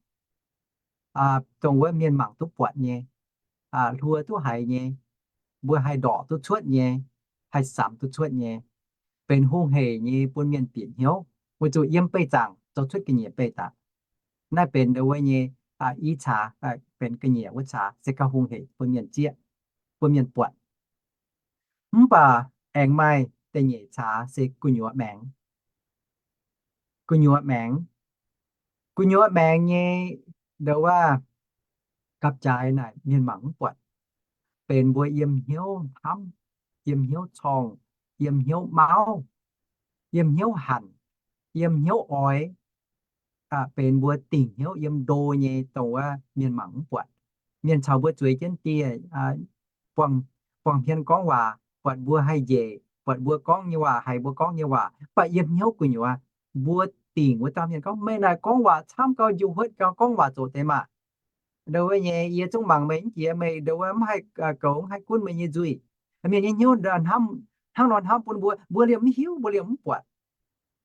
dongh wuov mienh mangc duqv buatc nyei, hluo duqv haiz nyei, mbuo haih ndorqc duqv cuotv nyei, haih samx duqv cuotv nyei, benx hungh heic nyei bun mienh bieqc hnyouv, weic zuqc yiem beih zaangc zoux cuotv ga'nyiec beih zaangc. Naaiv benx ndo wuov nyei i caax, benx ga'nyiec wuov caax se gauh hungh heic bun mienh zieqv, bun mienh buatc. Mv baac aengx maaih da'nyeic caax se gu'nyuoz maengx. Gu'nyuoz maengx, gu'nyuoz maengx nyei ndo wuov gapv-jaaix naaic mienh mangc mv buatc, benx mbuo yiem hnyouv hnamv, yiem hnyouv corngh, yiem hnyouv mauv, yiem hnyouv hanc, yiem hnyouv oix, benx mbuo dingc hnyouv yiem ndo nyei dongh wuov mienh mangc mv buatc. Mienh caux mbuo zueiz jienv dieh, buangh hmien gorngv waac, buatc mbuo haih njiec, buatc mbuo gorngv nyei waac haiz mbuo gorngv nyei waac, mv baac yiem hnyouv gu'nyuoz mbuo dingc wuov dauh mienh gorngv, meih naaic gorngv waac camv gau, njuh huotv gau, gorngv waac zoqc deix maah! Ndo wuov nyei yie zungv mangc meih mv jiex, meih ndo wuov mv haih goux, mv haih gunv meih nyei nzuih. Mienh nyei hnyouv hnangv nor hnamv bun mbuo, mbuo liemh mv hiuv, mbuo liemh mv buatc.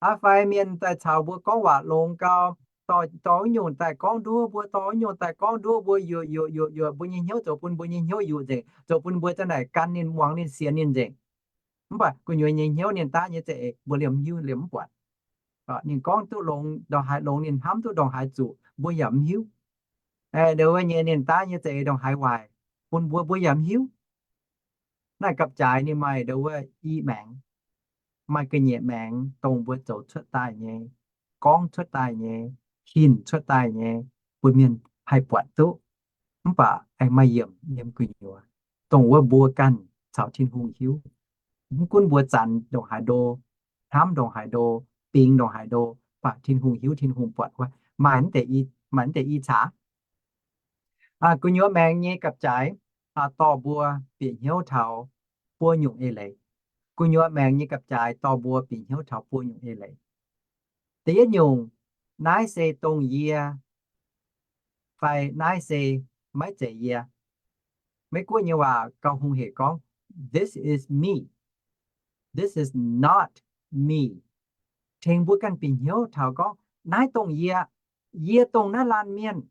Aa fai mienh daaih caux mbuo gorngv waac longx gau, dorh, dorh wuov nyungc daaih gorngv nduov mbuo, dorh wuov nyungc daaih gorngv nduov mbuo, yuoqc, yuoqc, yuoqc, yuoqc, mbuo nyei hnyouv zoux bun mbuo nyei hnyouv yuqc nzengc, zoux bun mbuo zanc naaic gan ninh, muangx ninh, sienx ninh nzengc. Mv baac gu'nyuoz nyei hnyouv ninh daav nyei za'eix mbuo liemh mv hiuv, liemh mv buatc. Ninh gorngv duqv longx ndongc haaix longx, ninh hnamv duqv ndongc haaix zuqc mbuo yaac mv hiuv. Ndo wuov nyei ninh daav nyei za'eix ndongc haaix waaic bun mbuo, mbuo yaac mv hiuv. Naaiv gapv-jaaix ninh maaih ndo wuov i maengx, maaih ga'nyiec maengx dongh mbuo zoux cuotv daaih nyei, gorngv cuotv daaih nyei, hinc cuotv daaih nyei, bun mienh haih buatc duqv. Mv baac aengx maaih yiemc yiem gu'nyuoz, dongh wuov mbuo ganh caux Tin-Hungh hiuv. Mv gunv mbuo zanc ndongc haaix ndo, hnamv ndongc haaix ndo, bingx ndongc haaix ndo, mv baac Tin-Hungh hiuv, Tin-Hungh buatc wuov. Maaih, maaih mv deix i caax. Gu'nyuoz maengx nyei gapv-jaaix dorh mbuo bieqc hnyouv taux buo nyungc eix leiz. Gu'nyuoz maengx nyei gapv-jaaix dorh mbuo bieqc hnyouv taux buo nyungc eix leiz. Da'yietv nyungc, naaiv se dongh yie, fai naaiv se maiv zeiz yie. Meiv Guoqv nyei waac gauh hungh hec gorngv, This is me. This is not me. Tengx mbuo ganh bieqc hnyouv taux gorngv, naaiv dongh yie. Yie dongh naaiv laanh mienh.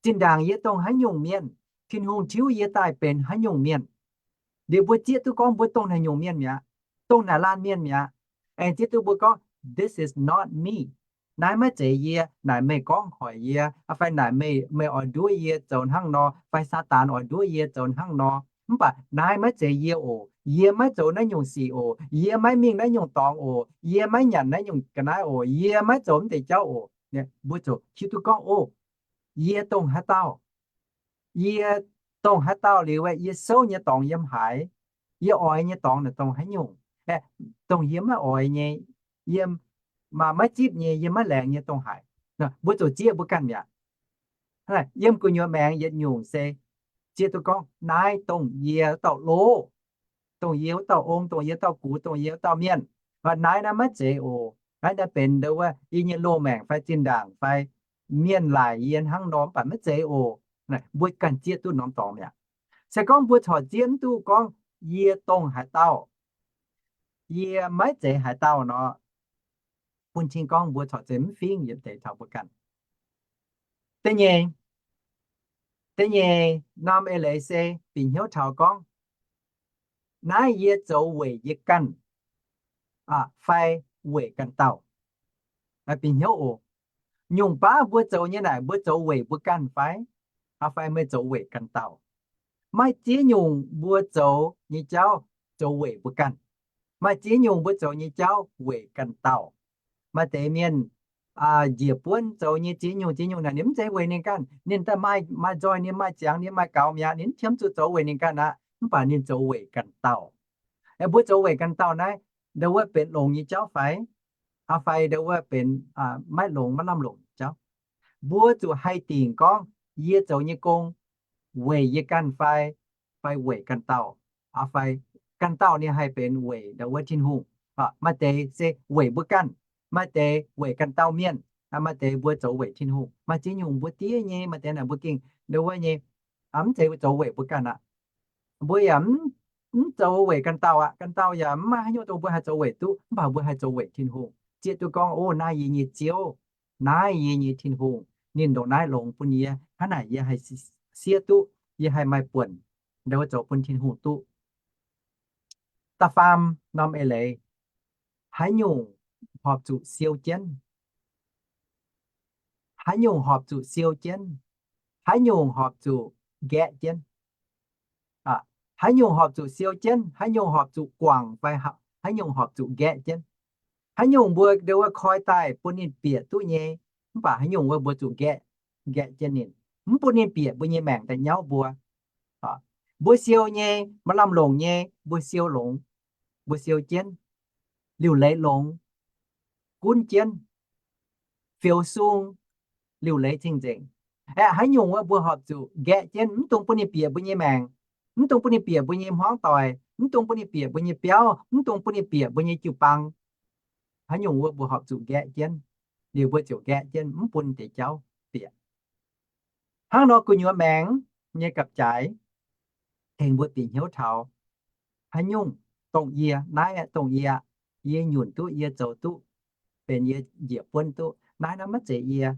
Zinh ndaangc yie dongh haaix nyungc mienh, Tin-Hungh tiuv yie daaih benx haaix nyungc mienh. Liuz mbuo zieqv duqv gorngv mbuo dongh naaic nyungc mienh mi'aqv, dongh naaic laanh mienh mi'aqv. Aengx zieqv duqv mbuo gorngv, This is not me. Naaiv maiv zeiz yie. Naaic meih gorngv hoic yie, fai naaic meih, meih oix nduov yie zoux hnangv nor, fai Saadaan oix nduov yie zoux hnangv nor. Mv baac naaiv maiv zeiz yie oc. Yie maiv zoux naaiv nyungc sic oc. Yie maiv mingh naaiv nyungc dorngx oc. Yie maiv nyanc naaiv nyungc ga'naaiv oc. Yie maiv zoux mv deix jauv oc. Mbuo ziouc hiuv duqv gorngv, o, yie dongh haaix dauh. Yie dongh haaix dauh liuz, yie souv nyei dorngx yiem haaix? Yie oix nyei dorngx naaic dongh haaix nyungc? Dongh yie maiv oix nyei, yie maiv zipv nyei, yie maiv laengz nyei dongh haaix? Mbuo ziouc zieqv mbuo ganh mi'aqv. Yiem gu'nyuoz maengx yietc nyungc se zieqv duqv gorngv, naaiv dongh yie wuov dauh loz, dongh yie wuov dauh ong, dongh yie dauh gux, dongh yie wuov dauh mienh. Naaiv naaiv maiv zeiz oc. Naaiv naaiv benx ndo wuov yie nyei loz-maengc fai zinh ndaangc fai mienh laaic yie hnangv nor, mv baac maiv zeiz oc. Mbuo ganh zieqv duqv norm dorngx mi'aqv. Se gorngv mbuo corc zieqv mv duqv gorngv, yie dongh haaix dauh, yie maiv zeiz haaix dauh nor, bun cing gorngv mbuo corc zeiz mv fingx yietc deix taux mbuo ganh. Da'nyeic, da'nyeic norm eix leiz se bieqc hnyouv taux gorngv, naaiv yie zoux weic yie ganh fai weic ganh dauh? Bieqc hnyouv oc. Nyungc baav mbuo zoux nyei naaic, mbuo zoux weic mbuo ganh fai, fai meih zoux weic ganh dauh? Maaih ziex nyungc mbuo zoux nyei jauv zoux weic mbuo ganh. Maaih ziex nyungc mbuo zoux nyei jauv weic ganh dauh. Maaih deix mienh njiec buonv zoux nyei ziex nyungc ziex nyungc naaic, ninh mv zeiz weic ninh ganh. Ninh daaih maaih, maaih nzoih, ninh maaih ziangx, ninh maaih gaux mi'aqv, ninh mv qiemx zuqc zoux weic ninh ganh aqv. Mv baac ninh zoux weic ganh dauh. Mbuo zoux weic ganh dauh naaiv, ndo wuov benx longx nyei jauv fai, fai ndo wuov benx maiv longx, maiv lamh longc nyei jauv? Mbuo zuqc haih dingc gorngv, yie zoux nyei gong weic yie ganh fai, fai weic ganh dauh, fai ganh dauh ninh haih benx weic ndo wuov Tin-Hungh. Maaih deix se weic mbuo ganh, maaih deix weic ganh dauh mienh, maaih deix mbuo zoux weic Tin-Hungh. Maaih ziex nyungc mbuo diev nyei, maaih deix naaic mbuo gengh ndo wuov nyei, mv zeiz zoux weic mbuo ganh aqv. Mbuo yaac mv zoux weic ganh dauh aqv. Ganh dauh yaac mv maaih haaix nyungc dongh mbuo haih zoux weic duqv, mv baac mbuo haih zoux weic Tin-Hungh. Zieqv duqv gorngv, o, naaiv yie nyei Ziouv, naaiv yie nyei Tin-Hungh, ninh ndongc naaiv longx bun yie, hnangv naaic yie haih siev duqv, yie haih maaih buonc ndo wuov zoux bun Tin-Hungh duqv. Da'faam norm eix leiz, haaix nyungc horpc zuqc siou jienv? Haaix nyungc horpc zuqc siou jienv? Haaix nyungc horpc zuqc nqaeqv jienv? Haaix nyungc horpc zuqc siou jienv? Haaix nyungc horpc zuqc guangc fai haaix nyungc horpc zuqc nqaeqv jienv? Haaix nyungc mbuo ndo wuov koi daaih bun ninh bieqc duqv nyei, mv baac haaix nyungc wuov mbuo zuqc nqaeqv, nqaeqv jienv ninh, mv bun ninh bieqc mbuo nyei maengc daaih nyauv mbuo. Mbuo siou nyei, maaih lamh longc nyei, mbuo siou longx, mbuo siou jienv, liuc leiz longx, gunv jienv, fioux sung, liuc leiz cing-nzengc. Aeqv, haaix nyungc wuov mbuo horpc zuqc nqaeqv jienv, mv dungx bun ninh bieqc mbuo nyei maengc, mv dungx bun ninh bieqc mbuo nyei hmuangv doic, mv dungx bun ninh bieqc mbuo nyei biauv, mv dungx bun ninh bieqc mbuo nyei jiu-baang. Haaix nyungc wuov mbuo horpc zuqc nqaeqv jienv, liuz mbuo ziouc nqaeqv jienv, mv bun deix jauv bieqc. Hnangv nor gu'nyuoz maengx nyei gapv-jaaix tengx mbuo bieqc hnyouv taux, haaix nyungc dongh yie, naaiv dongh yie, yie nyunc duqv, yie zoux duqv, benx yie njiec buonv duqv, naaiv naaiv maiv zeiz yie.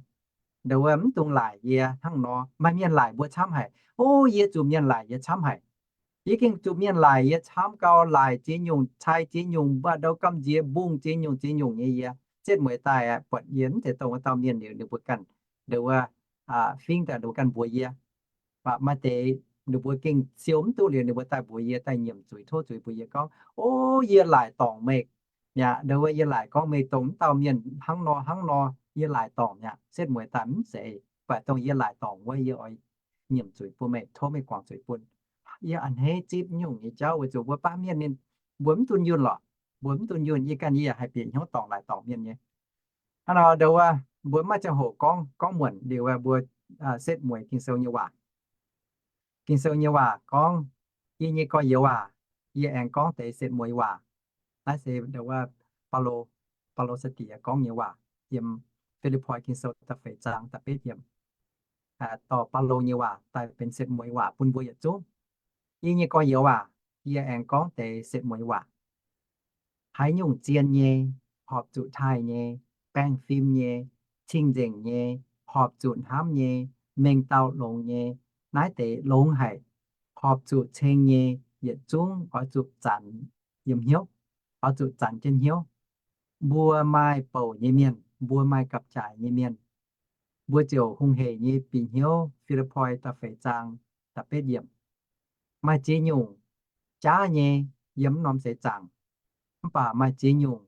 Ndo wuov mv dungx laaic yie hnangv nor. Maaih mienh laaic mbuo camv haic. O, yie zuqc mienh laaic yie camv haic. Yie gengh zuqc mienh laaic yie camv gau, laaic ziex nyungc, cai ziex nyungc, mv baac ndo gamh nziex mbungh ziex nyungc ziex nyungc nyei yie. Setv mueiz daaih aeqv, buatc yie mv zeiz dongh wuov dauh mienh liuz, ninh mbuo ganh ndo wuov fingx daaih ninh mbuo ganh mbuox yie. Maaih deix ninh mbuo gengh siou mv duqv liuz, ninh mbuo daaih mbuox yie, daaih nyiemc zuiz tov zuiz mbuox yie gorngv, o, yie laaic dorngc meih mi'aqv. Ndo wuov yie laaic gorngv meih dongh wuov dauh mienh hnangv nor hnangv nor, yie laaic dorngc mi'aqv. Setv mueiz daaih mv zeiz, mv baac dongh yie laaic dorngc wuov, yie oix nyiemc zuiz bun meih, tov meih guangc zuiz bun. Yie a'hneiv zipv nyungc nyei jauv weic zuqc mbuo baamh mienh ninh mbuo mv dunh yunh lorqc. Mbuo mv dunh yunh, yie ganh yie yaac haih bieqc hnyouv dorngc laaic dorngc mienh nyei. Hnangv nor ndo wuov mbuo mv maaih ziangh hoc gorngv, gorngv muonc liuz wuov mbuo setv mueiz Ging-Sou nyei waac. Ging-Sou nyei waac gorngv, yie nyei gorx-youz aac, yie aengx gorngv deix setv mueiz waac. Naaiv se ndo wuov Baulo, Baulo sai-diex gorngv nyei waac yiem Fi^lipv^poi Ging-Sou da'feix zaang da'betv yiemc. Dorh Baulo nyei waac daaih benx setv mueiz waac bun mbuo yietc zungv. Yie nyei gorx-youz aac, yie aengx gorngv deix setv mueiz waac. Haaix nyungc zien nyei, horpc zuqc taaih nyei, baengh fim nyei, cing-nzengc nyei, horpc zuqc hnamv nyei, mengh dauh longx nyei, naaiv deix longx haic, horpc zuqc ceng nyei, yietc zungv oix zuqc zanc yiem hnyouv, oix zuqc zanc jienv hnyouv. mbuo maaih bouc nyei mienh, mbuo maaih gapv-jaaix nyei mienh, mbuo ziouc hungh heic nyei bieqc hnyouv. Fi^lipv^poi da'feix zaang da'betv yiemc, maaih ziex nyungc jaav nyei yiem mv norm seix zaangc, mv baac maaih ziex nyungc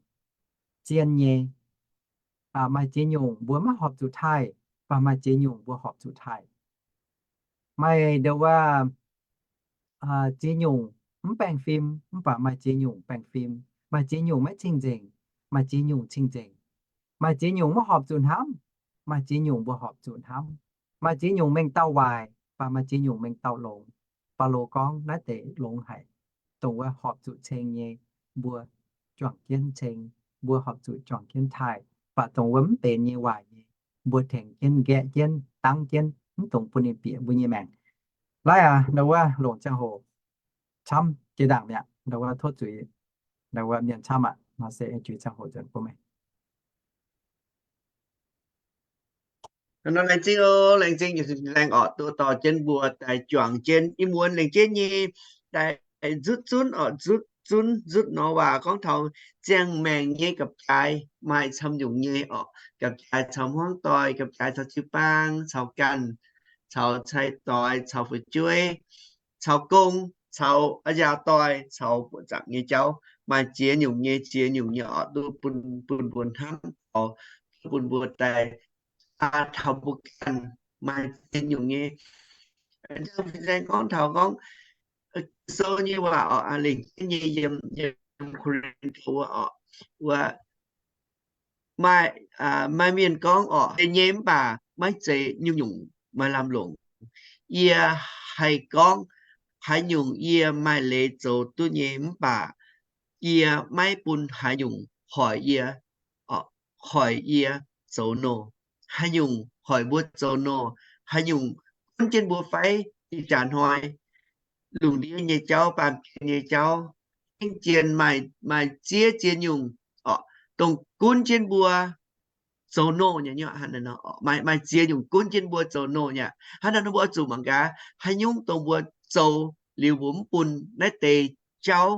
zien nyei. Maaih ziex nyungc mbuo maiv horpc zuqc taaih, mv baac maaih ziex nyungc mbuo horpc zuqc taaih. Maaih ndo wuov ziex nyungc mv baengh fim, mv baac maaih ziex nyungc baengh fim. Maaih ziex nyungc maiv cing-nzengc, maaih ziex nyungc cing-nzengc. Maaih ziex nyungc maiv horpc zuqc hnamv, maaih ziex nyungc mbuo horpc zuqc hnamv. Maaih ziex nyungc mengh dauh waaic, mv baac maaih ziex nyungc mengh dauh longx. Baulo gorngv naaiv deix longx haic. Dongh wuov horpc zuqc ceng nyei, mbuo juangc jienv ceng, mbuo horpc zuqc juangc jienv taaih. Mv baac dongh wuov mv benx nyei waaic nyei, mbuo tengx jienv nqaeqv jienv, dangv jienv, mv dungx bun ninh bieqc mbuo nyei maengc. Laaiv aac, ndo wuov longc ziangh hoc camv jiex ndaangc mi'aqv. Ndo wuov tov zuiz, ndo wuov mienh camv aqv. Nor se juiz ziangh hoc nzuonx bun meih. Nor laengz zingh oc, laengz zingh, laengz orqc, duqv dorh jienv mbuo daaih juangc jienv ih muonz laengz jienv nyei daaih nzutv zunv orqc, nzutv zunv, nzutv nor waac gorngv taux ziangh maengc nyei gapv-jaaix maaih camv nyungc nyei orqc. Gapv-jaaix caux hmuangv doic, gapv-jaaix caux jiu-baang, caux ganh, caux cai-doix, caux fu'jueiv, caux gong, caux a'nziaauc doic, caux buoqc zaangc nyei jauv, maaih ziex nyungc nyei, ziex nyungc nyei orqc, duqv bun, bun mbuo hnamv taux, bun mbuo daaih taux mbuo ganh maaih ziex nyungc nyei. Fin-saeng gorngv taux gorngv sou nyei waac orqc, lengc jienv nyei yiem, yiem Ko^lin^to wuov orqc, wuov maaih, maaih mienh gorngv orqc, zeiz nyei mv baac maiv zeiz nyungc-nyungc maaih lamh longc. Yie haih gorngv haaix nyungc yie maaih leiz zoux duqv nyei mv baac yie maiv bun haaix nyungc hoic yie, hoic yie zoux nor. Haaix nyungc hoic mbuo zoux nor? Haaix nyungc gunv jienv mbuo fai? Ih jaax hnoi lungh ndiev nyei jauv, baamh gen nyei jauv, gengh jiex maaih ziex ziex nyungc orqc, dongh gunv jienv mbuo zoux nor nyei. Maaih, maaih ziex nyungc gunv jienv mbuo zoux nor nyei. Hnangv naaiv nor mbuo oix zuqc mangc gaax haaix nyungc dongh mbuo zoux liuz mbuo mv bun naaiv deix jauv,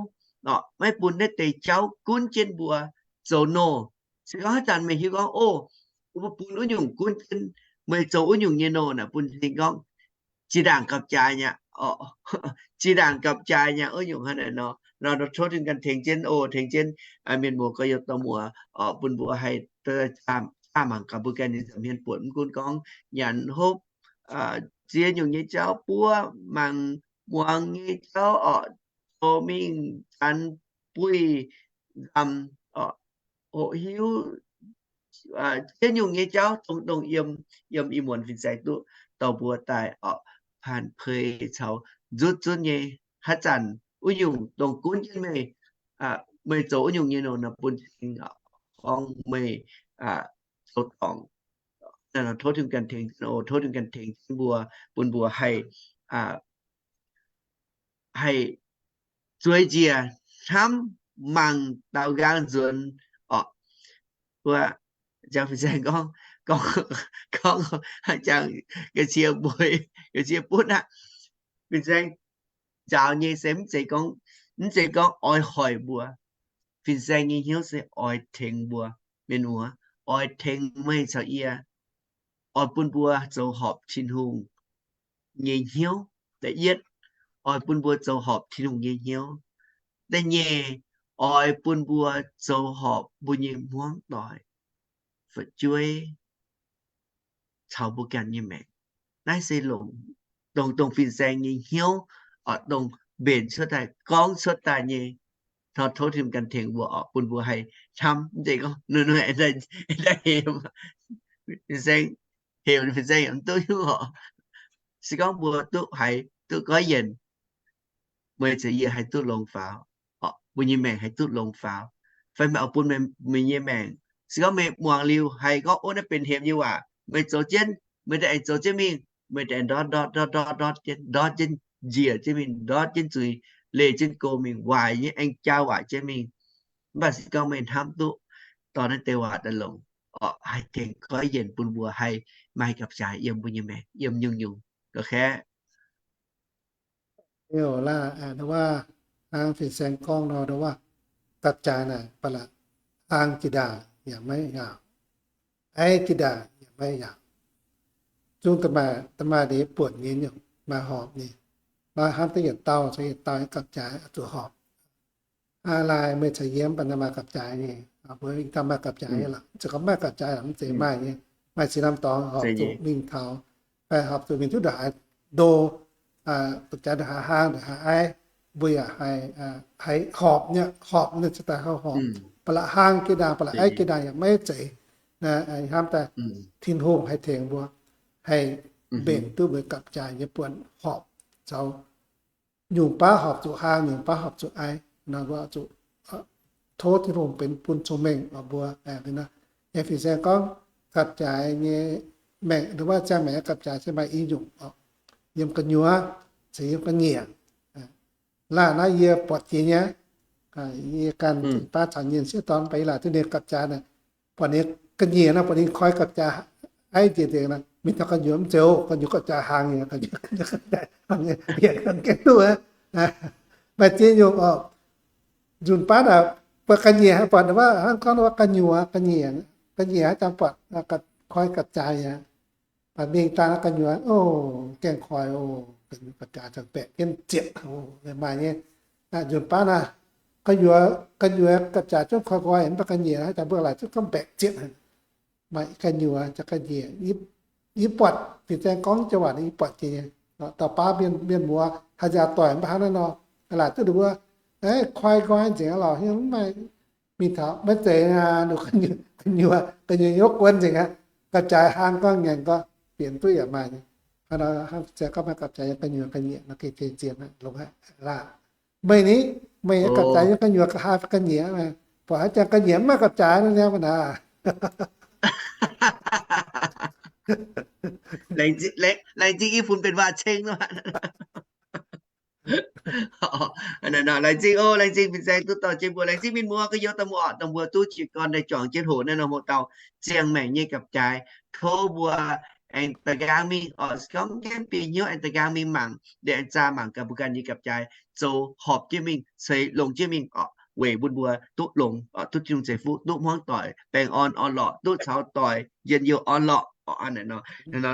maiv bun naaiv deix jauv gunv jienv mbuo zoux nor. Se gorngv haaix zanc meih hiuv gorngv, o, mbuo bun wuov nyungc gunv jienv meih zoux wuov nyungc nyei nor, naaic bun cing gorngv zinh ndaangc gapv-jaaix nyei, zinh ndaangc gapv-jaax nyei wuov nyungc hnangv naaic nor. Nor tov Tin-Hungh ganh tengx jienv, o, tengx jienv mienh muoz gorx-youz dorh muoz, bun mbuo haih zaah mangc gaax mbuo ganh nyei nza'hmien buonc, mv gunv gorngv nyanc hopv, ziex nyungc nyei jauv, buov mangc muangx nyei jauv orqc, zoux mingh zanx buih nzamc orqc, hoqc hiuv ziex nyungc nyei jauv dongh, dongh yiem, yiem ih muonz fin-saeng duqv dorh mbuo daaih orqc, paanh pei caux nzutv zunv nyei. Haaix zanc wuov nyungc dongh gunv jienv meih, meih zoux wuov nyungc nyei nor, bun cing gorngv meih zoux dorngc. Tov Tin-Hungh ganh tengx, tov Tin-Hungh ganh tengx jienv mbuo, bun mbuo haih, haih zueiz njiec hnamv mangc daaux nqaang nzuonx orqc. Wuov, jangx fin-saeng gorngv, gorngv, gorngv, jangx ga'sie mbuox, ga'sie butv aqv. Fin-saeng njaaux nyei se mv zeiz gorngv, mv zeiz gorngv oix hoic mbuo. Fin-saeng nyei hnyouv se oix tengx mbuo, mienh muoz, oix tengx meih caux yie, oix bun mbuo zoux horpc Tin-Hungh nyei hnyouv. Da'yietv, oix bun mbuo zoux horpc Tin-Hungh nyei hnyouv. Da'nyeic, oix bun mbuo zoux horpc mbuo nyei hmuangv doic, fu'jueiv, caux mbuo ganh nyei maengc. Naaiv se longc, dongh, dongh fin-saeng nyei hnyouv, dongh mbenc cuotv daaih, gorngv cuotv daaih nyei. Tov, tov Tin-Hungh ganh tengx mbuo orqc, bun mbuo haih hnamv. Mv zeiz gorngv, nu, nu, hemx, fin-saeng, hemx, fin-saeng mv duqv hiuv orqc. Se gorngv mbuo duqv haiz, duqv goiv yienc, meih caux yie haih duqv longx faaux, mbuo nyei maengc haih duqv longx faaux, fai meih oix bun meih nyei maengc. Se gorngv meih muangx liuz haih gorngv, o, naaiv benx hemx nyei waac, meih zoux jienv, meih daaih aengx zoux jienv mingh, meih daaih ndortv, ndortv, ndortv, ndortv jienv, ndortv jienv njiec jienv mingh, ndortv jienv zuiz, leih jienv go mingh, waaic nyei aengx jaa waaic jienv mingh. Mv baac se gorngv meih hnamv duqv dorh naaiv deix waac daaih longc, haih tengx goiv yienc bun mbuo haih maaih gapv-jaaix yiem mbuo nyei maengc, yiem nyungc-nyungc ga'kaeqv. Hnangv fin-saeng gorngv nor, gapv-jaaix naaic ba'laqc hlang jiex ndaangc yaac maiv yaauc, aiv jiex ndaangc yaac maiv yaauc. Zungv da'maaih, da'maaih ndeic buonc nyei nyungc, maaih horpc nyei. Nor hnamv deix yietc dauh, caux yietc dauh nyei gapv-jaaix zuqc horpc. Aa, laaih meih caux yie mv baac maaih gapv-jaaix nyei, mbuo ih dauh maaih gapv-jaaix nyei lorqc. Ziouc gorngv maaih gapv-jaaix lorqc, mv zeiz maaih nyei. Maaih ziex norm dorngx horpc zuqc mingh taux, fai horpc zuqc mingh duqv ndongc haaix ndo, gapv-jaaix ndongc haaix hlang, ndongc haaix aiv, mbuo yaac haih, haih horpc nyei, horpc nyei, cingx daaih horpc. Ba'laqc hlang jiex ndaangc, ba'laqc aiv jiex ndaangc yaac maiv zeiz. Hnamv daaih Tin-Hungh haih tengx mbuo, haih mbenc duqv mbuo gapv-jaaix nyei buonc horpc caux nyungc baav horpc zuqc hlang, nyungc baav horpc zuqc aiv. Nor mbuo zuqc tov Tin-Hungh benx bun cong-mengh oc mbuo. Yiem Fin-Saeng gorngv gapv-jaaix nyei maengc, nduov wuov ziangh maengc nyei gapv-jaaix se maaih i nyungc oc. Yiem gu'nyuoz caux yiem ga'nyiec. Laanh naaiv yie buatc jiex nyei. Yie ganh baav caux nyienh sieqv dorn, mv baac yie laaic duqv ninh gapv-jaaix naaic, buatc ninh ga'nyiec nor, buatc ninh koi gapv-jaax aiv njiec nzengc nor, mingh taux gu'nyuoz mv zeiz oc, gu'nyuoz gapv-jaax hlang nyei, gu'nyuoz gapv-jaax hlang nyei, mienh gengh duqv. Maaih ziex nyungc oc. Nzunc baav naaic buatc ga'nyiec, buatc wuov hnangv gorngv wuov gu'nyuoz, ga'nyiec, ga'nyiec haaix zanc buatc koi gapv-jaax aqv. Baac mingh daaih gu'nyuoz, o, gaengh koi, o, gapv-jaax ziangh baeqc jienv ziepc, maaih nyei. Nzunc baav naaic, gu'nyuoz, gu'nyuoz gapv-jaax zungv koi nqoi, mv baac ga'nyiec haaix zanc mbuo laaic zungv gorngv baeqc ziepc. Maaih gu'nyuoz caux ga'nyiec. Yie buatc, Fin-Saeng gorngv jienv waac yie buatc jiex nyei. Dauh baav mienh, mienh muoz haaix nziaaux doic mv baac hnangv naaiv nor, laaic duqv ninh mbuo koi nqoi nzengc lorqc, mv maaih mingh taux maiv zeiz aqv, gu'nyuoz, gu'nyuoz nyei wuov guon nzengc aqv. Ga'jaaix hlang gorngv ngaengc gorngv bienx duqv yaac maaih nyei. Hnangv se gorngv maaih ga'jaaix nyei gu'nyuoz ga'nyiec nor gengh zien-zien longx haic laah. Meih ni, meih nyei ga'jaaix nyei gu'nyuoz ga'haav ga'nyiec, buatc haaix janx ga'nyiec mv maaih ga'jaaix nor, niaa mv baac naaic. Laengz zingh i fun benx waac-ceng. Laengz zingh o, laengz zingh fin-saeng duqv dorh jienv mbuo, laengz zingh mienh muoz gu'nyuoz dongh mbuo, dongh mbuo duqv jiez gorn daaih juangc jienv hoqc naaiv norm hoqc dauh ziangh maengc nyei gapv-jaaix. Tov mbuo aengx da'nqaang mingh oc, se gorngv jienv bieqc hnyouv aengx da'nqaang mingh mangc, aengx zaah mangc gaax mbuo ganh nyei gapv-jaaix zoux horpc jienv mingh ceix longx jienv mingh oc, weic bun mbuo duqv longx oc, duqv Tin-Hungh ceix fuqv, duqv hmuangv doic baengh orn orn-lorqc, duqv caux doic njien-youh orn-lorqc oc. Aa, naaiv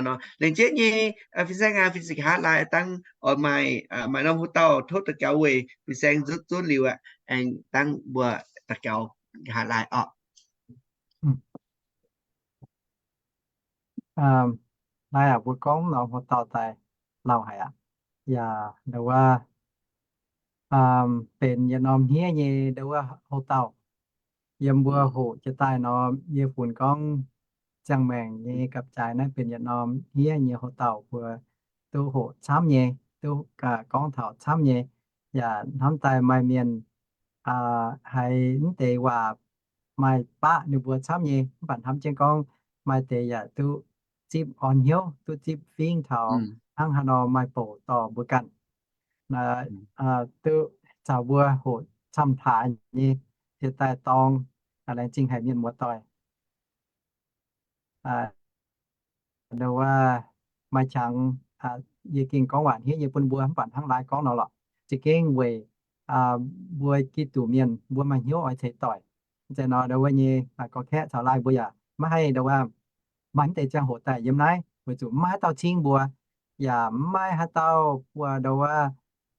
nor, laengz zingh nyei fin-saeng aac, fin-saeng nqa'haav laai dangv oix maaih, maaih norm hoqc dauh tov daux gaux weic fin-saeng nzutv zunv liuz aqv, aengx dangv mbuo daux gaux nqa'haav laai oc. Naaiv aac, mbuo gorngv norm hoqc dauh daaih lauh haic aqv. Yaac ndo wuov benx yietc norm hniev nyei ndo wuov hoqc dauh. Yiem mbuo hoqc jiex daaih nor, yie funx gorngv ziangh maengc nyei gapv-jaaix naaiv benx yietc norm hniev nyei hoqc dauh, mbuo duqv hoqc camv nyei, duqv gorngv taux camv nyei. Yaac hnamv daaih maaih mienh haiz mv deix waac maaih baqv ninh mbuo camv nyei, mv baac hnamv jienv gorngv maaih deix yaac duqv zipv orn hnyouv, duqv zipv fingv taux hnangv haaix nor maaih bouc dorh mbuo ganh. Duqv caux mbuo hoqc camv hlaax nyei, jiex daaih dorng, laengz zingh haic mienh muoz-doic. Ndo wuov maaih qangx, yie gengh gorngv waac hniev nyei bun mbuo, mv baac hnangv laai gorngv nor lorqc, za'gengh weic mbuo Giduc mienh mbuo maaih hnyouv oix ceix doic. Mv zeiz nor ndo wuov nyei gorx-kaeqv caux laai mbuo yaac maiv haih ndo wuov maaih mv deix ziangh hoc daaih yiem naaiv, weic zuqc maiv maaih haaix dauh cingv mbuo, yaac maiv maaih haaix dauh mbuo ndo wuov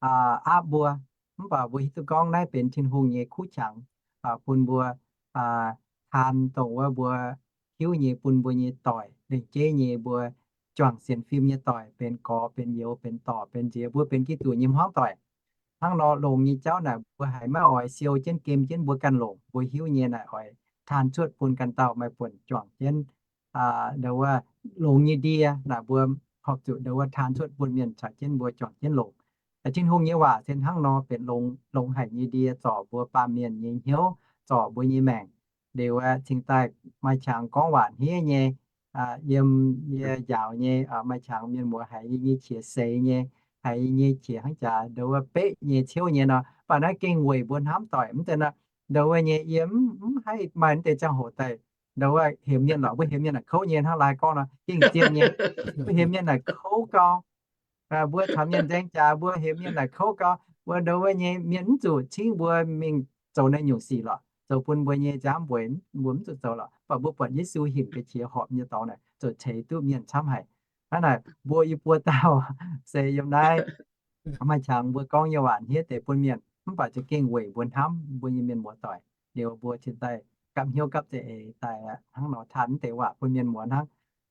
aapv mbuo. Mv baac mbuo hiuv duqv gorngv naaiv benx Tin-Hungh nyei kuv qangx bun mbuo taan dongh wuov mbuo hiuv nyei bun mbuo nyei doic, lengc jeiv nyei mbuo juangc sienx fim nyei doic, benx gorx benx youz, benx dorc benx nziex, mbuo benx Giduc nyei hmuangv doic. Hnangv nor longx nyei jauv naaic mbuo haiz maiv oix siou jienv gem jienv mbuo ganh longc, mbuo hiuv nyei naaic oix taan cuotv bun ganh dauh maaih buonc juangc jienv ndo wuov longx nyei ndie naaic mbuo horpc zuqc ndo wuov taan cuotv bun mienh caux jienv mbuo juangc jienv longc. Tin-Hungh nyei waac se hnangv nor benx longx, longx haic nyei ndie zorc mbuo baamh mienh nyei hnyouv, zorc mbuo nyei maengc. Liuz cingx daaih maaih qangx gorngv waac hniev nyei, yiem yie njaaux nyei maaih qangx mienh muoz haiz yie nyei qiex seix nyei, haiz yie nyei qiex hnangv jaax ndo wuov beqv nyei ciouv nyei nor. Mv baac naaiv gengh weic mbuo hnamv doic mv deix nor, ndo wuov nyei yie mv haih maaih mv deix ziangh hoc daaih ndo wuov hemx mienh lorqc. Mbuo hemx mienh naaic kouv nyei, hnangv laai gorngv nor gengh zien nyei. Mbuo hemx mienh naaic kouv gau. Mbuo caux mienh nzaeng jaax mbuo hemx mienh naaic kouv gau, mbuo ndo wuov nyei mienh mv zuqc cingv mbuo mingh zoux naaiv nyungc sic lorqc. zoux bun mbuo nyei nziaamv weic mbuo mv zuqc zoux lorqc. Mv baac mbuo buatc Yesu hinc ga'qiex horpc nyei dorngx naaic zuqc ceix duqv mienh camv haic. Hnangv naaic mbuo i buo dauh se yiem naaiv maaih qangx mbuo gorngv nyei waac hniev deix bun mienh, mv baac za'gengh weic mbuo hnamv mbuo nyei mienh muoz doic. Liuz mbuo cingx daaih gapv hnyouv gapv za'eix daaih hnangv nor tanh mv deix waac bun mienh muoz hnangv.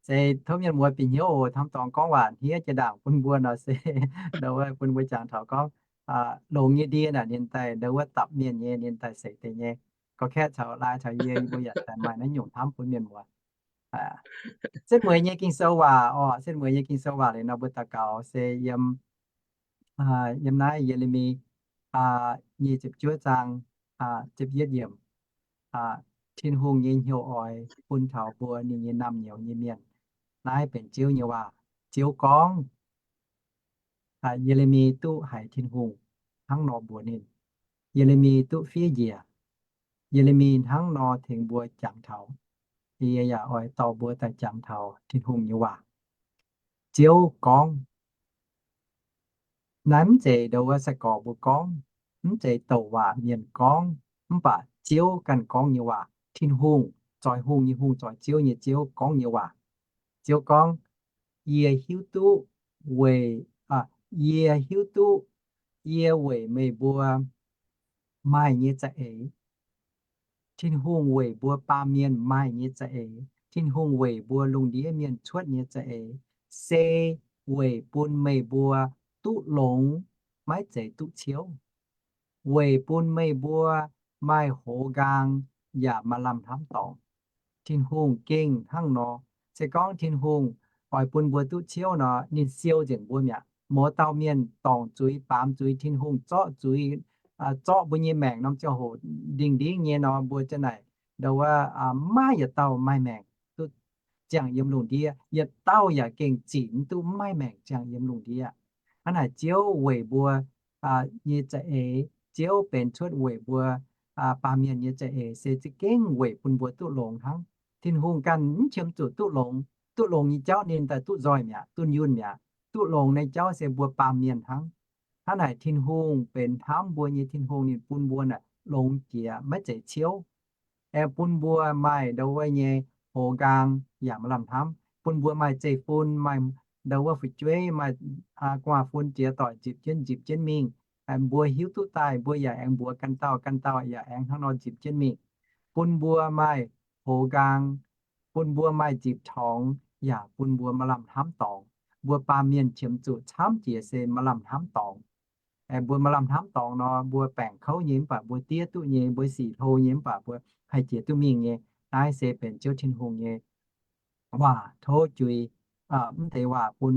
Se tov mienh muoz bieqc hnyouv oc. Hnamv dorngx gorngv waac hniev jiex ndaangc bun mbuo nor se ndau wuov bun mbuo jangx taux gorngv longx nyei ndie naaic ninh daaih ndau wuov dapc mienh nyei, ninh daaih seix deix nyei. Gorx-kaeqv caux Lai caux yie, yie mbuo yaac daaih maaih naaiv nyungc hnamv bun mienh muoz. Setv mueiz nyei Ging-Sou waac oc. Setv mueiz nyei Ging-Sou waac liuz nor mbuo daux gaux se yiem, yiem naaiv Ye^le^mi nyic ziepc juov zaang ziepc yietv yiemc. Tin-Hungh nyei hnyouv oix bun taux mbuo ninh nyei naamh nyouz nyei mienh. Naaiv benx Ziouv nyei waac. Ziouv gorngv, Ye^le^mi duqv haiz Tin-Hungh hnangv nor mbuox ninh. Ye^le^mi duqv fiev njiec. Ye^le^mi hnangv nor tengx mbuo jangx taux. Yie yaac oix dorh mbuo daaih jangx taux Tin-Hungh nyei waac. Ziouv gorngv, naaiv mv zeiz ndau wuov sai-gorx mbuo gorngv, mv zeiz douc waac mienh gorngv, mv baac Ziouv ganh gorngv nyei waac. Tin-Hungh, zoih hungh nyei Hungh, zoih Ziouv nyei Ziouv gorngv nyei waac. Ziouv gorngv, yie hiuv duqv weic, yie hiuv duqv, yie weic meih mbuo maaih nyei za'eix. Tin-Hungh weic mbuo baamh mienh maaih nyei za'eix. Tin-Hungh weic mbuo lungh ndiev mienh cuotv nyei za'eix, se weic bun meih mbuo duqv longx, maiv zeiz duqv ciouv, weic bun meih mbuo maaih hoz nqaang yaac maaih lamh hnamv dorngx. Tin-Hungh gengh hnangv nor. Se gorngv Tin-Hungh oix bun mbuo duqv ciouv nor, ninh siou nzengc mbuo mi'aqv. Mouz dauh mienh dorngc zuiz, baamz zuiz, Tin-Hungh zorqv zuiz, zorqv mbuo nyei maengc norm ziangh hoc ndingh-ndingv nyei nor, mbuo ziang naaic ndau wuov maiv maaih yietc dauh maaih maengc duqv ziangh yiem lungh ndiev. Yietc dauh yaac gengh zic mv duqv maiv maaih maengc ziangh yiem lungh ndiev. Hnangv naaic Ziouv weic mbuo nyei za'eix, Ziouv benx cuotv weic mbuo baamh mienh nyei za'eix se za'gengh weic bun mbuo duqv longx hnangv. Tin-Hungh ganh mv qiemx zuqc duqv longx. Duqv longx nyei jauv ninh daaih duqv nzoih mi'aqv, duqv yunh mi'aqv. Duqv longx nyei jauv se mbuo baamh mienh hnangv. Hnangv naaic Tin-Hungh benx hnamv mbuo nyei Tin-Hungh, ninh bun mbuo naaic longx jiex maiv zeiz ciouv. Aengx bun mbuo maaih ndau wuov nyei hoz nqaang yaac maaih lamh hnamv, bun mbuo maaih zeiv-fun, maaih ndau wuov fu'jueiv, maaih gu'nguaaz-fun jiex doic nzipc jienv nzipc jienv mingh. Mbuo hiuv duqv daaih mbuo yaac aengx mbuox ganh dauh, ganh dauh yaac aengx hnangv nor nzipc jienv mingh. Bun mbuo maaih hoz nqaang, bun mbuo maaih nzipc torngx, yaac bun mbuo maaih lamh hnamv dorngx. Mbuo baamh mienh qiemx zuqc camv jiex se maaih lamh hnamv dorngx. Mbuo maaih lamh hnamv dorngx nor, mbuo baengc kouv nyei mv baac mbuo diev duqv nyei, mbuo sic hlo nyei mv baac mbuo haih jiex duqv mingh nyei. Naaiv se benx Ziouv Tin-Hungh nyei waac tov juix, mv deix waac bun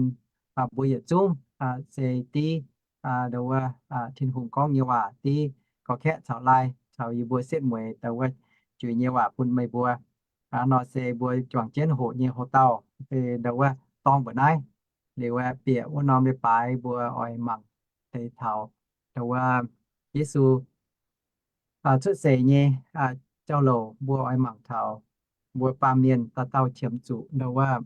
mbuo yietc zungv se div ndau wuov Tin-Hungh gorngv nyei waac div. Gorx-kaeqv caux Lai caux yie mbuo setv mueiz ndau wuov juix nyei waac bun meih mbuo. Nor se mbuo juangc jienv hoqc nyei houx dauh se ndau wuov dorng mbuoqc naaiv. Liuz bieqc wuov norm leiz-baaix mbuo oix mangc deix taux ndau wuov Yesu cuotv seix nyei jauv-louc, mbuo oix mangc taux mbuo baamh mienh dauh dauh qiemx zuqc ndau wuov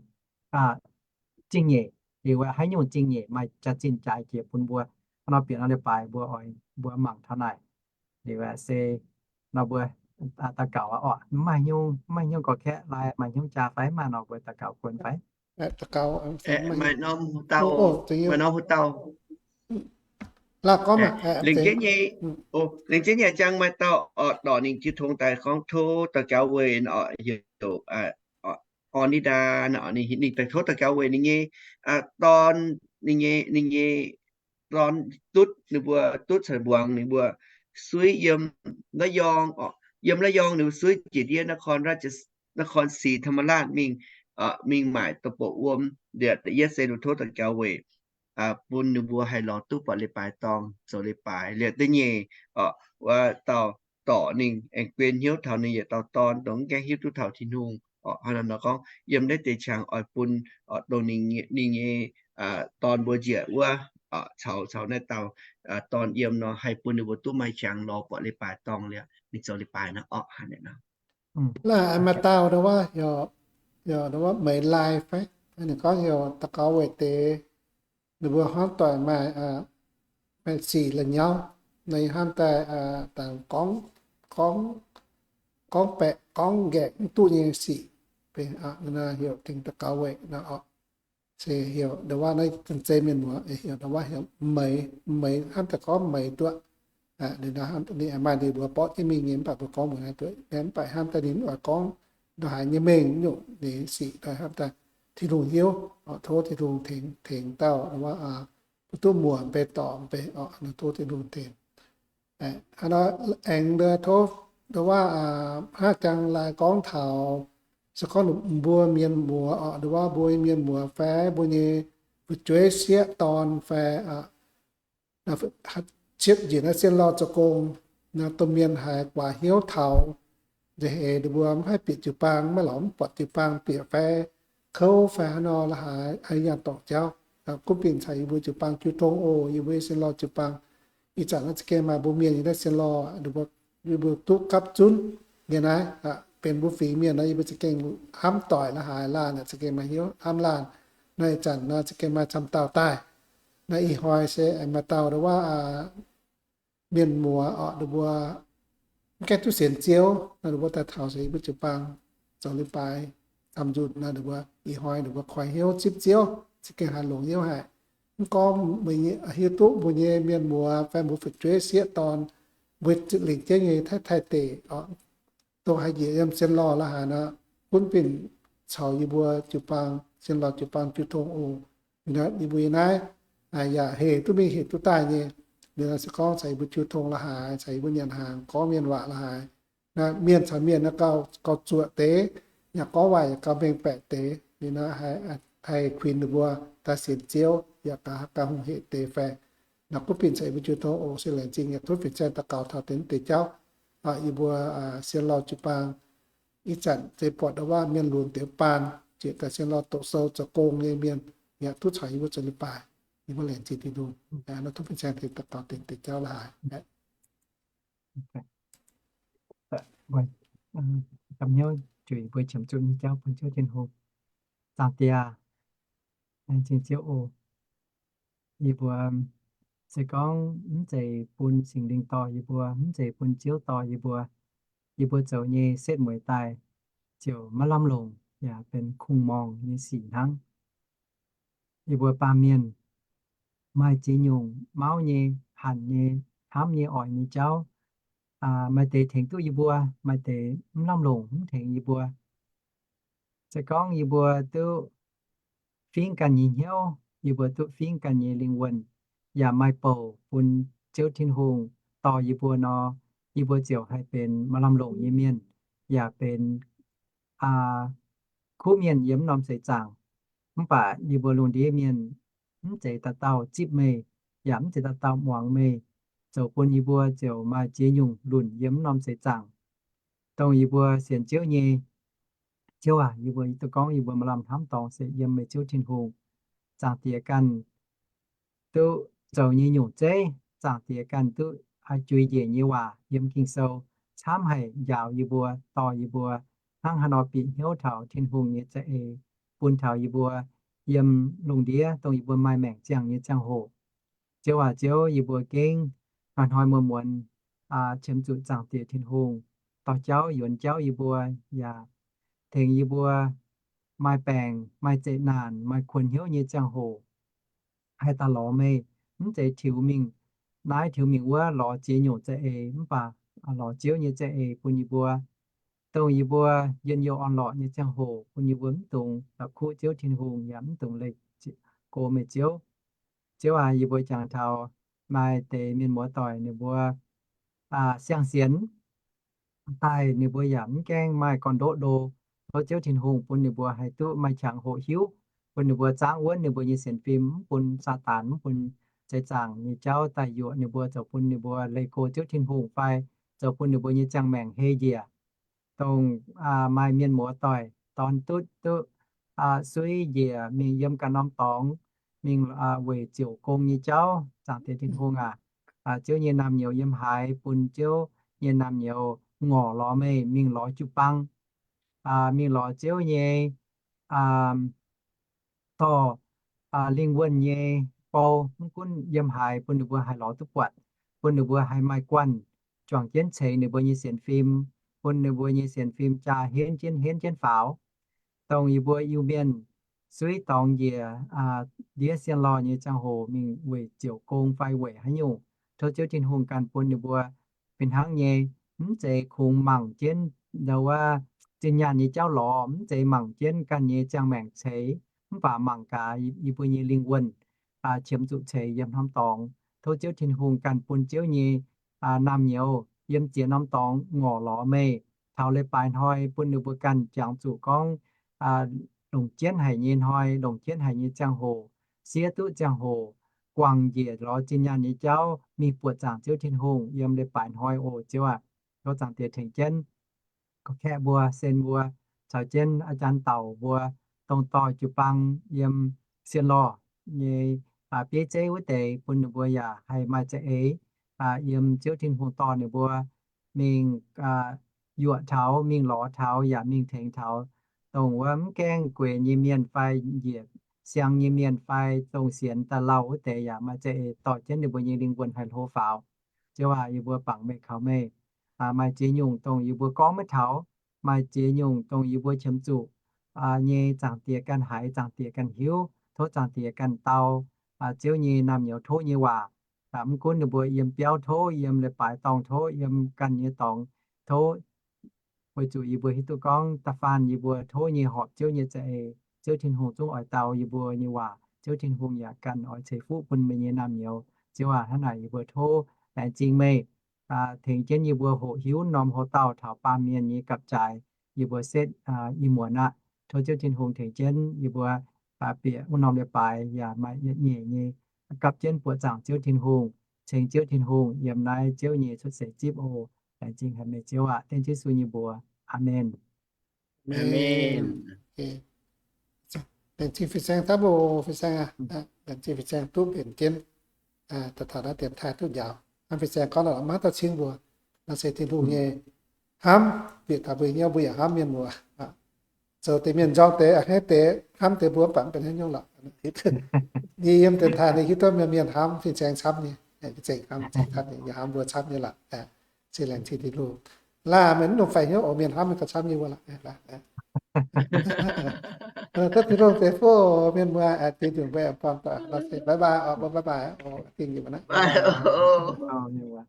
zingh nyeic, liuz haaix nyungc zingh nyeic maaih jaax-zinh jaaix jiex bun mbuo. Hnangv nor bieqc norm leiz-baaix mbuo oix mbuo mangc taux naaic. Liuz se nor mbuo daux gaux oc. Maaih hnyouv, maaih hnyouv gorx-kaeqv Lai, maaih hnyouv jaa fai maaih nor mbuo daux gaux kuonx fai? Maaih norm dauh, maaih norm dauh. Lengc jienv nyei, lengc jienv nyei jangx maaih dauh oc, dorc ninh jiu tong daaih gorngv tov daux gaux weic oc, heuc Orn^ni^ndaa, ninh daaih tov daux gaux weic ninh nyei dorn, ninh nyei, ninh nyei dorn dutv, ninh mbuo dutv caux mbuangz ninh mbuo suiv yiem La'yorng oc, yiem La'yorng ninh mbuo suiv jiex ndiev นครศรีธรรมราช mingh, mingh maaic douz-bouc wuom. Liuz da'yietv se ninh tov daux gaux weic bun ninh mbuo haih lorz duqv buatc leiz-baaix dorngh zoux leiz-baaix. Liuz da'nyeic oc, wuov dauh dorc ninh aengx guen hnyouv taux ninh yietc dauh dorn dongh mv gaengh hiuv duqv taux Tin-Hungh oc. Hnangv naaiv nor gorngv yiem naaiv deix qangx oix bun oc dongh ninh nyei dorn mbuo njiec wuov caux, caux naaiv dauh dorn yiem nor haih bun ninh mbuo duqv maaih qangx lorz buatc leiz-baaix dorngh liuz mingh zoux leiz-baaix nor oc. Hnangv naaiv nor. Maaih dauh ndau wuov, yaac ndau wuov Meix Lai fai, ninh gorngv heuc daux gaux weic deix ninh mbuo hnamv doic maaih, maaih sic la'nyauv, ninh hnamv daaih dangx gorngv, gorngv gorngv baeqc gorngv nqaengc mv duqv nyei sic, heuc tengx daux gaux weic nor oc. Se heuc ndau wuov naaiv zeiv mienh muoz heuc ndau wuov heuc meix, meix hnamv daaih gorngv meix duqv. Ninh maaih ninh mbuo borqv jienv mingh nyei, mv baac mbuo gorngv mbuox naaiv duqv, mv baac hnamv daaih ninh mv oix gorngv ndongc haaix nyei mengh nyungc ninh sic, hnamv daaih Tin-Hungh hiuv, tov Tin-Hungh tengx, tengx dauh ndau wuov, mbuo duqv muoc mv bei dorc mv bei oc, tov Tin-Hungh tengx. Hnangv nor aengx tov ndau wuov hnangv jangx laaix gorngv taux, se gorngv mbuo mienh muoz oc, ndau wuov mbuo mienh muoz fai mbuo nyei fu'jueiv sieqv dorn fai cietv njiec naaiv sien lorh zoux gong, domh mienh haiz guaax hnyouv taux, nza'heix ninh mbuo mv haih bieqc jiu-baang, maiv lorz mv buatc jiu-baang bieqc fai kouv fai hnangv nor la'haaix, yangh dorngc jauv, gunv bienh caux yie mbuo jiu-baang jiu tong oc. Yie mbuo sien lorh jiu-baang ih zanc naaiv za'gengh maaih mbuo mienh nyei naaiv sien lorh, yie mbuo duqv gapv zunv nyei naaiv, benx mbuo fingx mienh nor, yie mbuo za'gengh hnamv doic la'haaix laanh, za'gengh maaih hnyouv hnamv laanh. Naaiv ih zanc nor za'gengh maaih camv dauh daaih. Naaiv ih hnoi se maaih dauh ndau wuov mienh muoz oc, ninh mbuo mv gaengh duqv sienx Ziouv nor, ninh mbuo daaih taux se yie mbuo jiu-baang zoux leiz-baaix camv nzunc nor, ninh mbuo ih hnoi ninh mbuo koi hnyouv zipv Ziouv, za'gengh haih longc hnyouv haic. Mv gorngv hiuv duqv mbuo nyei mienh muoz fai mbuo fu'jueiv sieqv dorn, mbuo lingc jeiv nyei Taiv Taiv deic oc, dongh haih njiec yiem sien lorh la'haaix nor, gunv bienh caux yie mbuo jiu-baang, sien lorh jiu-baang jiu tong oc. Yie mbuo yie naaiv yaac hec duqv mingh hec duqv daaih nyei. Liuz nor se gorngv caux yie mbuo jiu tong la'haaix, caux yie mbuo nyanc hnaangx gorngv mienh waac la'haaix, mienh caux mienh nor gauh zuoqc deix, yaac gorngv waac yaac gauh mengh baeqc deix. Liuz nor haih kuinx ninh mbuo daaih sienx Ziouv yaac gauh hungh hec deix fai. Nor gunv bienh caux yie mbuo jiu tong oc. Se laengz zingh yaac tov fin-saeng daux gaux taux deix deix jauv. Yie mbuo sien lorh jiu-baang ih zanc se buatc ndau wuov mienh lunx deix baan, ziouc daaih sien lorh doqc sou zoux gong nyei mienh yaac duqv caux yie mbuo zoux leiz-baaix. Yie mbuo laengz zingh Tin-Hungh. Nor tov fin-saeng deix daux gaux deix deix jauv la'haaix. Gamh hnyouv juic mbuo qiemx zuqc nyei jauv bun Ziouv Tin-Hungh. Zaangc Diex, laengz zingh Ziouv oc. Yie mbuo se gorngv mv zeiz bun Singx Lingh dorh yie mbuo, mv zeiz bun Ziouv dorh yie mbuo, yie mbuo zoux nyei setv mueiz daaih ziouc maiv lamh longc yaac benx kungx-morngh nyei sic hnangv. Yie mbuo baamh mienh maaih ziex nyungc mauv nyei, hanc nyei, hnamv nyei, oix nyei jauv. Maaih deix tengx duqv yie mbuo, maaih deix mv lamh longc mv tengx yie mbuo. Se gorngv yie mbuo duqv fingx ganh nyei hnyouv, yie mbuo duqv fingx ganh nyei lingh wuonh, yaac maaih bouc bun Ziouv Tin-Hungh dorh yie mbuo nor, yie mbuo ziouc haih benx maaih lamh longc nyei mienh, yaac benx kuv mienh yiem norm seix zaangc. Mv baac yie mbuo lungh ndiev mienh mv zeiz dauh dauh zipv meih, yaac mv zeiz dauh dauh muangx meih, zoux bun yie mbuo ziouc maaih ziex nyungc lunc yiem norm seix zaangc. Dongh yie mbuo sienx Ziouv nyei, Ziouv aac, yie mbuo duqv gorngv yie mbuo maaih lamh hnamv dorngx se yiem meih Ziouv Tin-Hungh. Zaangc Diex ganh duqv zoux nyei nyungc zeiv, Zaangc Diex ganh duqv juix njiec nyei waac yiem Ging-Sou camv haic njaaux yie mbuo, dorh yie mbuo hnangv haaix nor bieqc hnyouv taux Tin-Hungh nyei za'eix, bun taux yie mbuo yiem lungh ndiev dongh yie mbuo maaih maengc ziangh nyei ziangh hoc. Ziouv aac, Ziouv, yie mbuo gengh hnoi-hnoi muonz-muonz qiemx zuqc Zaangc Diex Tin-Hungh dorh jauv yuonx jauv yie mbuo, yaac tengx yie mbuo maaih baengc, maaih zeqc naanc, maaih kuonx hnyouv nyei ziangh hoc, haih daaih lorz meih, mv zeiz tiux mingh naaiv tiux mingh wuov lorz ziex nyungc za'eix, mv baac lorz Ziouv nyei za'eix bun yie mbuo. Dongh yie mbuo njien-youh orn-lorqc nyei ziangh hoc bun yie mbuo mv dungx la'kuqv Ziouv Tin-Hungh yaac mv dungx leih gox meih Ziouv. Ziouv aac, yie mbuo jangx taux maaih deix mienh muoz-doic ninh mbuo siang-sienx daaih, ninh mbuo yaac mv gaengh maaih gorn-ndoqv ndo. Tov Ziouv Tin-Hungh bun ninh mbuo haih duqv maaih qangx hoqc hiuv, bun ninh mbuo zaangv wuonv ninh mbuo nyei sienx fim, mv bun Saadaan, mv bun seix zaangc nyei jauv daaih yuoqc ninh mbuo, zoux bun ninh mbuo leih go Ziouv Tin-Hungh fai zoux bun ninh mbuo nyei ziangh maengc hei njiec. Dongh maaih mienh muoz-doic dorn-dutv duqv suiv njiec mingh yiem ganh norm dorngx mingh weic ziouc gong nyei jauv. Zaangc Diex Tin-Hungh aac, Ziouv nyei naamh nyouz yiem haaix, bun Ziouv nyei naamh nyouz ngorc lorz meih mingh lorz jiu-baang, mingh lorz Ziouv nyei dorh lingh wuonh nyei bou, mv gunv yiem haaix, bun ninh mbuo haih lorz duqv buatc, bun ninh mbuo haih maaih guanh juangc jienv ceix ninh mbuo nyei sienx fim, bun ninh mbuo nyei sienx fim jaa henv jienv, henv jienv faaux. Dongh yie mbuo Iu-Mienh suiv dorngx njiec ndiev sien lorh nyei ziangh hoc mingh weic ziouc gong fai weic haaix nyungc, tov Ziouv Tin-Hungh ganh bun ninh mbuo fih hnangv nyei, mv zeiz kungx mangc jienv ndau wuov zinh nyaanh nyei jauv lorz, mv zeiz mangc jienv ganh nyei ziangh maengc ceix, mv baac mangc gaax yie mbuo nyei lingh wuonh qiemx zuqc ceix yiem norm dorngx. Tov Ziouv Tin-Hungh ganh bun Ziouv nyei naamh nyouz yiem ziex norm dorngx ngorc lorz meih, taux leiz-baaix hnoi bun ninh mbuo ganh jangx zuqc gorngv longc jienv haic nyei hnoi, longc jienv haic nyei ziangh hoc, siev duqv ziangh hoc, guangc njiec lorz zinh nyaanh nyei jauv mingh buoqc zaangc Ziouv Tin-Hungh yiem leiz-baaix hnoi oc Ziouv aac. Tov Zaangc Diex tengx jienv gorqv-kaeqv mbuo, sen mbuo, caux jienv a'jang dauh mbuo, dongh dorh jiu-baang yiem sien lorh nyei bieiv zeiv wuov deix bun ninh mbuo yaac haih maaih za'eix yiem Ziouv Tin-Hungh dorh ninh mbuo mingh yuoqc taux, mingh lorz taux yaac mingh tengx taux dongh wuov mv gaengh gueix nyei mienh fai njiec siang nyei mienh fai dongh sienx daaih lauh wuov deix yaac maaih za'eix dorh jienv ninh mbuo nyei lingh wuonh haih hlo faaux. Ziouv aac, yie mbuo bangc meih kaux meih. Maaih ziex nyungc dongh yie mbuo gorngv maiv taux, maaih ziex nyungc dongh yie mbuo qiemx zuqc nyei, Zaangc Diex ganh haiz, Zaangc Diex ganh hiuv. Tov Zaangc Diex ganh dau Ziouv nyei naamh nyouz tov nyei waac. Mv gunv ninh mbuo yiem biauv tov, yiem leiz-baaix dorngh tov, yiem ganh nyei dorngx tov, weic zuqc yie mbuo hiuv duqv gorngv da'faanh yie mbuo tov nyei horpc Ziouv nyei za'eix, Ziouv Tin-Hungh zungv oix dau yie mbuo nyei waac. Ziouv Tin-Hungh yaac ganh oix ceix fuqv bun meih nyei naamh nyouz. Ziouv aac, hnangv naaic yie mbuo tov laengz zingh meih tengx jienv yie mbuo hoqc hiuv norm hoc-dauh taux baamh mienh nyei gapv-zaaix, yie mbuo setv ih muonz aqv. Tov Ziouv Tin-Hungh tengx jienv yie mbuo bieqc wuov norm leiz-baaix yaac maaih yietc nyeic nyei gapv jienv buoqc zaangc Ziouv Tin-Hungh, ceng Ziouv Tin-Hungh yiem naaiv Ziouv nyei cuotv seix zipv oc. Laengz zingh haic meih Ziouv aac. Dengv Yesu nyei mbuox. Aamen. Laengz zingh fin-saeng dapv oc, fin-saeng aac. Laengz zingh fin-saeng duqv mbenc jienv daaih taux naaiv dienx taaih duqv njaaux. Hnamv fin-saeng gorngv lorqc, maiv dauh cing mbuo, nor se Tin-Hungh nyei hnamv bieqc taux mbuo hnyouv, mbuo yaac hnamv mienh muoz. Zoux deix mienh nzorng deix, a'hneiv deix, hnamv deix mbuo mv baac mv benx haaix nyungc lorqc. Yie yiem dienx taaih ninh hiuv duqv mienh, mienh hnamv fin-saeng camv nyei, fin-saeng hnamv, fin-saeng hnamv nyei, yaac hnamv mbuo camv nyei lorqc. Se laengz zingh Tin-Hungh. Laaih meih mv longc faix hnyouv oc, mienh hnamv meih gauh camv nyei wuov lorqc. Tov Tin-Hungh ceix fuqv mienh muoz, dingh nyungc mbuo aengx buangh doic, bye bye oc, mbuo bye bye oc, dingh nyungc mbuo naaiv.